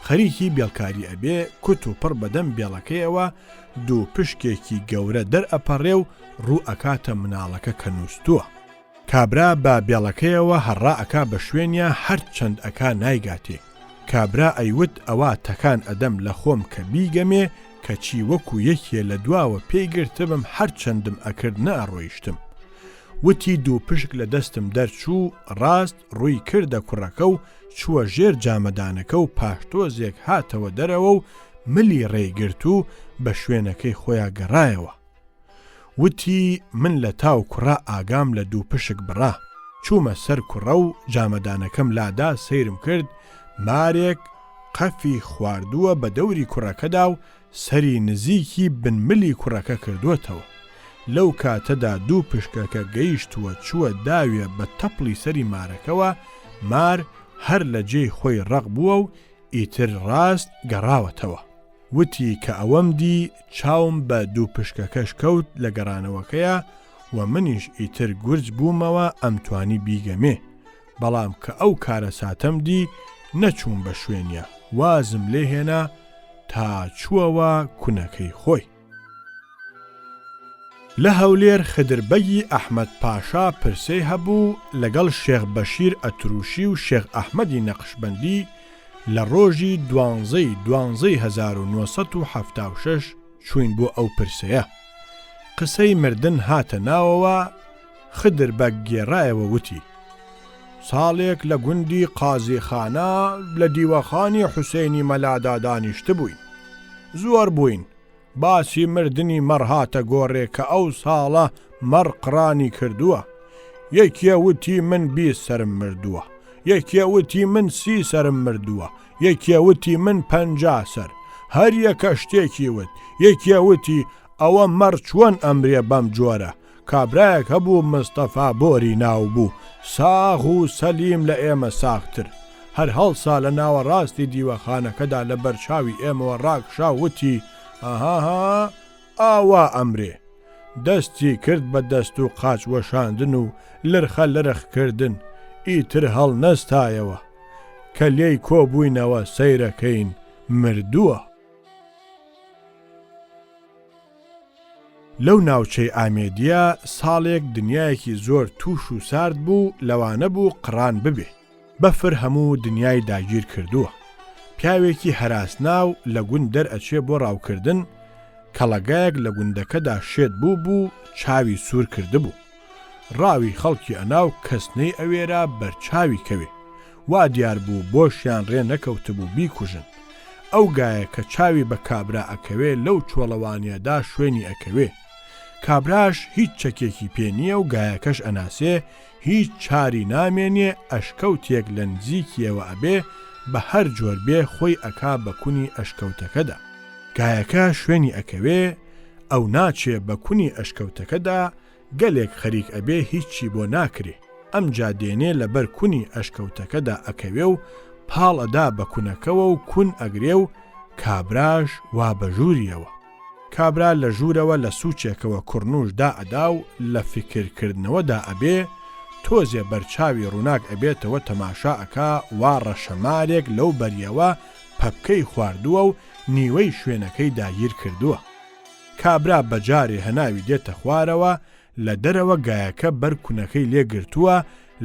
Speaker 1: خەریکی بێڵکاری ئەبێ کوت و پڕ بەدەم بێڵەکەیەوە دووپشکێکی گەورە دەرئەپەڕێ و ڕوو ئەکاتە مناڵەکە کە نووستووە. کابرا بە بێڵەکەیەوە هەڕا ئەکا بە شوێنیا هەر چەند ئەکا نایگاتێ. کابرا ئەیوت ئەوا تەکان ئەدەم لە خۆم کە بیگەمێ کەچی وەکو یەکێ لە دواوە پێی گرتبم هەر چەندم ئەکرد نەئەڕۆیشتم. وتی دووپشک لە دەستم دەرچوو ڕاست ڕووی کردە کوڕەکە و چووە ژێر جامەدانەکە و پاش تۆزێک هاتەوە دەرەوە و ملی ڕێی گرت و بە شوێنەکەی خۆیا گەڕایەوە. وتی من لە تاو کوڕە ئاگام لە دووپشک بڕا. چوومە سەر کوڕە و جامەدانەکەم لادا سەیرم کرد مارێک قەفی خواردووە بە دەوری کوڕەکەدا و سەری نزیکی بن ملی کوڕەکە کردووەتەوە. لەو کاتەدا دووپشکەکە گەیشتووە چووە داوێ بە تەپڵی سەری مارەکەوە، مار هەر لە جێی خۆی ڕەق بووە و ئیتر ڕاست گەڕاوەتەوە. وتی کە ئەوەم دی چاوم بە دووپشکەکەش کەوت لە گەڕانەوەکەیا و منیش ئیتر گورج بوومەوە ئەمتوانی بیگەمێ. بەڵام کە ئەو کارەساتەم دی نەچووم بە شوێنیا، وازم لێ هێنا تا چووەوە کونەکەی خۆی. لە هەولێر خدر بەگی ئەحمەد پاشا پرسەی هەبوو لەگەڵ شێخ بەشیر ئەتروشی و شێخ ئەحمەدی نەقشبەندی لە ڕۆژی دوانزەی دوانزەی 1976 چووین بۆ ئەو پرسەیە. قسەی مردن هاتە ناوەوە، خدر بەگ گێڕایەوە وتی، ساڵێک لە گوندی قازیخانە لە دیوەخانی حوسێنی مەلادا دانیشتبووین. زۆر بووین، باسی مردنی مەڕ هاتە گۆڕێ کە ئەو ساڵە مەڕ قڕانی کردووە. یەکێ وتی من 20 سەرم مردووە، یەکێ وتی من سی سەرم مردووە، یەکێ وتی من 50 سەر. هەر یەکە شتێکی وت. یەکێ وتی ئەوە مەڕ چۆن ئەمرێ بەم جۆرە؟ کابرایەک هەبوو مستەفا بۆری ناو بوو، ساغ و سەلیم لە ئێمە ساغتر. هەر هەڵسا لە ناوەڕاستی دیوەخانەکەدا لە بەرچاوی ئێمەوە ڕاکشا و وتی، ئەهاها، ئاوا ئەمرێ. دەستی کرد بە دەست و قاچ وەشاندن و لرخە لرخ کردن، ئیتر هەڵنەستایەوە. کە لێی کۆ بووینەوە سەیرەکەین مردووە. لەو ناوچەی ئامێدییە ساڵێک دنیایەکی زۆر تووش و سارد بوو لەوانە بوو قڕان ببێ. بەفر هەموو دنیای داگیر کردووە. پیاوێکی هەراسناو لە گوند دەرئەچێ بۆ ڕاوکردن، کەڵەگایەک لە گوندەکەدا شێت بوو بوو چاوی سوور کردبوو. ڕاوی خەڵکی ئەنا و کەس نەیئەوێرا بەر چاوی کەوێ. وا دیار بوو بۆشیان ڕێ نەکەوتبوو بیکوژن. ئەو گایە کە چاوی بە کابرا ئەکەوێ لەو چۆڵەوانیەدا شوێنی ئەکەوێ. کابراش هیچ چەکێکی پێ نییە و گایەکەش ئەناسێ، هیچ چاری نامێنێ ئەشکەوتێک لە نزیکیەوە ئەبێ بە هەر جۆر بێ خۆی ئەکا بە کونی ئەشکەوتەکەدا. گایەکە شوێنی ئەکەوێ، ئەو ناچێ بە کونی ئەشکەوتەکەدا، گەلێک خەریک ئەبێ هیچی بۆ ناکرێ، ئەمجا دێنێ لە بەر کونی ئەشکەوتەکەدا ئەکەوێ و پاڵ ئەدا بە کونەکەوە و کون ئەگرێ و کابراش وا بە ژووریەوە. کابرا لە ژوورەوە لە سووچێکەوە کوڕنووش دائەدا و لە فیکر کردنەوەدا ئەبێ، تۆزێ بەر چاوی ڕووناک ئەبێتەوە تەماشا ئەکا وا ڕەشەمارێک لەو بەریەوە پەپکەی خواردووە و نیوەی شوێنەکەی داگیر کردووە. کابرا بە جارێ هەناوی دێتە خوارەوە، لە دەرەوە گایەکە بەر کونەکەی لێ گرتووە،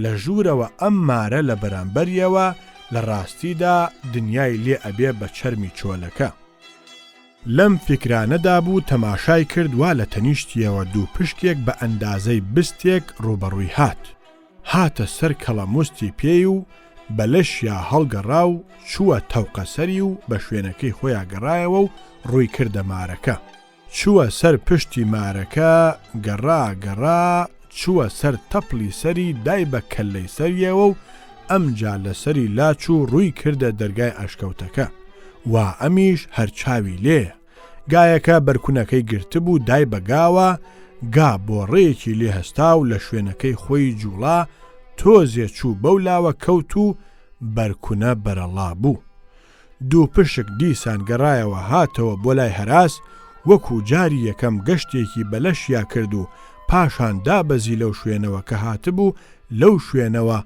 Speaker 1: لە ژوورەوە ئەم مارە لە بەرامبەریەوە، لە ڕاستیدا دنیای لێ ئەبێ بە چەرمی چۆلەکە. لەم فیکرانەدا بوو تەماشای کرد وا لە تەنیشتیەوە دووپشکێک بە ئەندازەی بستێک ڕووبەڕووی هات. هاتە سەر کەڵەموستی پێی و بە لەشیا هەڵگەڕا و چووە تەوقە سەری و بە شوێنەکەی خۆیا گەڕایەوە و ڕووی کردە مارەکە. چووە سەر پشتی مارەکە، گەڕا گەڕا، چووە سەر تەپڵی سەری دای بە کەللەی سەریەوە و ئەمجا لە سەری لاچوو ڕووی کردە دەرگای ئەشکەوتەکە. وا ئەمیش هەر چاوی لێیە. گایەکە بەرکونەکەی گرتبوو دای بە گاوە، گا بۆڕەیەکی لێ هەستا و لە شوێنەکەی خۆی جووڵا، تۆزێ چوو بەو لاوە کەوت و بەرکونە بەرەڵا بوو. دووپشک دیسان گەڕایەوە هاتەوە بۆ لای هەراس، وەکوو جاری یەکەم گەشتێکی بە لەشیا کرد و پاشان دابەزی لەو شوێنەوە کە هاتبوو لەو شوێنەوە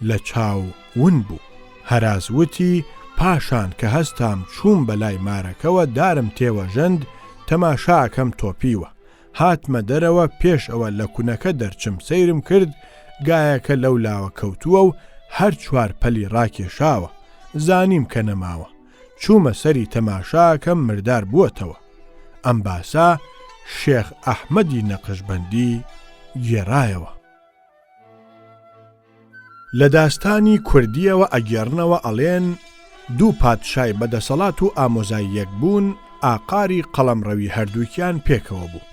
Speaker 1: لە چاو ون بوو. هەراس وتی، پاشان کە هەستام چووم بە لای مارەکەوە دارم تێوەژەند، تەماشا ئەکەم تۆپیوە. هاتمە دەرەوە پێش ئەوە لە کونەکە دەرچم سەیرم کرد گایەکە لەو لاوە کەوتووە و هەر چوار پەلی ڕاکێشاوە. زانیم کە نەماوە. چوومە سەری تەماشاکەم مردار بووەتەوە. ئەم باسە شێخ ئەحمەدی نەقشبەندی گێڕایەوە. لە داستانی کوردییەوە ئەگێڕنەوە ئەڵێن، دوو پادشای بە دەسەڵات و ئامۆزای یەک بوون، ئاقاری قەڵەمڕەوی هەردووکیان پێکەوە بوو.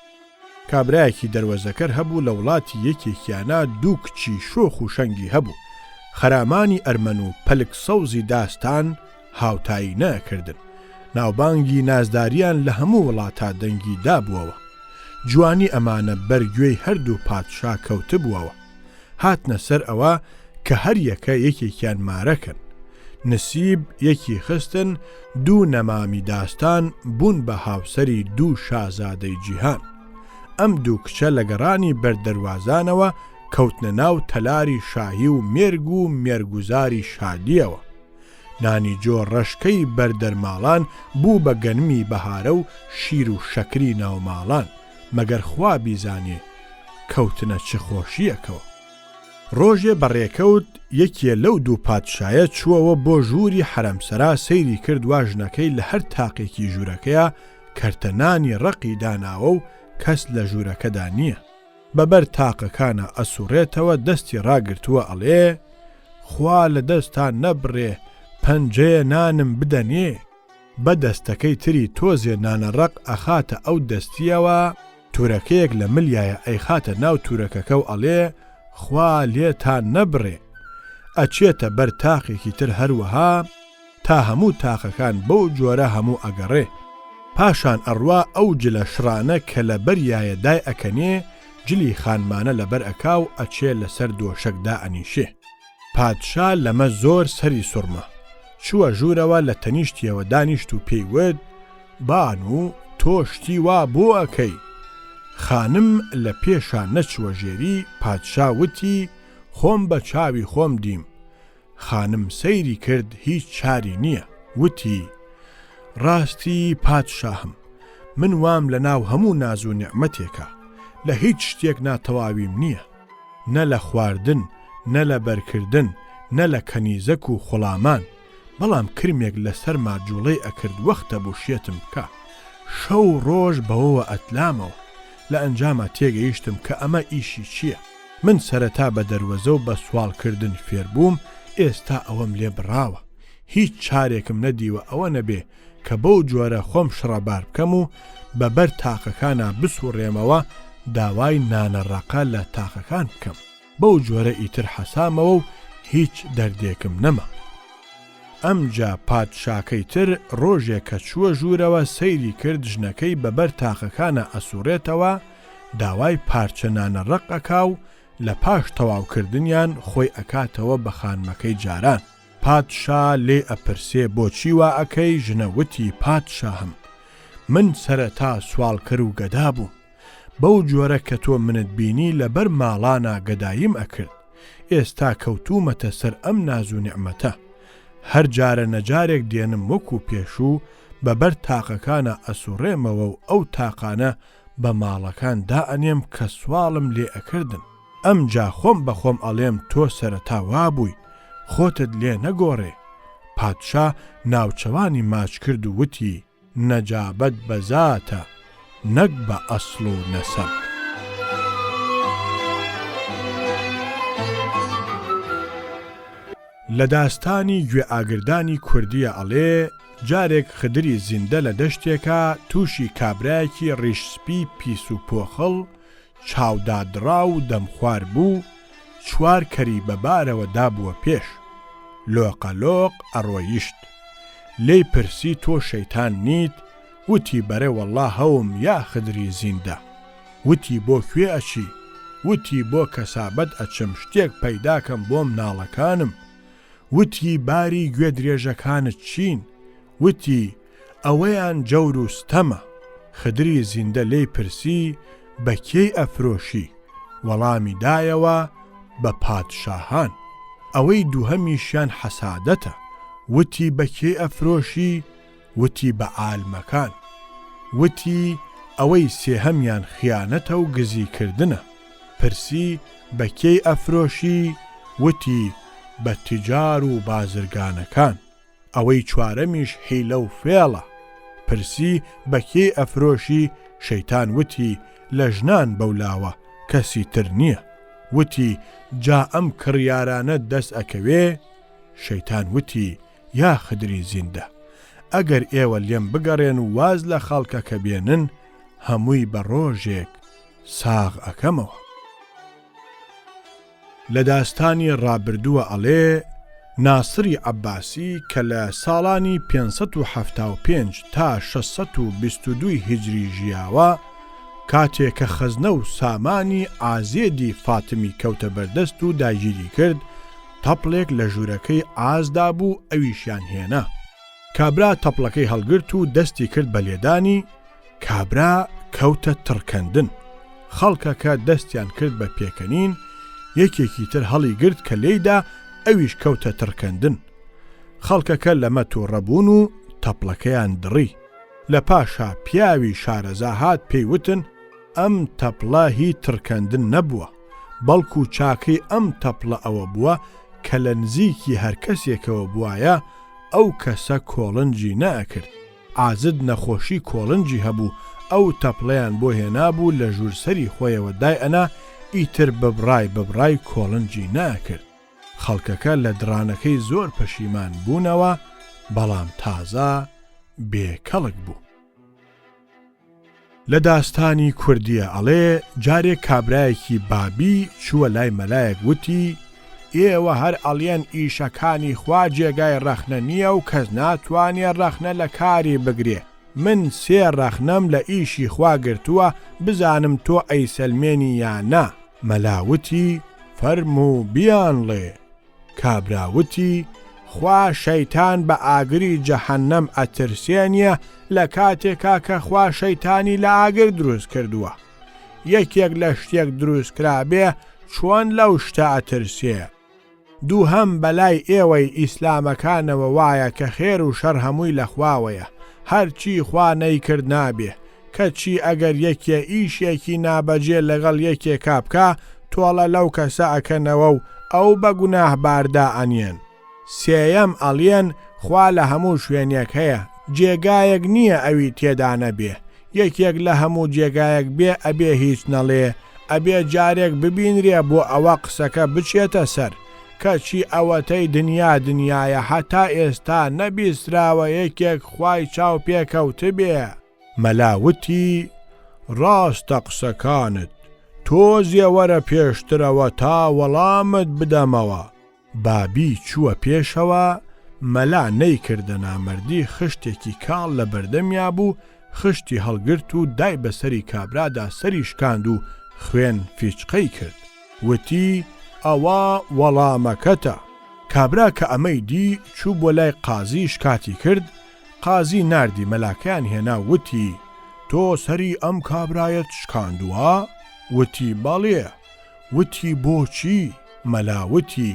Speaker 1: کابرایەکی دەروەزەکەر هەبوو لە وڵاتی یەکێکیانا دوو کچی شۆخ و شەنگی هەبوو، خەرامانی ئەرمەن و پەلک سەوزی داستان هاوتایی نەئەکردن. ناوبانگی نازداریان لە هەموو وڵاتا دەنگی دابووەوە. جوانی ئەمانە بەر گوێی هەردوو پادشا کەوتبووەوە. هاتنە سەر ئەوە کە هەر یەکە یەکێکیان مارە کەن. نسیب یەکی خستن دوو نەمامی داستان بوون بە هاوسەری دوو شازادەی جیهان. ئەم دوو کچە لە گەڕانی بەر دەروازانەوە کەوتنە ناو تەلاری شاهی و مێرگ و مێرگوزاری شادییەوە. نانی جۆ ڕەشکەی بەر دەرماڵان بوو بە گەنمی بەهارە و شیر و شەکری ناوماڵان. مەگەر خوا بیزانێ کەوتنە چ خۆشییەکەوە. ڕۆژێ بە ڕێکەوت یەکێ لەو دوو پادشایە چووەوە بۆ ژووری حەرەمسەرا سەیری کرد وا ژنەکەی لە هەر تاقێکی ژوورەکەیا کەرتە نانی ڕەقی داناوە و کەس لە ژوورەکەدا نییە. بە بەر تاقەکانا ئەسوڕێتەوە دەستی ڕاگرتووە ئەڵێ، خوا لە دەستان نەبڕێ پەنجەیە نانم بدەنێ. بە دەستەکەی تری تۆزێ نانە ڕەق ئەخاتە ئەو دەستیەوە، تورەکەیەک لە ملیایە ئەیخاتە ناو تورەکەکە و ئەڵێ خوا لێتان نەبڕێ. ئەچێتە بەر تاقێکی تر هەروەها تا هەموو تاقەکان بەو جۆرە هەموو ئەگەڕێ. پاشان ئەڕوا ئەو جلە شڕانە کە لە بەریایە دایئەکەنێ جلی خانمانە لەبەر ئەکا و ئەچێ لەسەر دۆشەک دائەنیشێ. پادشا لەمە زۆر سەری سوڕما. چووە ژوورەوە لە تەنیشتیەوە دانیشت و پێی وت، بانوو تۆ شتی وا بۆ ئەکەی؟ خانم لە پێشا نەچووە ژێری، پادشا وتی، خۆم بە چاوی خۆم دیم. خانم سەیری کرد هیچ چاری نییە، وتی، ڕاستی پادشاهم، من وام لە ناو هەموو ناز و نیعمەتێکا، لە هیچ شتێک ناتەواویم نییە. نە لە خواردن، نە لە بەرکردن، نە لە کەنیزەک و خوڵامان، بەڵام کرمێک لە سەرما جوڵەی ئەکرد وەختە بوو شێتم بکا. شەو ڕۆژ بەوەوە ئەتلامەوە. لە ئەنجاما تێگەیشتم کە ئەمە ئیشی چییە. من سەرەتا بە دەروەزە و بە سواڵ کردن فێر بووم، ئێستا ئەوەم لێ بڕاوە. هیچ چارێکم نەدیوە ئەوە نەبێ کە بەو جۆرە خۆم شڕەبار بکەم و بە بەر تاقەکانا بسوڕێمەوە داوای نانە ڕەقە لە تاقەکان بکەم. بەو جۆرە ئیتر حەسامەوە و هیچ دەردێکم نەما. ئەمجا پادشاکەی تر ڕۆژێ کە چووە ژوورەوە سەیری کرد ژنەکەی بە بەر تاقەکانا ئەسوڕێتەوە داوای پارچە نانە ڕەق ئەکا و لە پاش تەواو کردنیان خۆی ئەکاتەوە بە خانمەکەی جاران. پادشا لێی ئەپرسێ بۆچی وا ئەکەی ژنە وتی پادشاهم من سەرەتا سواڵکەر و گەدا بووم بەو جۆرە کە تۆ منت بینی لەبەر ماڵانا گەداییم ئەکرد ئێستا کەوتوومەتە سەر ئەم ناز و نیعمەتە هەر جارە نەجارێک دێنم وەکو پێشوو بە بەر تاقەکانا ئەسوڕێمەوە و ئەو تاقانە بە ماڵەکان دائەنێم کە سواڵم لێ ئەکردن ئەمجا خۆم بە خۆم ئەڵێم تۆ سەرەتا وابووی خۆتت لێ نەگۆڕێ. پادشا ناوچەوانی ماچ کرد و وتی، نەجابەت بە زاتە نەک بە ئەسڵ و نەسەب. لە داستانی گوێ ئاگردانی کوردییە ئەڵێ، جارێک خدری زیندە لە دەشتێکا تووشی کابرایەکی ڕیش سپی پیس و پۆخڵ، چاودادڕاو و دەمخوار بوو، چوار کەری بە بارەوە دابووە پێش. لۆقە لۆق ئەڕۆیشت. لێی پرسی تۆ شەیتان نیت؟ وتی بەرێ وەڵڵا هەوم یا خدری زیندە. وتی بۆ کوێ ئەچی؟ وتی بۆ کەسابەت ئەچم شتێک پەیدا کەم بۆ مناڵەکانم. وتی باری گوێ درێژەکانت چین؟ وتی، ئەوەیان جەور و ستەمە. خدری زیندە لێی پرسی، بە کێی ئەفرۆشی؟ وەڵامی دایەوە، بە پادشاهان. ئەوەی دووهەمیشیان حەسادەتە. وتی، بە کێی ئەفرۆشی؟ وتی، بە عالمەکان. وتی، ئەوەی سێهەمیان خیانەتە و گزی کردنە. پرسی، بە کێی ئەفرۆشی؟ وتی، بە تجار و بازرگانەکان. ئەوەی چوارەمیش حیلە و فێڵە. پرسی بە کێی ئەفرۆشی، شەیتان وتی لە ژنان بەولاوە کەسی تر نییە. وتی جا ئەم کڕیارانەت دەست ئەکەوێ؟ شەیتان وتی یا خدری زیندە ئەگەر ئێوە لێم بگەڕێن و واز لە خەڵکەکە بێنن هەمووی بە ڕۆژێک ساغ ئەکەمەوە. لە داستانی ڕابردووە ئەڵێ، ناسری عەباسی کە لە ساڵانی 575 تا 622 هیجری ژیاوە، کاتێ کە خەزنە و سامانی عازێدی فاتمی کەوتە بەردەست و داگیری کرد، تەپڵێک لە ژوورەکەی عازدا بوو ئەویشیان هێنا. کابرا تەپڵەکەی هەڵگرت و دەستی کرد بە لێدانی، کابرا کەوتە تڕکەندن. خەڵکەکە دەستیان کرد بە پێکەنین، یەکێکی تر هەڵیگرت کە لێیدا ئەویش کەوتە تڕکەندن. خەڵکەکە لەمە توڕە بوون و تەپڵەکەیان دڕی. لە پاشا پیاوی شارەزا هات پێی وتن ئەم تەپڵە هی تڕکەندن نەبووە، بەڵکو چاکەی ئەم تەپڵە ئەوە بووە کە لە نزیکی هەر کەسێکەوە بوایە ئەو کەسە کۆڵنجی نەئەکرد. عازد نەخۆشی کۆڵنجی هەبوو ئەو تەپڵەیان بۆ هێنابوو لە ژوور سەری خۆیەوە دایئەنا ئیتر ببڕای ببڕای کۆڵنجی نەئەکرد. خەڵکەکە لە دڕانەکەی زۆر پەشیمان بوونەوە بەڵام تازە بێ کەڵک بوو. لە داستانی کوردیە ئەڵێ جارێک کابرایەکی بابی چووە لای مەلایەک وتی ئێوە هەر ئەڵێن ئیشەکانی خوا جێگای ڕەخنە نییە و کەس ناتوانێ ڕەخنە لە کاری بگرێ من سێ ڕەخنەم لە ئیشی خوا گرتووە بزانم تۆ ئەیسەلمێنی یا نا؟ مەلا وتی فەرموو بیانڵێ. کابرا وتی، خوا شەیتان بە ئاگری جەهەنەم ئەترسێنیە لە کاتێکا کە خوا شەیتانی لە ئاگر دروست کردووە. یەکێک لە شتێک دروست کرابێ چۆن لەو شتە ئەترسێ؟ دووهەم بەلای ئێوەی ئیسلامەکانەوە وایە کە خێر و شەڕ هەمووی لە خواوەیە هەرچی خوا نەیکرد نابێ کەچی ئەگەر یەکێ ئیشێکی نابەجێ لەگەڵ یەکێکا بکا تۆڵە لەو کەسە ئەکەنەوە و ئەو بە گوناهبار دائەنێن. سێیەم ئەڵێن خوا لە هەموو شوێنێک هەیە جێگایەک نییە ئەوی تێدا نەبێ یەکێک لە هەموو جێگایەک بێ ئەبێ هیچ نەڵێ ئەبێ جارێک ببینرێ بۆ ئەوە قسەکە بچێتە سەر کەچی ئەوەتەی دنیا دنیایە هەتا ئێستا نەبیستراوە یەکێک خوای چاو پێکەوتبێ. مەلا وتی، ڕاستە قسەکانت، تۆزێ وەرە پێشترەوە تا وەڵامت بدەمەوە. بابی چووە پێشەوە، مەلا نەیکردە نامەردی خشتێکی کاڵ لە بەردەمیا بوو، خشتی هەڵگرت و دای بە سەری کابرادا سەری شکاند و خوێن فیچقەی کرد. وتی، ئەوە وەڵامەکەتە. کابرا کە ئەمەی دی چوو بۆ لای قازی شکاتی کرد، قازی ناردی مەلاکەیان هێنا و وتی، تۆ سەری ئەم کابرایەت شکاندووە؟ وتی، بەڵێ. وتی، بۆچی؟ مەلا وتی،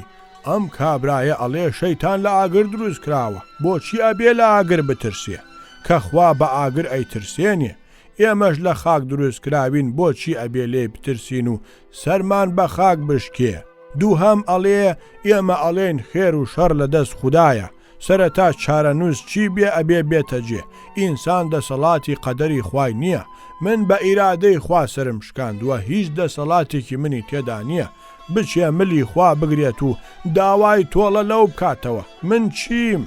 Speaker 1: ئەم کابرایە ئەڵێ شەیتان لە ئاگر دروست کراوە، بۆچی ئەبێ لە ئاگر بترسێ؟ کە خوا بە ئاگر ئەیترسێنێ، ئێمەش لە خاک دروست کراوین بۆچی ئەبێ لێی بترسین و سەرمان بە خاک بشکێ؟ دووهەم ئەڵێ، ئێمە ئەڵێین خێر و شەڕ لە دەست خودایە، سەرەتا چارەنووس چی بێ ئەبێ بێتە جێ، ئینسان دەسەڵاتی قەدەری خوای نییە، من بە ئیرادەی خوا سەرم شکاندووە هیچ دەسەڵاتێکی منی تێدا نییە، بچێ ملی خوا بگرێت و داوای تۆڵە لەو بکاتەوە، من چیم؟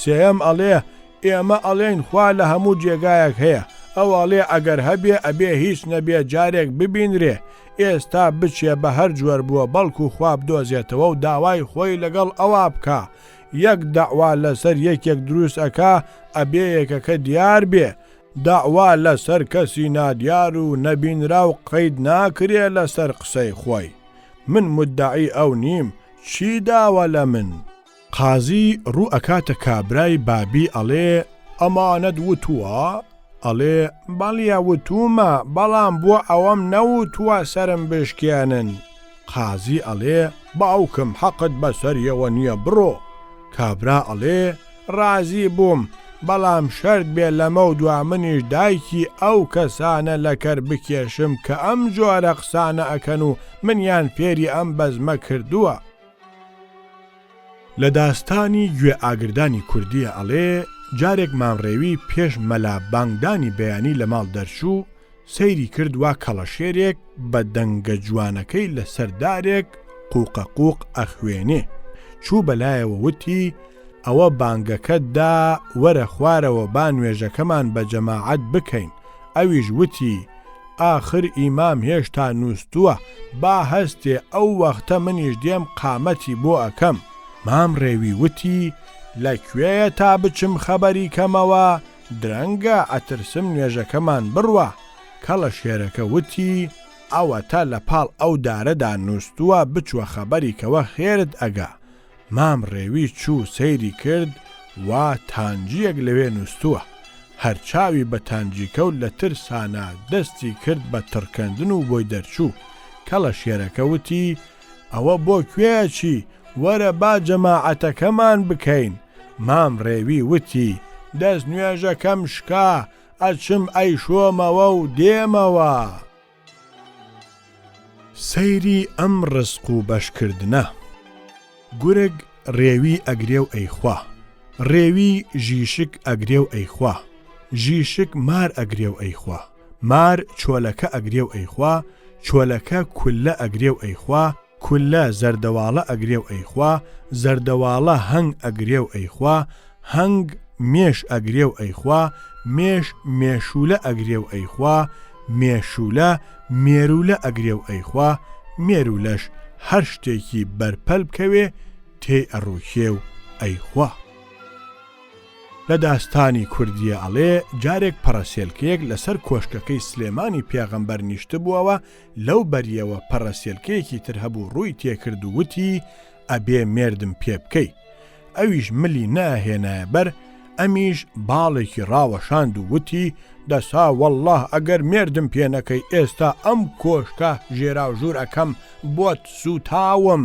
Speaker 1: سێیەم ئەڵێ، ئێمە ئەڵێین خوا لە هەموو جێگایەک هەیە، ئەو ئەڵێ ئەگەر هەبێ ئەبێ هیچ نەبێ جارێک ببینرێ، ئێستا بچێ بە هەر جۆر بووە بەڵکو خوا بدۆزێتەوە و داوای خۆی لەگەڵ ئەوا بکا، یەک دەعوا لەسەر یەکێک دروست ئەکا ئەبێ یەکەکە دیار بێ، دەعوا لەسەر کەسی نادیار و نەبینراو قەید ناکرێ لەسەر قسەی خۆی. من مودەعی ئەو نیم، چی داوە لە من؟ قازی ڕوو ئەکاتە کابرای بابی ئەڵێ ئەمانەت وتووە؟ ئەڵێ بەڵیە وتوومە بەڵام بۆ ئەوەم نەوتووە سەرم بشکێنن. قازی ئەڵێ باوکم حەقت بەسەریەوە نیە بڕۆ. کابرا ئەڵێ ڕازی بووم بەڵام شەرت بێ لەمەو دوا منیش دایکی ئەو کەسانە لەکەر بکێشم کە ئەم جۆرە قسانە ئەکەن و منیان فێری ئەم بەزمە کردووە. لە داستانی گوێ ئاگردانی کوردییە ئەڵێ، جارێک مام ڕێوی پێش مەلا بانگدانی بەیانی لە ماڵ دەرچوو، سەیری کرد وا کەڵەشێرێک بە دەنگە جوانەکەی لە سەر دارێک قووقە قووق ئەخوێنێ. چوو بە لایەوە وتی، ئەوە بانگەکەت دا وەرە خوارەوە با نوێژەکەمان بە جەماعەت بکەین. ئەویش وتی، ئاخر ئیمام هێشتا نووستووە، با هەستێ ئەو وەختە منیش دێم قامەتی بۆ ئەکەم. مام ڕێوی وتی، لە کوێیە تا بچم خەبەری کەمەوە؟ درەنگە، ئەترسم نوێژەکەمان بڕوا. کەڵە شێرەکە وتی، ئەوەتا لە پاڵ ئەو دارەدا نووستووە، بچوە خەبەری کەوە خێرت ئەگا. مام ڕێوی چوو سەیری کرد وا تانجییەک لەوێ نووستووە. هەر چاوی بە تانجی کەوت لە ترسانا دەستی کرد بە تڕکەندن و بۆی دەرچوو. کەڵە شێرەکە وتی، ئەوە بۆ کوێ ئەچی؟ وەرە با جەماعەتەکەمان بکەین. مام ڕێوی وتی، دەست نوێژەکەم شکا، ئەچم ئەیشۆمەوە و دێمەوە. سەیری ئەم ڕزق و بەشکردنە. گورگ ڕێوی ئەگرێ و ئەیخوا. ڕێوی ژیشک ئەگرێ و ئەیخوا. ژیشک مار ئەگرێ و ئەیخوا. مار چۆلەکە ئەگرێ و ئەیخوا. چۆلەکە کوللە ئەگرێ و ئەیخوا. کوللە زەردەواڵە ئەگرێ و ئەیخوا، زەردەواڵە هەنگ ئەگرێ و ئەیخوا، هەنگ مێش ئەگرێ و ئەیخوا، مێش مێشوولە ئەگرێ و ئەیخوا، مێشوولە مێروولە ئەگرێ و ئەیخوا، مێروولەش هەر شتێکی بەر پەل بکەوێ تێی ئەڕووکێ و ئەیخوا. لە داستانی کوردییە ئەڵێ، جارێک پەڕەسێلکەیەک لەسەر کۆشکەکەی سلێمانی پێغەمبەر نیشتبووەوە، لەو بەریەوە پەڕەسێلکەیەکی تر هەبوو ڕووی تێکرد و وتی، ئەبێ مێردم پێ بکەی. ئەویش ملی نەئەهێنایە بەر، ئەمیش باڵێکی ڕاوەشاند و وتی، دەسا وەڵڵاه ئەگەر مێردم پێ نەکەی ئێستا ئەم کۆشکە ژێراوژوور ئەکەم بۆت سووتاوم.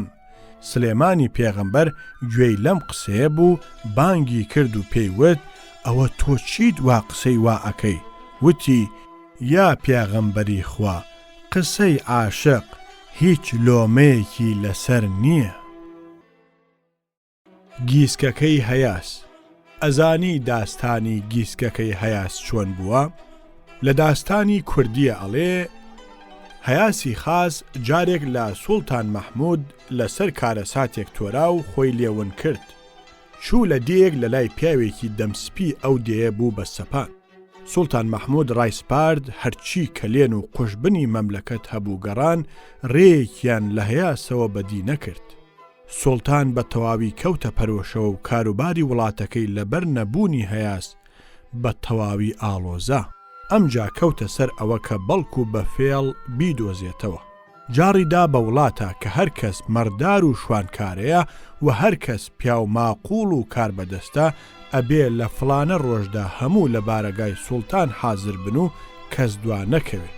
Speaker 1: سلێمانی پێغەمبەر گوێی لەم قسەیە بوو، بانگی کرد و پێی وت، ئەوە تۆ چیت وا قسەی وا ئەکەی؟ وتی، یا پێغەمبەری خوا قسەی عاشق هیچ لۆمەیەکی لەسەر نییە. گیسکەکەی هەیاس ئەزانی داستانی گیسکەکەی هەیاس چۆن بووە؟ لە داستانی کوردیە ئەڵێ هەیاسی خاس جارێک لە سوڵتان مەحمود لەسەر کارەساتێک تۆرا و خۆی لێ ون کرد چوو لە دێیەک لەلای پیاوێکی دەم سپی ئەو دێیە بوو بە سەپان. سوڵتان مەحمود ڕایسپارد هەرچی کەلێن و قوژبنی مەملەکەت هەبوو گەڕان، ڕێیەکیان لە هەیاسەوە بەدی نەکرد. سوڵتان بە تەواوی کەوتە پەرۆشەوە و کاروباری وڵاتەکەی لەبەر نەبوونی هەیاس بە تەواوی ئاڵۆزا. ئەمجا کەوتە سەر ئەوە کە بەڵکو بە فێڵ بیدۆزێتەوە. جاڕی دا بە وڵاتا کە هەر کەس مەڕدار و شوانکارەیە و هەر کەس پیاو ماقووڵ و کاربەدەستە ئەبێ لە فڵانە ڕۆژدا هەموو لە بارەگای سوڵتان حازر بن و کەس دوا نەکەوێ.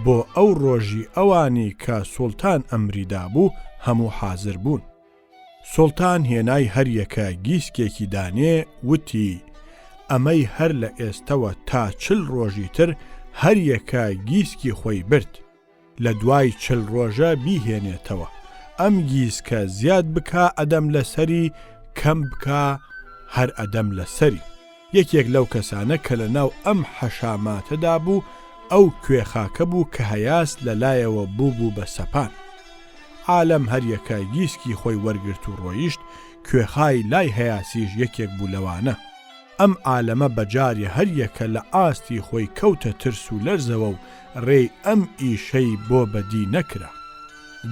Speaker 1: بۆ ئەو ڕۆژی ئەوانی کە سوڵتان ئەمری دابوو هەموو حازر بوون. سوڵتان هێنای هەر یەکە گیسکێکی دانێ وتی، ئەمەی هەر لە ئێستەوە تا چل ڕۆژی تر هەر یەکە گیسکی خۆی برد. لە دوای چل ڕۆژە بیهێنێتەوە. ئەم گیسکە زیاد بکا ئەدەم لە سەری، کەم بکا هەر ئەدەم لە سەری. یەکێک لەو کەسانە کە لە ناو ئەم حەشاماتەدا بوو، ئەو کوێخاکە بوو کە هەیاس لە لایەوە بووبوو بە سەپان. عالەم هەر یەکە گیسکی خۆی وەرگرت و ڕۆیشت، کوێخای لای هەیاسیش یەکێک بوو لەوانە. ئەم عالەمە بە جارێ هەر یەکە لە ئاستی خۆی کەوتە ترس و لەرزەوە و ڕێی ئەم ئیشەی بۆ بەدی نەکرا.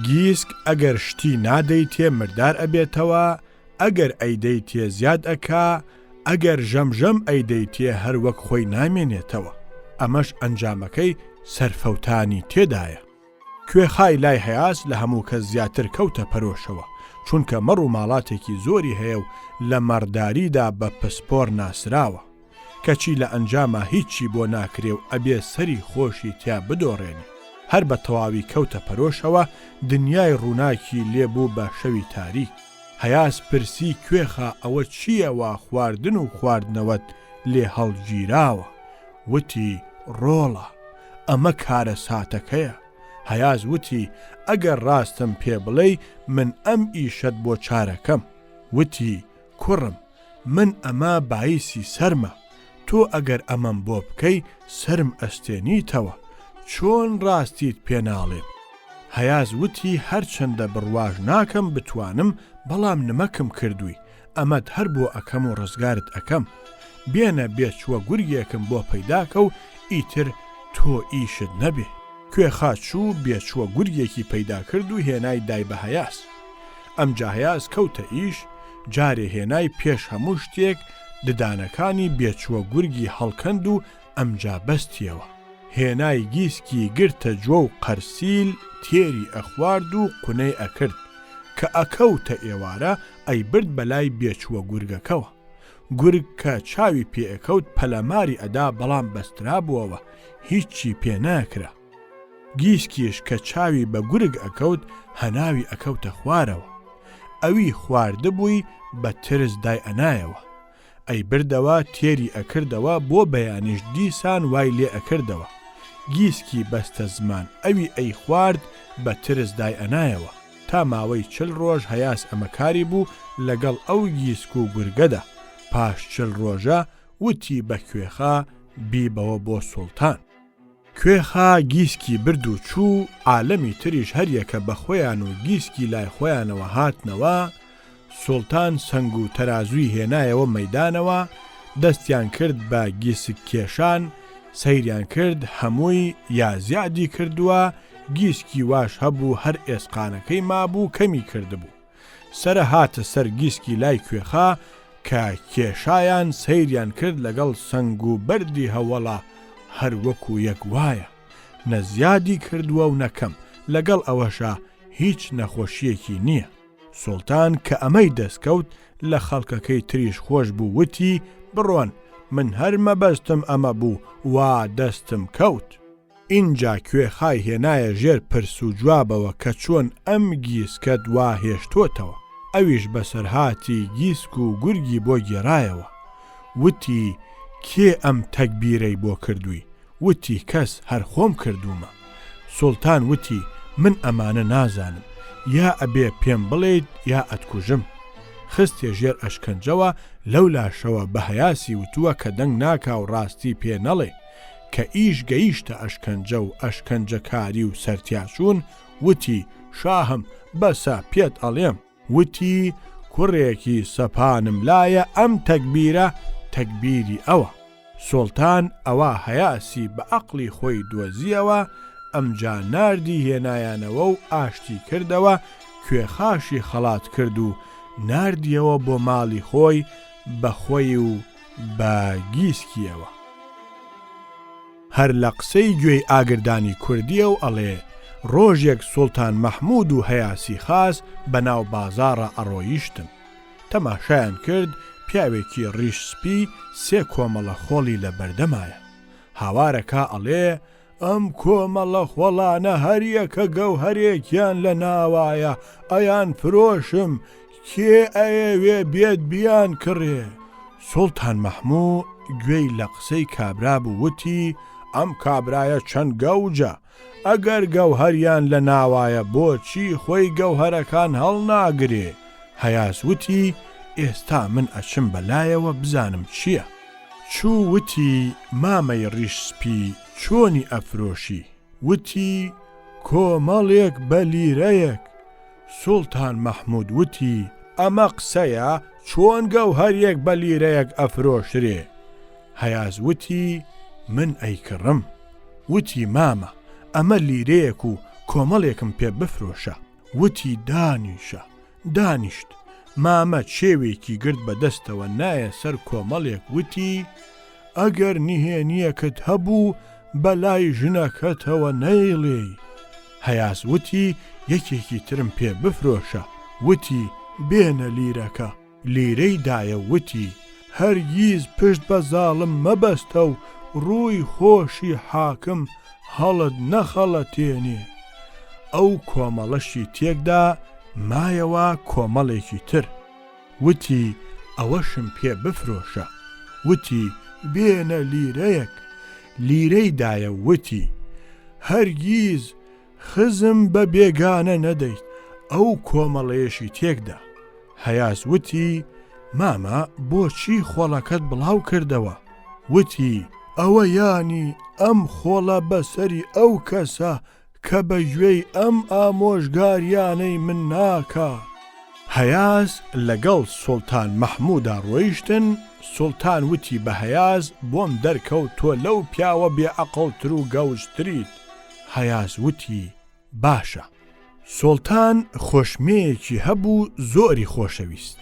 Speaker 1: گیسک ئەگەر شتی نادەیتێ مردار ئەبێتەوە، ئەگەر ئەیدەیتێ زیاد ئەکا، ئەگەر ژەم ژەم ئەیدەیتێ هەر وەک خۆی نامێنێتەوە. ئەمەش ئەنجامەکەی سەرفەوتانی تێدایە. کوێخای لای هەیاس لە هەموو کەس زیاتر کەوتە پەرۆشەوە، چونکە مەڕ و ماڵاتێکی زۆری هەیە و لە مەڕداریدا بە پسپۆڕ ناسراوە. کەچی لە ئەنجاما هیچی بۆ ناکرێ و ئەبێ سەری خۆشی تیا بدۆڕێنێ. هەر بە تەواوی کەوتە پەرۆشەوە، دنیای ڕووناکی لێ بوو بە شەوی تاریک. هەیاس پرسی کوێخا ئەوە چییە وا خواردن و خواردنەوەت لێ هەڵگیراوە؟ وتی، ڕۆڵە! ئەمە کارەساتەکەیە. هەیاس وتی، ئەگەر ڕاستم پێ بڵێی من ئەم ئیشەت بۆ چارەکەم. وتی، کوڕم من ئەمە بایسی سەرمە، تۆ ئەگەر ئەمەم بۆ بکەی سەرم ئەستێنیتەوە، چۆن ڕاستیت پێ ناڵێم؟ هەیاس وتی، هەرچەندە بڕواش ناکەم بتوانم، بەڵام نمەکم کردووی، ئەمەت هەر بۆ ئەکەم و ڕزگارت ئەکەم. بێنە بێچووە گورگێکم بۆ پەیداکە و ئیتر تۆ ئیشت نەبێ. کوێخا چوو بێچووە گورگێکی پەیدا کرد و هێنای دای بە هەیاس. ئەمجا هەیاس کەوتە ئیش، جارێ هێنای پێش هەموو شتێک ددانەکانی بێچووە گورگی هەڵکەند و ئەمجا بەستیەوە. هێنای گیسکی گرتە جۆ و قەرسیل تێری ئەخوارد و قونەی ئەکرد. کە ئەکەوتە ئێوارە ئەیبرد بەلای بێچووە گورگەکەوە. گورگ کە چاوی پێ ئەکەوت پەلاماری ئەدا بەڵام بەسترابووەوە هیچی پێ نەئەکرا. گیسکیش کە چاوی بە گورگ ئەکەوت هەناوی ئەکەوتە خوارەوە. ئەوی خواردبووی بە ترس دای ئەنایەوە. ئەیبردەوە تێری ئەکردەوە بۆ بەیانیش دیسان وای لێ ئەکردەوە. گیسکی بەستە زمان ئەوی ئەیخوارد بە ترس دای ئەنایەوە. تا ماوەی چل ڕۆژ هەیاس ئەمە کاری بوو لەگەڵ ئەو گیسک و گورگەدا. پاش چل ڕۆژە وتی بە کوێخا بیبەوە بۆ سوڵتان. کوێخا گیسکی برد و چوو، عالەمی تریش هەریەکە بە خۆیان و گیسکی لای خۆیانەوە هاتنەوە، سوڵتان سەنگ و تەرازووی هێنایەوە مەیدانەوە، دەستیان کرد بە گیسک کێشان، سەیریان کرد هەمووی یا زیادی کردووە، گیسکی واش هەبوو هەر ئێسقانەکەی مابوو کەمی کردبوو. سەرە هاتە سەر گیسکی لای کوێخا کە کێشایان سەیریان کرد لەگەڵ سەنگ و بەردی هەوەڵا هەر وەکو یەک وایە نە زیادی کردووە و نە کەم لەگەڵ ئەوەشا هیچ نەخۆشییەکی نییە. سوڵتان کە ئەمەی دەست کەوت لە خەڵکەکەی تریش خۆش بوو وتی بڕۆن من هەر مەبەستم ئەمە بوو وا دەستم کەوت. ئینجا کوێخای هێنایە ژێر پرس و جوابەوە کە چۆن ئەم گیسکەت وا هێشتۆتەوە. ئەویش بەسەرهاتی گیسک و گورگی بۆ گێڕایەوە. وتی، کێ ئەم تەگبیرەی بۆ کردووی؟ وتی، کەس، هەر خۆم کردوومە. سوڵتان وتی، من ئەمانە نازانم. یا ئەبێ پێم بڵێیت یا ئەتکوژم. خستیە ژێر ئەشکەنجەوە، لەولاشەوە بە هەیاسی وتووە کە دەنگ ناکا و ڕاستی پێ نەڵێ. کە ئیش گەیشتە ئەشکەنجە و ئەشکەنجەکاری و سەرتیاچوون، وتی، شاهم، بەسە، پێت ئەڵێم. وتی، کوڕێکی سەپانم لایە ئەم تەگبیرە تەگبیری ئەوە. سوڵتان ئەوا هەیاسی بە ئەقڵی خۆی دۆزییەوە، ئەمجا ناردی هێنایانەوە و ئاشتی کردەوە، کوێخاشی خەڵات کرد و ناردیەوە بۆ ماڵی خۆی بە خۆی و بە گیسکیەوە. هەر لە قسەی گوێی ئاگردانی کوردیە و ئەڵێ، ڕۆژێک سوڵتان مەحموود و هەیاسی خاس بە ناو بازاڕا ئەڕۆیشتن. تەماشایان کرد پیاوێکی ڕیش سپی سێ کۆمەڵە خۆڵی لە بەردەمایە. هاوارەکا ئەڵێ، ئەم کۆمەڵە خۆڵانە هەریەکە گەوهەرێکیان لە ناوایە ئەیان فرۆشم کێ ئەیەوێ بێت بیان کڕێ؟ سوڵتان مەحموو گوێی لە قسەی کابرا بوو وتی، ئەم کابرایە چەند گەوجە، ئەگەر گەوهەریان لە ناوایە بۆچی خۆی گەوهەرەکان هەڵناگرێ؟ هەیاس وتی، ئێستا من ئەچم بە لایەوە بزانم چییە؟ چوو وتی، مامەی ڕیش سپی چۆنی ئەفرۆشی؟ وتی، کۆمەڵێک بە لیرەیەک. سوڵتان مەحموود وتی، ئەمە قسەیە چۆن گەوهەریەک بە لیرەیەک ئەفرۆشرێ؟ هەیاس وتی، من ئەیکڕم. وتی، مامە ئەمە لیرەیەک و کۆمەڵێکم پێ بفرۆشە. وتی، دانیشە. دانیشت. مامە چێوێکی گرت بە دەستەوە نایە سەر کۆمەڵێک وتی، ئەگەر نهێنییەکت هەبوو بە لای ژنەکەتەوە نەیڵێی. هەیاس وتی، یەکێکی ترم پێ بفرۆشە. وتی، بێنە لیرەکە. لیرەی دایە و وتی، هەرگیز پشت بە زاڵم مەبەستە و ڕووی خۆشی حاکم هەڵت نەخەڵەتێنێ. ئەو کۆمەڵەشی تێکدا، مایەوە کۆمەڵێکی تر. وتی، ئەوەشم پێ بفرۆشە. وتی، بێنە لیرەیەک. لیرەی دایە و وتی، هەرگیز خزم بە بێگانە نەدەیت. ئەو کۆمەڵەیەشی تێکدا. هەیاس وتی، مامە بۆچی خۆڵەکەت بڵاو کردەوە؟ وتی، ئەوە یانی ئەم خۆڵە بەسەری ئەو کەسە کە بە گوێی ئەم ئامۆژگاریانەی من ناکا. هەیاس لەگەڵ سوڵتان مەحموودا ڕۆیشتن، سوڵتان وتی بە هەیاس بۆم دەرکەوت تۆ لەو پیاوە بێ ئەقڵتر و گەوجتریت، هەیاس وتی، باشە. سوڵتان خۆشمێیەکی هەبوو زۆری خۆشەویست.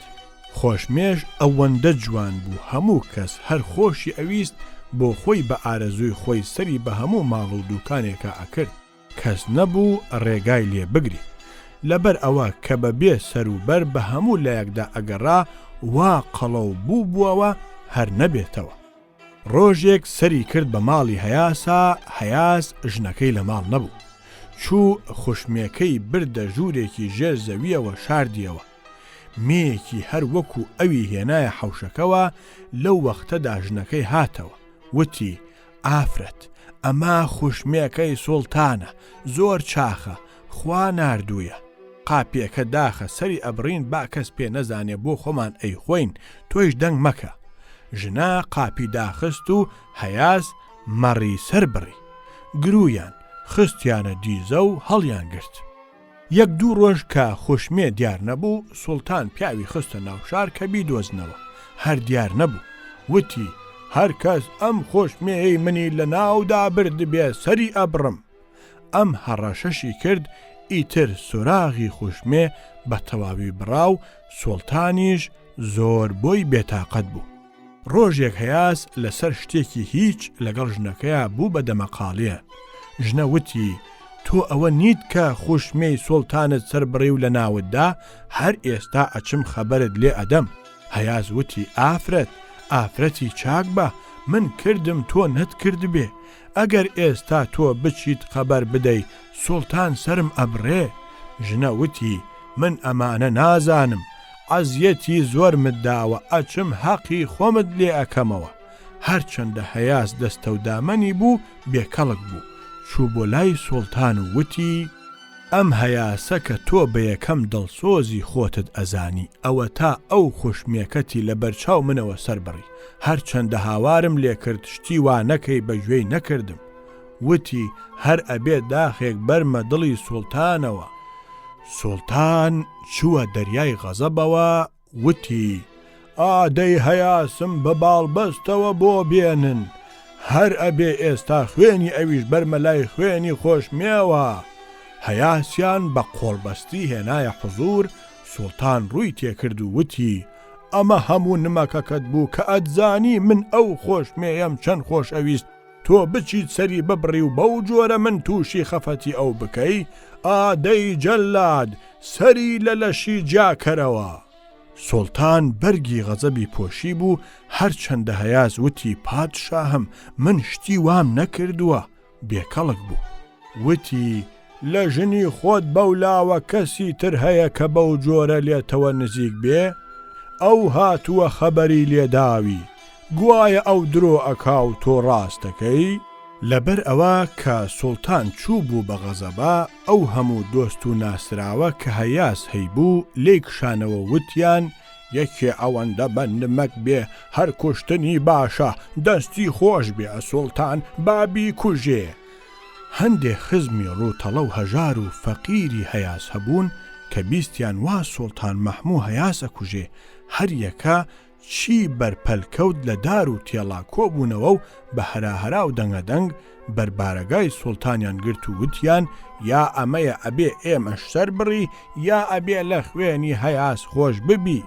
Speaker 1: خۆشمێش ئەوەندە جوان بوو هەموو کەس هەر خۆشی ئەویست بۆ خۆی بە ئارەزووی خۆی سەری بە هەموو ماڵ و دوکانێکا ئەکرد. کەس نەبوو ڕێگای لێ بگرێ. لەبەر ئەوە کە بە بێ سەر و بەر بە هەموو لایەکدا ئەگەڕا وا قەڵەو بووبووەوە هەر نەبێتەوە. ڕۆژێک سەری کرد بە ماڵی هەیاسا، هەیاس ژنەکەی لە ماڵ نەبوو. چوو خوشمێکەی بردە ژوورێکی ژێر زەوییەوە شاردییەوە. مێیەکی هەر وەکوو ئەوی هێنایە حەوشەکەوە، لەو وەختەدا ژنەکەی هاتەوە، وتی، ئافرەت، ئەمە خوشمێکەی سوڵتانە، زۆر چاخە، خوا ناردوویە. قاپییەکە داخە، سەری ئەبڕین با کەس پێ نەزانێ بۆ خۆمان ئەیخۆین، تۆیش دەنگ مەکە. ژنە قاپی داخست و هەیاس مەڕی سەر بڕی. گروویان خستیانە دیزە و هەڵیانگرت. یەک دوو ڕۆژ کە خوشمێ دیار نەبوو، سوڵتان پیاوی خستە ناو شار کە بیدۆزنەوە. هەر دیار نەبوو. وتی، هەر کەس ئەم خوشمێیەی منی لە ناودا بردبێ سەری ئەبڕم. ئەم هەڕەشەشی کرد، ئیتر سۆراغی خوشمێ بە تەواوی بڕا و سوڵتانیش زۆر بۆی بێتاقەت بوو. ڕۆژێک هەیاس لەسەر شتێکی هیچ لەگەڵ ژنەکەیا بوو بە دەمەقاڵێ. ژنە وتی، تۆ ئەوە نیت کە خوشمێی سوڵتانت سەربڕی و لە ناوت دا، هەر ئێستا ئەچم خەبەرت لێ ئەدەم. هەیاس وتی، ئافرەت، ئافرەتی چاک بە، من کردم تۆ نەتکردبێ. ئەگەر ئێستا تۆ بچیت خەبەر بدەی سوڵتان سەرم ئەبڕێ. ژنە وتی، من ئەمانە نازانم، عەزیەتی زۆرمت داوە ئەچم هەقی خۆمت لێ ئەکەمەوە. هەرچەندە هەیاس دەستەودامەنی بوو بێ کەڵک بوو. چوو بۆ لای سوڵتان و وتی. ئەم هەیاسە کە تۆ بە یەکەم دڵسۆزی خۆتت ئەزانی، ئەوەتا ئەو خوشمێکەتی لە بەرچاو منەوە سەربڕی. هەرچەندە هاوارم لێ کرد شتی وا نەکەی بە گوێی نەکردم. وتی هەر ئەبێ داخێک بەرمە دڵی سوڵتانەوە. سوڵتان چووە دەریای غەزەبەوە وتی، ئادەی هەیاسم بە باڵبەستەوە بۆ بێنن، هەر ئەبێ ئێستا خوێنی ئەویش بەرمە لای خوێنی خۆشمێوە. هەیاسیان بە قۆڵبەستی هێنایە حوزوور، سوڵتان ڕووی تێکرد و وتی، ئەمە هەموو نمەکەکەت بوو کە ئەتزانی من ئەو خۆشمێیەم چەند خۆش ئەویست، تۆ بچیت سەری ببڕی و بەو جۆرە من تووشی خەفەتی ئەو بکەی، ئادەی جەلاد سەری لە لەشی جیا کەرەوە. سوڵتان بەرگی غەزەبی پۆشیبوو، هەرچەندە هەیاس وتی پادشاهم من شتی وام نەکردووە، بێ کەڵک بوو. وتی، لە ژنی خۆت بەولاوە کەسی تر هەیە کە بەو جۆرە لێتەوە نزیک بێ؟ ئەو هاتووە خەبەری لێ داوی، گوایە ئەو درۆ ئەکا و تۆ ڕاست ئەکەی؟ لەبەر ئەوە کە سوڵتان چووبوو بە غەزەبا، ئەو هەموو دۆست و ناسراوە کە هەیاس هەیبوو لێی کشانەوە وتیان، یەکێ ئەوەندە بە نمەک بێ هەر کوشتنی باشە، دەستی خۆش بێ سوڵتان با بیکوژێ. هەندێ خزمی ڕووتەڵە و هەژار و فەقیری هەیاس هەبوون کە بیستیان وا سوڵتان مەحموو هەیاس ئەکوژێ، هەر یەکە چی بەر پەل کەوت لە دار و تێڵا کۆ بوونەوە و بە هەراهەرا و دەنگەدەنگ بەر بارەگای سوڵتانیان گرت و وتیان یا ئەمەیە ئەبێ ئێمەش سەر بڕی یا ئەبێ لە خوێنی هەیاس خۆش ببی.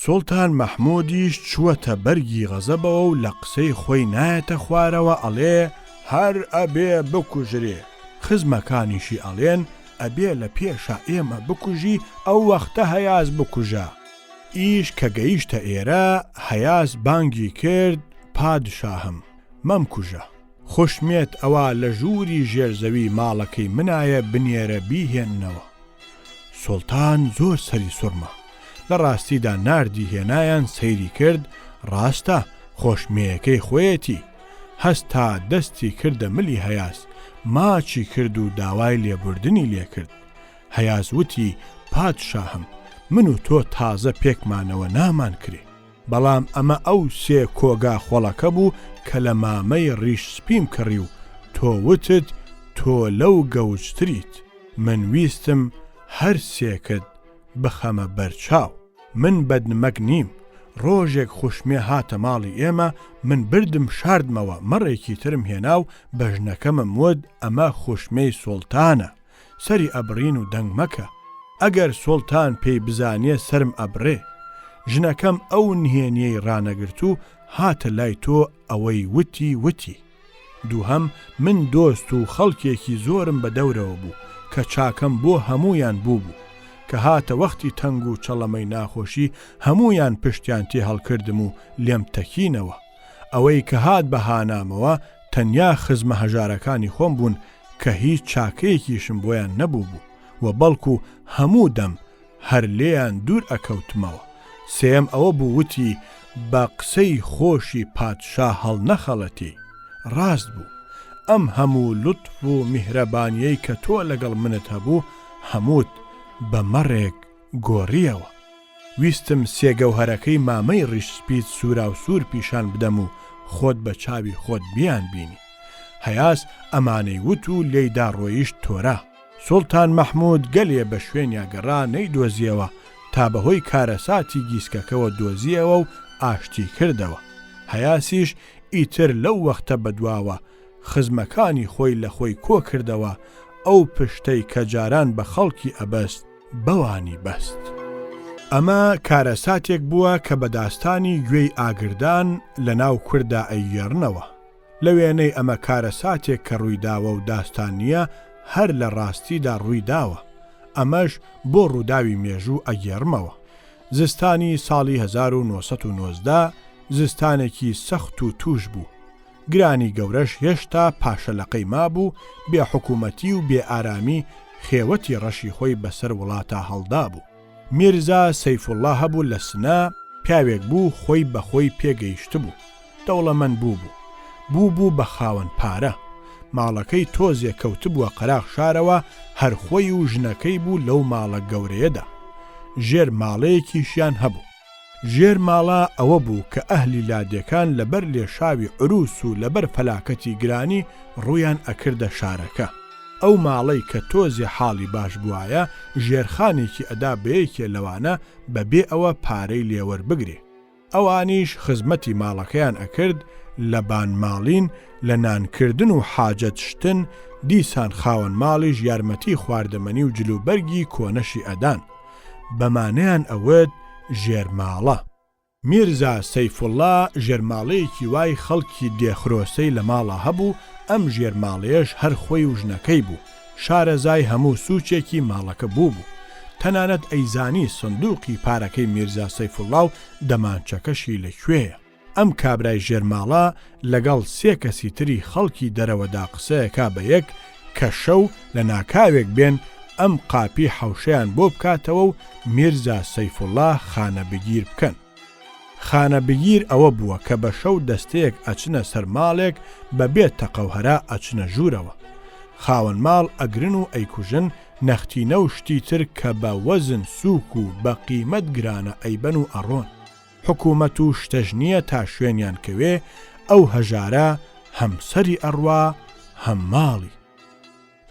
Speaker 1: سوڵتان مەحموودیش چووەتە بەرگی غەزەبەوە و لە قسەی خۆی نایەتە خوارەوە ئەڵێ هەر ئەبێ بکوژرێ، خزمەکانیشی ئەڵێن ئەبێ لە پێشا ئێمە بکوژی ئەو وەختە هەیاس بکوژە. ئیش کە گەیشتە ئێرە هەیاس بانگی کرد پادشاهم مەمکوژە، خوشمێت ئەوا لە ژووری ژێر زەوی ماڵەکەی منایە بنێرە بیهێننەوە. سوڵتان زۆر سەری سوڕما. لە ڕاستیدا ناردی هێنایان سەیری کرد ڕاستە خۆشمێیەکەی خۆیەتی. هەستا دەستی کردە ملی هەیاس ماچی کرد و داوای لێبوردنی لێکرد. هەیاس وتی، پادشاهم! من و تۆ تازە پێکمانەوە نامانکرێ. بەڵام ئەمە ئەو سێ کۆگا خۆڵەکە بوو کە لە مامەی ڕیش سپیم کڕی و تۆ وتت تۆ لەو گەوجتریت. من ویستم هەر سێکت بخەمە بەر چاو. من بەدنمەک نیم. ڕۆژێک خوشمێ هاتە ماڵی ئێمە، من بردم شاردمەوە، مەڕێکی ترم هێنا و بە ژنەکەمم وت ئەمە خوشمێی سوڵتانە. سەری ئەبڕین و دەنگ مەکە. ئەگەر سوڵتان پێی بزانێ سەرم ئەبڕێ. ژنەکەم ئەو نهێنیەی ڕانەگرت و هاتە لای تۆ ئەوەی وتی وتی. دووهەم من دۆست و خەڵکێکی زۆرم بە دەورەوە بوو کە چاکەم بۆ هەموویان بووبوو. کە هاتە وەختی تەنگ و چەڵەمەی ناخۆشی هەموویان پشتیان تێ هەڵکردم و لێم تەکینەوە. ئەوەی کە هات بە هانامەوە تەنیا خزمە هەژارەکانی خۆم بوون کە هیچ چاکەیەکیشم بۆیان نەبووبوو و بەڵکو هەموو دەم هەر لێیان دوور ئەکەوتمەوە. سێیەم ئەوە بوو وتی بە قسەی خۆشی پادشا هەڵنەخەڵەتێی. ڕاست بوو. ئەم هەموو لوتف و میهرەبانیەی کە تۆ لەگەڵ منت هەبوو هەمووت بە مەڕێک گۆڕیەوە. ویستم سێ گەوهەرەکەی مامەی ڕیش سپیت سووراوسوور پیشان بدەم و خۆت بە چاوی خۆت بیانبینی. هەیاس ئەمانەی وت و لێیدا ڕۆیشت تۆرا. سوڵتان مەحموود گەلێ بە شوێنیا گەڕا نەیدۆزیەوە تا بە هۆی کارەساتی گیسکەکەوە دۆزیەوە و ئاشتی کردەوە. هەیاسیش ئیتر لەو وەختە بەدواوە خزمەکانی خۆی لە خۆی کۆ کردەوە، ئەو پشتەی کە جاران بە خەڵکی ئەبەست، بەوانی بەست. ئەمە کارەساتێک بووە کە بە داستانی گوێی ئاگردان لە ناو کورددا ئەیگێڕنەوە. لە وێنەی ئەمە کارەساتێک کە ڕووی داوە و داستان نییە، هەر لە ڕاستیدا ڕووی داوە. ئەمەش بۆ ڕووداوی مێژوو ئەگێڕمەوە. زستانی ساڵی 1919 زستانێکی سەخت و تووش بوو. گرانی گەورەش هێشتا پاشەلەقەی مابوو، بێ حکوومەتی و بێ ئارامی خێوەتی ڕەشی خۆی بەسەر وڵاتا هەڵدابوو. میرزا سەیفوڵڵا هەبوو لە سنە، پیاوێک بوو خۆی بە خۆی پێ گەیشتبوو، دەوڵەمەند بووبوو. بووبوو بە خاوەن پارە. ماڵەکەی تۆزێ کەوتبووە قەراغ شارەوە، هەر خۆی و ژنەکەی بوو لەو ماڵە گەورەیەدا. ژێر ماڵەیەکیشیان هەبوو. ژێر ماڵە ئەوە بوو کە ئەهلی لادێکان لە بەر لێشاوی عرووس و لە بەر فەلاکەتی گرانی ڕوویان ئەکردە شارەکە. ئەو ماڵەی کە تۆزێ حاڵی باش بوایە ژێرخانێکی ئەدا بە یەکێ لەوانە بە بێ ئەوە پارەی لێ وەربگرێ. ئەوانیش خزمەتی ماڵەکەیان ئەکرد لە بان ماڵین، لە نان کردن و حاجەت شتن، دیسان خاوەن ماڵیش یارمەتی خواردەمەنی و جلوبەرگی کۆنەشی ئەدان. بەمانەیان ئەوت ژێرماڵە. میرزا سەیفوڵڵا ژێرماڵەیەکی وای خەڵکی دێخرۆسەی لە ماڵا هەبوو، ئەم ژێرماڵەیەش هەر خۆی و ژنەکەی بوو، شارەزای هەموو سووچێکی ماڵەکە بووبوو. تەنانەت ئەیزانی سندووقی پارەکەی میرزا سەیفوڵڵا و دەمانچەکەشی لە کوێیە. ئەم کابرای ژێرماڵە لەگەڵ سێ کەسی تری خەڵکی دەرەوەدا قسەیەکا بە یەک کە شەو لە ناکاوێک بێن ئەم قاپی حەوشەیان بۆ بکاتەوە و میرزا سەیفوڵا خانە بگیر بکەن. خانە بگیر ئەوە بووە کە بە شەو دەستەیەک ئەچنە سەر ماڵێک بە بێ تەقە و هەرا ئەچنە ژوورەوە. خاوەن ماڵ ئەگرن و ئەیکوژن، نەختینە و شتی تر کە بە وەزن سووک و بە قیمەت گرانە ئەیبەن و ئەڕۆن. حکوومەت و شتەش نییە تا شوێنیان کەوێ، ئەو هەژارە هەم سەری ئەڕوا هەم ماڵی.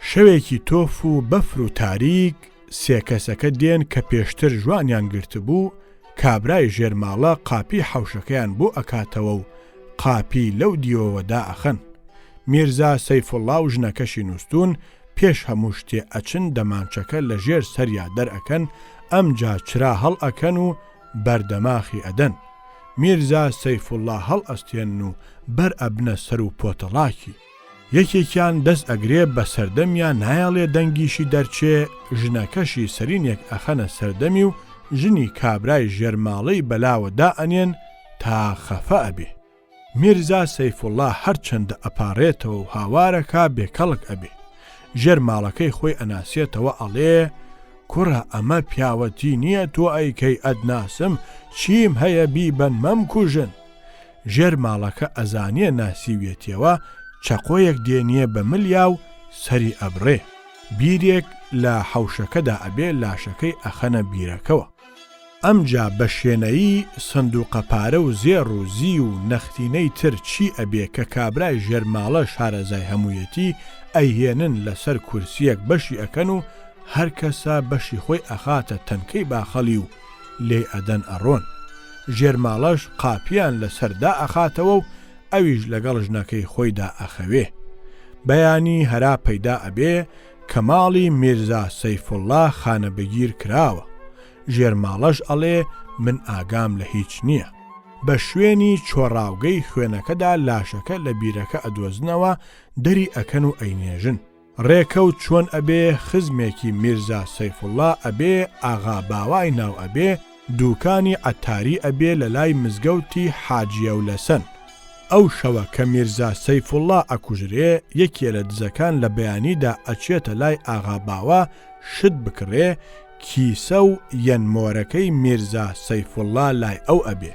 Speaker 1: شەوێکی تۆف و بەفر و تاریک، سێ کەسەکە دێن کە پێشتر ژوانیان گرتبوو، کابرای ژێر ماڵە قاپیی حەوشەکەیان بۆ ئەکاتەوە و قاپی لەو دیوەوە دائەخەن. میرزا سەیفوڵڵا و ژنەکەشی نووستوون، پێش هەموو شتێ ئەچن دەمانچەکە لە ژێر سەریا دەرئەکەن، ئەمجا چرا هەڵئەکەن و بەردەماخی ئەدەن. میرزا سەیفوڵڵا هەڵئەستێنن و بەر ئەبنە سەر و پۆتەڵاکی. یەکێکیان دەست ئەگرێ بە سەردەمیا نایەڵێ دەنگیشی دەرچێ، ژنەکەشی سەرینێک ئەخەنە سەردەمی و ژنی کابرای ژێرماڵەی بەلاوە دائەنێن تا خەفە ئەبێ. میرزا سەیفوڵڵا هەرچەندە ئەپاڕێتەوە و هاوارەکا بێ کەڵک ئەبێ. ژێر ماڵەکەی خۆی ئەناسێتەوە ئەڵێ، کوڕە ئەمە پیاوەتی نییە تۆ ئەیکەی ئەتناسم، چیم هەیە بیبەن مەمکوژن. ژێر ماڵەکە ئەزانێ ناسیویەتیەوە چەقۆیەک دێنیە بە ملیا و سەری ئەبڕێ. بیرێک لە حەوشەکەدا ئەبێ لاشەکەی ئەخەنە بیرەکەوە. ئەمجا بە شێنەیی سندوقە پارە و زێڕ و زیو و نەختینەی تر چی ئەبێ کە کابرای ژێرماڵە شارەزای هەموویەتی ئەیهێنن لە سەر کورسیەک بەشی ئەکەن و هەر کەسە بەشی خۆی ئەخاتە تەنکەی باخەڵی و لێی ئەدەن ئەڕۆن. ژێرماڵەش قاپیان لە سەر دائەخاتەوە و ئەویش لەگەڵ ژنەکەی خۆیدا ئەخەوێ. بەیانی هەرا پەیدا ئەبێ کە ماڵی میرزا سەیفوڵڵا خانەبگیر کراوە. ژێرماڵەش ئەڵێ من ئاگام لە هیچ نییە. بە شوێنی چۆڕاوگەی خوێنەکەدا لاشەکە لە بیرەکە ئەدۆزنەوە، دەری ئەکەن و ئەینێژن. ڕێکەوت چۆن ئەبێ خزمێکی میرزا سەیفوڵڵا ئەبێ ئاغا باوای ناو ئەبێ دووکانی عەتاری ئەبێ لە لای مزگەوتی حاجیەولەسەن. ئەو شەوە کە میرزا سەیفوڵڵا ئەکوژرێ یەکێ لە دزەکان لە بەیانیدا ئەچێتە لای ئاغا باوا شت بکڕێ کیسە و یەنمۆرەکەی میرزا سەیفوڵڵا لای ئەو ئەبێ.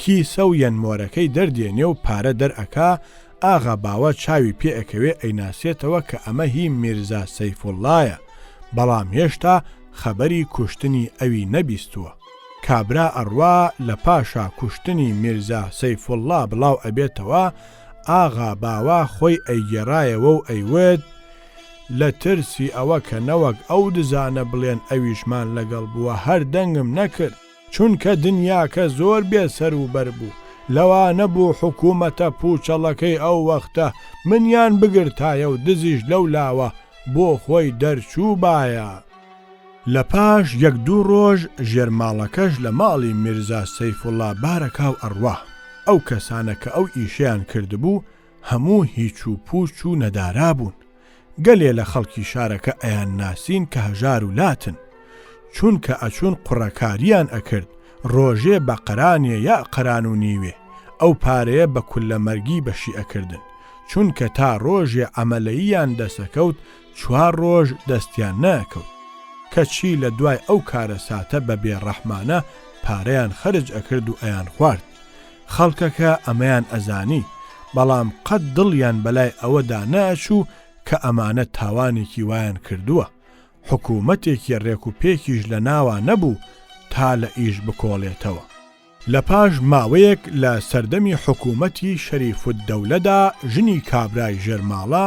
Speaker 1: کیسە و یەنمۆرەکەی دەردێنێ و پارە دەرئەکا ئاغا باوە چاوی پێ ئەکەوێ ئەیناسێتەوە کە ئەمە هی میرزا سەیفوڵڵایە، بەڵام هێشتا خەبەری کوشتنی ئەوی نەبیستووە. کابرا ئەڕوا لە پاشا کوشتنی میرزا سەیفوڵڵا بڵاو ئەبێتەوە، ئاغا باوە خۆی ئەیگێڕایەوە و ئەیوت، لە ترسی ئەوە کە نەوەک ئەو دزانە بڵێن ئەویشمان لەگەڵ بووە هەر دەنگم نەکرد. چونکە دنیاکە زۆر بێ سەر و بەر بوو، لەوانە بوو حکوومەتە پووچەڵەکەی ئەو وەختە منیان بگرتایە و دزیش لەو لاوە بۆ خۆی دەرچووبایە. لە پاش یەک دوو ڕۆژ ژێرماڵەکەش لە ماڵی میرزا سەیفوڵڵا بارەکا و ئەڕوا. ئەو کەسانە کە ئەو ئیشەیان کردبوو هەموو هیچ و پووچ و نەدارا بوون. گەلێ لە خەڵکی شارەکە ئەیانناسین کە هەژار و لاتن. چونکە ئەچوون قوڕەکارییان ئەکرد، ڕۆژێ بە قەرانێ یا قەران و نیوێ، ئەو پارەیە بە کوللەمەرگی بەشی ئەکردن. چونکە تا ڕۆژێ عەمەلەییان دەسەکەوت، چوار ڕۆژ دەستیان نەئەکەوت. کەچی لە دوای ئەو کارەساتە بە بێڕەحمانە پارەیان خەرج ئەکرد و ئەیانخوارد. خەڵکەکە ئەمەیان ئەزانی، بەڵام قەت دڵیان بەلای ئەوەدا نەئەچوو کە ئەمانە تاوانێکی وایان کردووە. حکوومەتێکی ڕێکوپێکیش لە ناوا نەبوو تا لە ئیش بکۆڵێتەوە. لە پاش ماوەیەک لە سەردەمی حکوومەتی شەریفوددەولەدا ژنی کابرای ژێرماڵە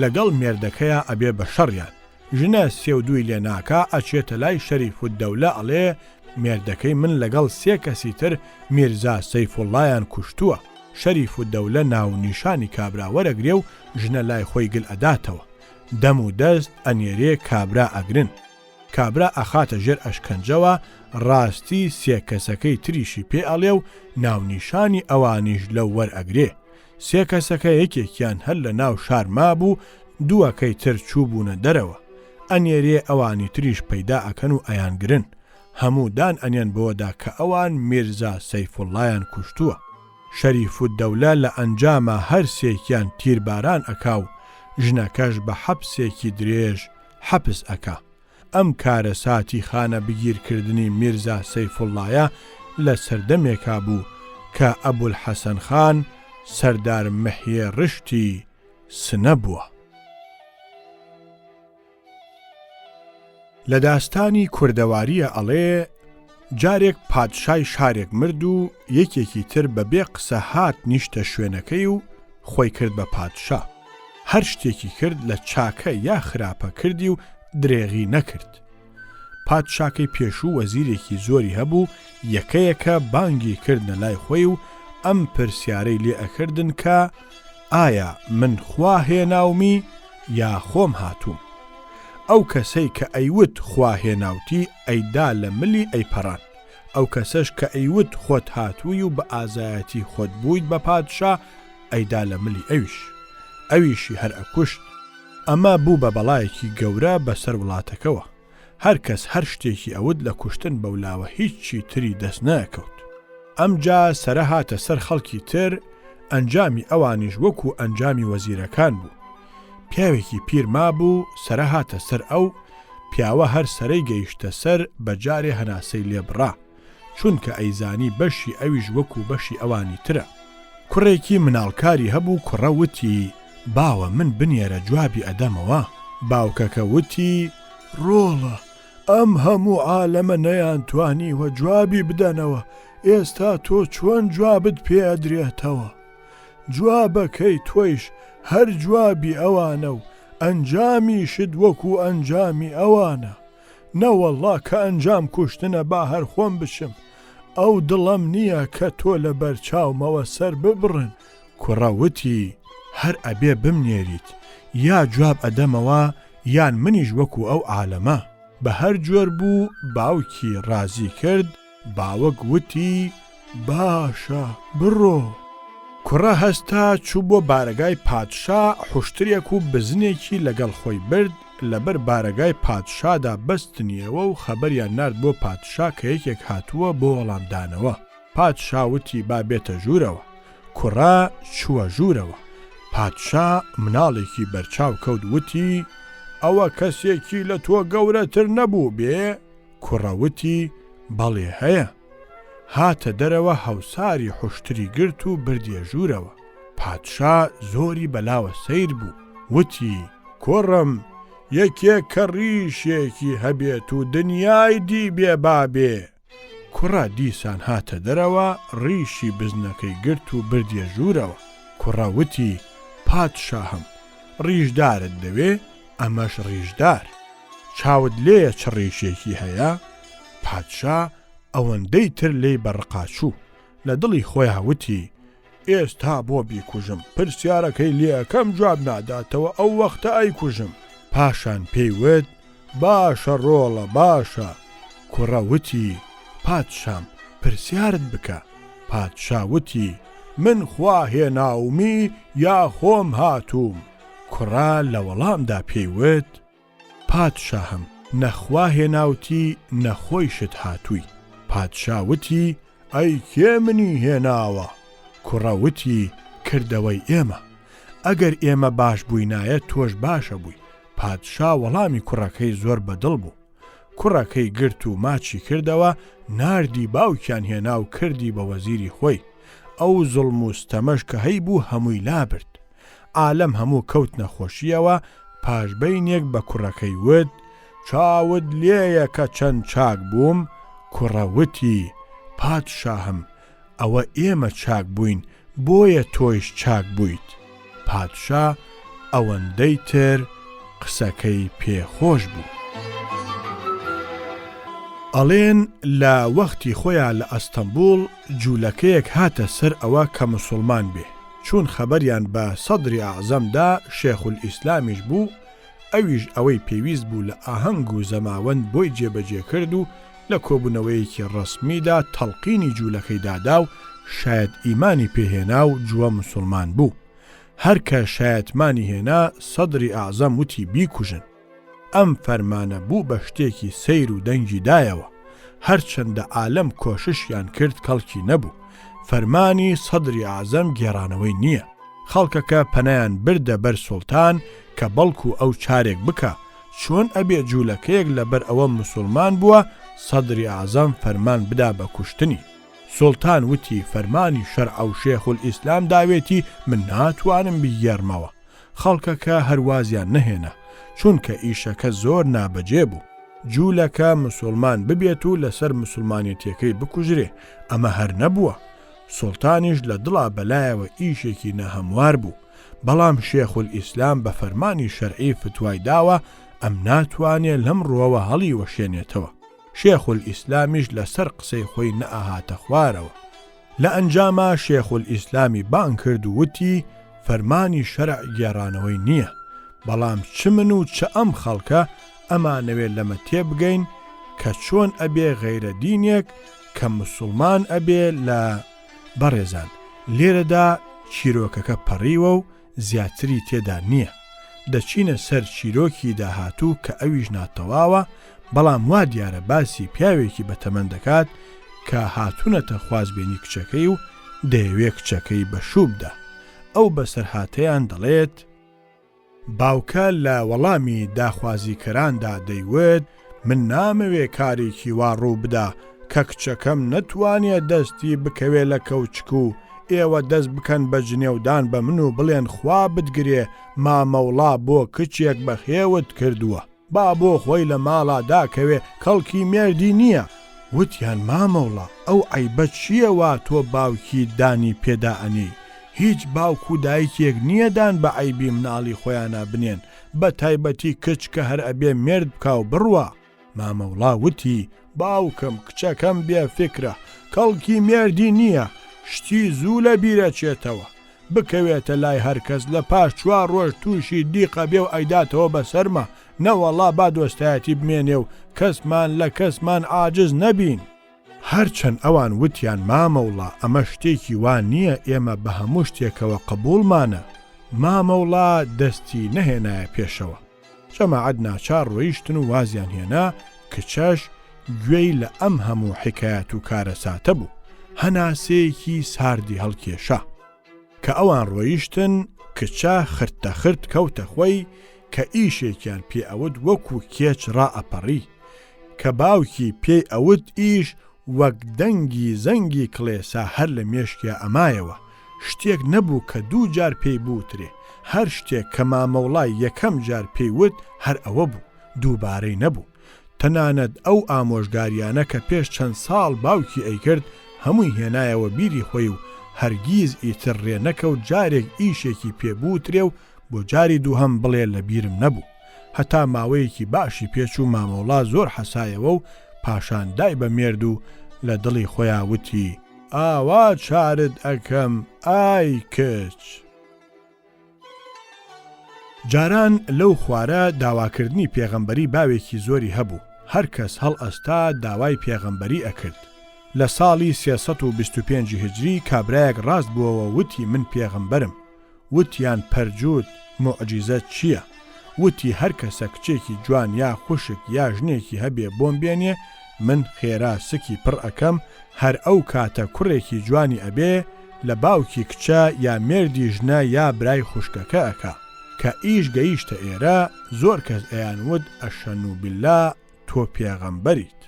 Speaker 1: لەگەڵ مێردەکەیا ئەبێ بە شەڕیان. ژنە سێودووی لێ ناکا ئەچێتە لای شەریفوددەولە ئەڵێ مێردەکەی من لەگەڵ سێ کەسی تر میرزا سەیفوڵڵایان کوشتووە. شەریفوددەولە ناو و نیشانی کابرا وەرەگرێ و ژنە لای خۆی گل ئەداتەوە. دەم و دەست ئەنێرێ کابرا ئەگرن. کابرا ئەخاتە ژێر ئەشکەنجەوە ڕاستی سێ کەسەکەی تریشی پێ ئەڵێ و ناونیشانی ئەوانیش لەو وەرئەگرێ. سێ کەسەکە یەکێکیان هەر لە ناو شار مابوو دووەکەی تر چووبوونە دەرەوە. ئەنێرێ ئەوانی تریش پەیدا ئەکەن و ئەیانگرن. هەموو دان ئەنێن بەوەدا کە ئەوان میرزا سەیفوڵڵایان کوشتووە. شەریفوددەولە لە ئەنجاما هەر سێکیان تیرباران ئەکا و ژنەکەش بە حەپسێکی درێژ حەپس ئەکا. ئەم کارەساتی خانەبگیرکردنی میرزا سەیفوڵڵایە لە سەردەمێکا بوو کە ئەبولحەسەن خان سەردار مەحیێ ڕشتی سنە بووە. لە داستانی کوردەوارییە ئەڵێ، جارێک پادشای شارێک مرد و یەکێکی تر بە بێ قسە هات نیشتە شوێنەکەی و خۆی کرد بە پادشا. هەر شتێکی کرد لە چاکە یا خراپە کردی و درێغی نەکرد. پادشاکەی پێشوو وەزیرێکی زۆری هەبوو یەکە یەکە بانگی کردنە لای خۆی و ئەم پرسیارەی لێ ئەکردن کە ئایا من خوا هێناومی یا خۆم هاتووم؟ ئەو کەسەی کە ئەیوت خوا هێناوتی ئەیدا لە ملی ئەیپەڕان. ئەو کەسەش کە ئەیوت خۆت هاتووی و بە ئازایەتی خۆت بوویت بە پادشا ئەیدا لە ملی ئەویش. ئەویشی هەر ئەکوشت. ئەمە بوو بە بەڵایەکی گەورە بەسەر وڵاتەکەوە. هەر کەس هەر شتێکی ئەوت لە کوشتن بەولاوە هیچی تری دەست نەئەکەوت. ئەمجا سەرە هاتە سەر خەڵکی تر، ئەنجامی ئەوانیش وەکوو ئەنجامی وەزیرەکان بوو. پیاوێکی پیر مابوو، سەرە هاتە سەر ئەو، پیاوە هەر سەرەی گەیشتە سەر بە جارێ هەناسەی لێ بڕا. چونکە ئەیزانی بەشی ئەویش وەکوو بەشی ئەوانی ترە. کوڕێکی مناڵکاری هەبوو کوڕە وتی، باوە من بنێرە جوابی ئەدەمەوە. باوکەکە وتی. ڕۆڵە ئەم هەموو عالەمە نەیانتوانیوە جوابی بدەنەوە، ئێستا تۆ چۆن جوابت پێ ئەدرێتەوە؟ جوابەکەی تۆیش هەر جوابی ئەوانە و ئەنجامیشت وەکو ئەنجامی ئەوانە. نەوەڵڵا کە ئەنجام کوشتنە با هەر خۆم بچم، ئەو دڵەم نییە کە تۆ لە بەر چاومەوە سەر ببڕن. کوڕە وتی، هەر ئەبێ بمنێریت، یا جواب ئەدەمەوە یان منیش وەکو ئەو عالەمە. بە هەر جۆر بوو باوکی ڕازی کرد، باوک وتی، باشە بڕۆ. کوڕە هەستا چوو بۆ بارەگای پادشا، حوشترێک و بزنێکی لەگەڵ خۆی برد، لەبەر بارەگای پادشادا بەستنیەوە و خەبەریان نارد بۆ پادشا کە یەکێک هاتووە بۆ وەڵامدانەوە. پادشا وتی با بێتە ژوورەوە. کوڕە چووە ژوورەوە. پادشا مناڵێکی بەرچاو کەوت وتی، ئەوە کەسێکی لە تۆ گەورەتر نەبووبێ؟ کوڕە وتی، بەڵێ هەیە. هاتە دەرەوە هەوساری حوشتری گرت و بردیە ژوورەوە. پادشا زۆری بەلاوە سەیر بوو، وتی، کوڕم یەکێک کە ڕیشێکی هەبێت و دنیای دیبێ با بێ. کوڕە دیسان هاتە دەرەوە ڕیشی بزنەکەی گرت و بردیە ژوورەوە. کوڕە وتی، پادشاهم، ڕیشدارت دەوێ، ئەمەش ڕیشدار. چاوت لێیە چ ڕیشێکی هەیە؟ پادشا ئەوەندەی تر لێی بە ڕقا چوو. لە دڵی خۆیا وتی، ئێستا بۆ بیکوژم، پرسیارەکەی لێ ئەکەم جواب ناداتەوە ئەو وەختە ئەیکوژم. پاشان پێی وت، باشە ڕۆڵە باشە. کوڕە وتی، پادشام پرسیارت بکە. پادشا وتی، من خوا هێناومی یا خۆم هاتووم؟ کوڕە لە وەڵامدا پێی وت، پادشاهم نە خوا هێناوتی نە خۆیشت هاتووی. پادشا وتی، ئەی کێ منی هێناوە؟ کوڕە وتی، کردەوەی ئێمە. ئەگەر ئێمە باش بووینایە تۆش باش ئەبووی. پادشا وەڵامی کوڕەکەی زۆر بە دڵ بوو. کوڕەکەی گرت و ماچی کردەوە، ناردی باوکیان هێنا و کردی بە وەزیری خۆی. ئەو زوڵم و ستەمەش کە هەیبوو هەمووی لابرد. عالەم هەموو کەوتنە خۆشییەوە، پاش بەینێک بە کوڕەکەی وت، چاوت لێیە کە چەند چاک بووم؟ کوڕە وتی، پادشاهم، ئەوە ئێمە چاک بووین بۆیە تۆیش چاک بوویت. پادشا ئەوەندەی تر قسەکەی پێ خۆش بوو. ئەڵێن لە وەختی خۆیا لە ئەستەنبوڵ جوولەکەیەک هاتە سەر ئەوە کە موسوڵمان بێ، چوون خەبەریان بە سەدری ئەعزەم دا، شێخولئیسلامیش بوو، ئەویش ئەوەی پێویست بوو لە ئاهەنگ و زەماوەند بۆی جێبەجێ کرد و لە کۆبوونەوەیەکی ڕەسمیدا تەڵقینی جوولەکەی دادا و شایەت ئیمانی پێ هێنا و جووە موسوڵمان بوو. هەر کە شایەتمانی هێنا سەدری ئەعزەم وتی بیکوژن. ئەم فەرمانە بوو بە شتێکی سەیر و دەنگی دایەوە. هەرچەندە عالەم کۆششیان کرد کەڵکی نەبوو. فەرمانی سەدری ئەعزەم گێڕانەوەی نییە. خەڵکەکە پەنایان بردە بەر سوڵتان کە بەڵکو ئەو چارێک بکا. چۆن ئەبێ جوولەکەیەک لەبەر ئەوە موسوڵمان بووە سەدری ئەعزەم فەرمان بدا بە کوشتنی. سوڵتان وتی فەرمانی شەرعە و شێخولئیسلام داوێتی من ناتوانم بیگێڕمەوە. خەڵکەکە هەر وازیان نەهێنا، چونکە ئیشەکە زۆر نابەجێ بوو. جوولەکە مسوڵمان ببێت و لەسەر مسوڵمانێتیەکەی بکوژرێ، ئەمە هەر نەبووە. سوڵتانیش لە دڵا بەلایەوە ئیشێکی ناهەموار بوو. بەڵام شێخولئیسلام بە فەرمانی شەرعی فتوای داوە ئەم ناتوانێ لەم ڕووەوە هەڵیوەشێنێتەوە. شێخولئیسلامیش لەسەر قسەی خۆی نەئەهاتە خوارەوە. لە ئەنجاما شێخولئیسلامی بانگ کرد و وتی، فەرمانی شەرع گێڕانەوەی نییە، بەڵام چ من و چ ئەم خەڵکە ئەمانەوێ لەمە تێبگەین کە چۆن ئەبێ غەیرە دینێک کە مسوڵمان ئەبێ لە بەڕێزان لێرەدا چیرۆکەکە پەڕیوە و زیاتری تێدا نییە. دەچینە سەر چیرۆکی داهاتوو کە ئەویش ناتەواوە، بەڵام وا دیارە باسی پیاوێکی بەتەمەن دەکات کە هاتوونەتە خوازبێنی کچەکەی و دەیەوێ کچەکەی بە شوو بدا. ئەو بەسەرهاتەیان دەڵێت. باوکە لە وەڵامی داخوازیکەراندا دەیوت، من نامەوێ کارێکی وا ڕوو بدا کە کچەکەم نەتوانێ دەستی بکەوێ لە کەوچک و ئێوە دەست بکەن بە جنێودان بە من و بڵێن خوا بتگرێ مامەوڵا بۆ کچێک بەخێوت کردووە. با بۆ خۆی لە ماڵا داکەوێ کەڵکی مێردی نییە. وتیان مامەوڵا ئەو عەیبە چییە وا تۆ باوکیت دانی پێدا ئەنێی؟ هیچ باوک و دایکێک نییە دان بە عەیبی مناڵی خۆیانا بنێن بە تایبەتی کچ کە هەر ئەبێ مێرد بکا و بڕوا. مامەوڵا وتی، باوکم کچەکەم بێ فیکرە، کەڵکی مێردی نییە، شتی زوو لە بیر ئەچێتەوە. بکەوێتە لای هەر کەس لە پاش چوار ڕۆژ تووشی دیق ئەبێ و ئەیداتەوە بە سەرما، نەوەڵا با دۆستایەتی بمێنێ و کەسمان لە کەسمان عاجز نەبین. هەرچەند ئەوان وتیان مامەوڵا ئەمە شتێکی وا نییە ئێمە بە هەموو شتێکەوە قبووڵمانە، مامەوڵا دەستی نەهێنایە پێشەوە. جەماعەت ناچار ڕۆیشتن و وازیان هێنا، کچەش گوێی لە ئەم هەموو حیکایەت و کارەساتە بوو، هەناسەیەکی ساردی هەڵکێشا. کە ئەوان ڕۆیشتن، کچە خرتە خرت کەوتە خۆی، کە ئیشێکیان پێ ئەوت وەکوو کێچ ڕائەپەڕی، کە باوکی پێی ئەوت ئیش وەک دەنگی زەنگی کڵێسا هەر لە مێشکیا ئەمایەوە، شتێک نەبوو کە دوو جار پێی بوترێ، هەر شتێک کە مامەوڵای یەکەم جار پێی وت هەر ئەوە بوو، دووبارەی نەبوو. تەنانەت ئەو ئامۆژگاریانە کە پێش چەند ساڵ باوکی ئەیکرد هەمووی هێنایەوە بیری خۆی و هەرگیز ئیتر ڕێ نەکەوت جارێک ئیشێکی پێ بوترێ و بۆ جاری دووهەم بڵێ لە بیرم نەبوو. هەتا ماوەیەکی باشی پێچوو مامەوڵا زۆر حەسایەوە و پاشان دای بە مێرد و لە دڵی خۆیا وتی. ئاوا چارت ئەکەم ئای کچ. جاران لەو خوارە داواکردنی پێغەمبەری باوێکی زۆری هەبوو، هەر کەس هەڵئەستا داوای پێغەمبەری ئەکرد. لە ساڵی 325 هجری کابرایەک ڕاست بووەوە وتی من پێغەمبەرم. وتیان پەرجووت، موعجیزەت، چییە؟ وتی هەر کەسە کچێکی جوان یا خوشک یا ژنێکی هەبێ بۆم بێنێ من خێرا سکی پڕ ئەکەم هەر ئەو کاتە کوڕێکی جوانی ئەبێ لە باوکی کچە یا مێردی ژنە یا برای خوشکەکە ئەکا. کە ئیش گەیشتە ئێرە زۆر کەس ئەیان وت ئەشەنوبیللا تۆ پێغەمبەریت.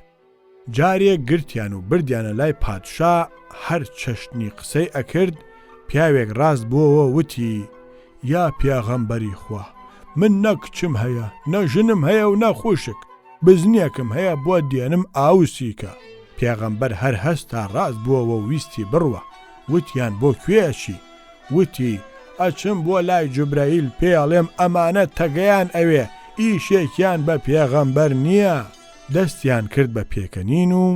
Speaker 1: جارێک گرتیان و بردیانە لای پادشا هەر چەشنی قسەی ئەکرد پیاوێک ڕاست بۆوە وتی، یا پێغەمبەری خوا من نە کچم هەیە نە ژنم هەیە و نە خوشک بزنێکم هەیە بۆت دێنم ئاوسی کە. پێغەمبەر هەر هەستا ڕاست بۆوە و ویستی بڕوا وتیان بۆ کوێ ئەچی؟ وتی، ئەچم بۆ لای جوبرەئیل پێی ئەڵێم ئەمانە تەگەیان ئەوێ ئیشێکیان بە پێغەمبەر نییە. دەستیان کرد بە پێکەنین و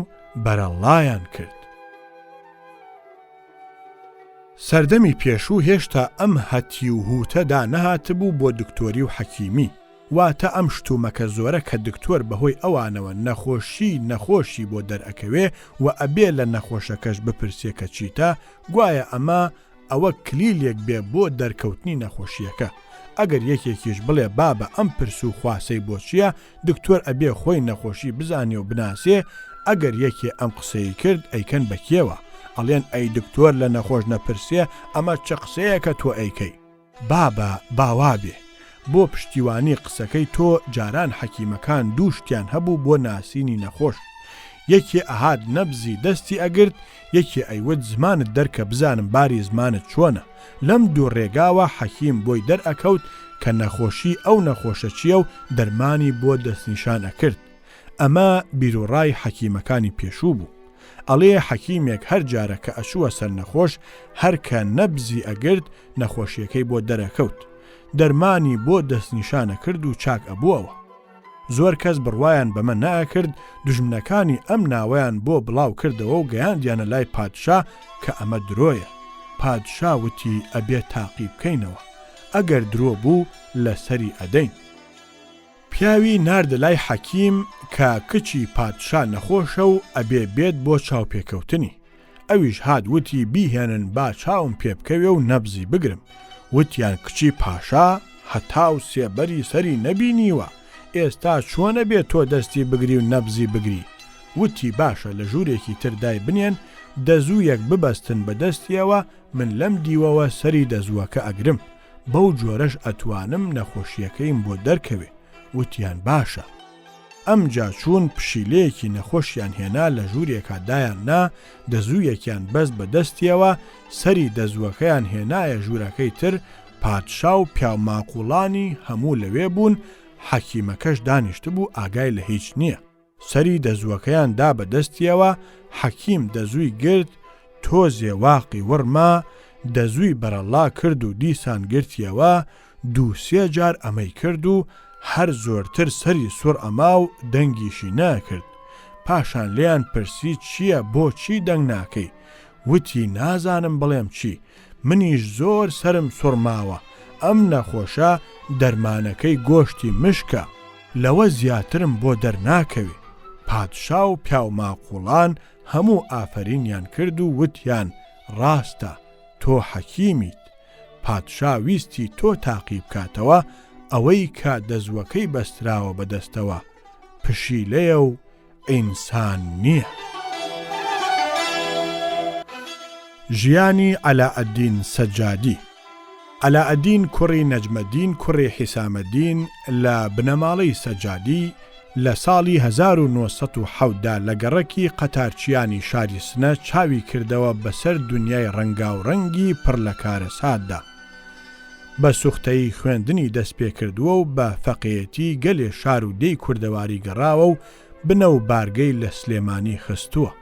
Speaker 1: بەرەڵڵایان کرد. سەردەمی پێشوو هێشتا ئەم هەتیو و هوتە دانەهاتبوو بۆ دکتۆری و حەکیمی، واتە ئەم شتومەکە زۆرە کە دکتۆر بەهۆی ئەوانەوە نەخۆشی نەخۆشی بۆ دەرئەکەوێ و ئەبێ لە نەخۆشەکەش بپرسێ کە چیتە، گوایە ئەمە ئەوە کلیلێک بێ بۆ دەرکەوتنی نەخۆشییەکە. ئەگەر یەکێکیش بڵێ بابە ئەم پرس و خواسەی بۆ چییە، دکتۆر ئەبێ خۆی نەخۆشی بزانێ و بناسێ، ئەگەر یەکێ ئەم قسەی کرد ئەیکەن بە کێوە؟ ئەڵێن ئەی دکتۆر لە نەخۆش نەپرسێ ئەمە چ قسەیەکە تۆ ئەیکەی؟ بابە با وابێ. بۆ پشتیوانی قسەکەی تۆ جاران حەکیمەکان دوو شتیان هەبوو بۆ ناسینی نەخۆش. یەکێ ئەهات نەبزی دەستی ئەگرت، یەکێ ئەیوت زمانت دەرکە بزانم باری زمانت چۆنە. لەم دوو ڕێگاوە حەکیم بۆی دەرئەکەوت کە نەخۆشی ئەو نەخۆشە چییە و دەرمانی بۆ دەستنیشان ئەکرد. ئەمە بیروڕای حەکیمەکانی پێشوو بوو. ئەڵێ حەکیمێک هەر جارە کە ئەچووە سەر نەخۆش هەر کە نەبزی ئەگرت نەخۆشیەکەی بۆ دەرەکەوت. دەرمانی بۆ دەستنیشان ئەکرد و چاک ئەبووەوە. زۆر کەس بڕوایان بەمە نەئەکرد، دوژمنەکانی ئەم ناوەیان بۆ بڵاو کردەوە و گەیاندیانە لای پادشا کە ئەمە درۆیە. پادشا وتی ئەبێ تاقی بکەینەوە. ئەگەر درۆ بوو لە سەری ئەدەین. پیاوی ناردە لای حەکیم کە کچی پادشا نەخۆشە و ئەبێ بێت بۆ چاوپێکەوتنی. ئەویش هات وتی بیهێنن با چاوم پێ بکەوێ و نەبزی بگرم. وتیان کچی پاشا هەتاو سێبەری سەری نەبینیوە، ئێستا چۆن ئەبێ تۆ دەستی بگری و نەبزی بگری؟ وتی باشە لە ژوورێکی تر دایبنێن، دەزوویەک ببەستن بە دەستیەوە، من لەم دیوەوە سەری دەزووەکە ئەگرم. بەو جۆرەش ئەتوانم نەخۆشییەکەیم بۆ دەرکەوێ، وتیان باشە. ئەمجا چوون پشیلەیەکی نەخۆشیان هێنا لە ژوورێکا دایان نا، دەزوویەکیان بەست بە دەستیەوە، سەری دەزووەکەیان هێنایە ژوورەکەی تر، پادشا و پیاوماقووڵانی هەموو لەوێ بوون، حەکیمەکەش دانیشتبوو ئاگای لە هیچ نییە. سەری دەزووەکەیان دا بە دەستیەوە، حەکیم دەزووی گرت، تۆزێ واقی وڕما، دەزووی بەرەڵا کرد و دیسان گرتیەوە، دوو سێ جار ئەمەی کرد و هەر زۆرتر سەری سوڕ ئەما و دەنگیشی نەئەکرد. پاشان لێیان پرسی چییە بۆ چی دەنگ ناکەی؟ وتی نازانم بڵێم چی، منیش زۆر سەرم سوڕماوە، ئەم نەخۆشە دەرمانەکەی گۆشتی مشکە، لەوە زیاترم بۆ دەرناکەوێ. پادشا و پیاوماقوڵان هەموو ئافەرینیان کرد و وتیان ڕاستە، تۆ حەکیمیت. پادشا ویستی تۆ تاقی بکاتەوە، ئەوەی کە دەزووەکەی بەستراوە بە دەستەوە، پشیلەیە و ئینسان نییە. ژیانی عەلائەدین سەجادی عەلائەدین کوڕی نەجمەدین کوڕی حیسامەدین لە بنەماڵەی سەجادی لە ساڵی 1907 دا لە گەڕەکی قەتارچیانی شاری سنە چاوی کردەوە بەسەر دونیای ڕەنگاوڕەنگی پڕ لە کارەساتدا. بە سوختەیی خوێندنی دەست پێ کردووە و بە فەقێیەتی گەلێ شار و دێی کوردەواری گەڕاوە و بنە و بارگەی لە سلێمانی خستووە.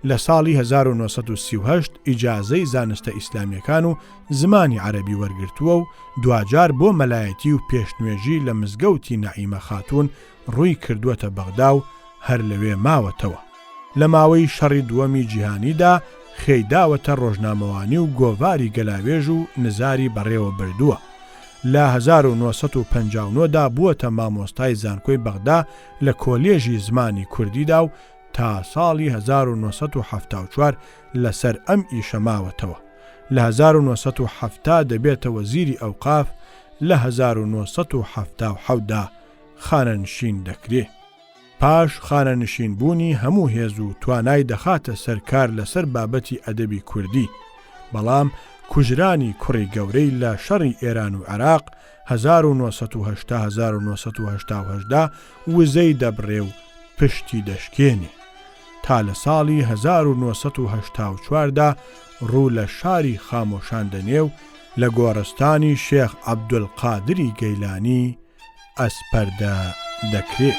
Speaker 1: لە ساڵی 1938 ئیجازەی زانستە ئیسلامییەکان و زمانی عەرەبی وەرگرتووە و دواجار بۆ مەلایەتی و پێشنوێژی لە مزگەوتی نەعیمە خاتوون ڕووی کردووەتە بەغدا و هەر لەوێ ماوەتەوە. لە ماوەی شەڕی دووەمی جیهانیدا خێی داوەتە ڕۆژنامەوانی و گۆڤاری گەلاوێژ و نزاری بەڕێوە بردووە. لە 1959 دا بووەتە مامۆستای زانکۆی بەغدا لە کۆلێژی زمانی کوردیدا و تا ساڵی 1974 لەسەر ئەم ئیشە ماوەتەوە. لە 1970 دەبێتە وەزیری ئەوقاف، لە 1977 دا خانەنشین دەکرێ. پاش خانەنشین بوونی هەموو هێز و توانای دەخاتە سەر کار لەسەر بابەتی ئەدەبی کوردی، بەڵام کوژرانی کوڕی گەورەی لە شەڕی ئێران و عێراق 1980 1988 دا وزەی دەبڕێ و پشتی دەشکێنێ تا لە ساڵی 1984 دا ڕوو لە شاری خامۆشان دەنێ و لە گۆڕستانی شێخ عەبدولقادری گەیلانی ئەسپەردە دەکرێ.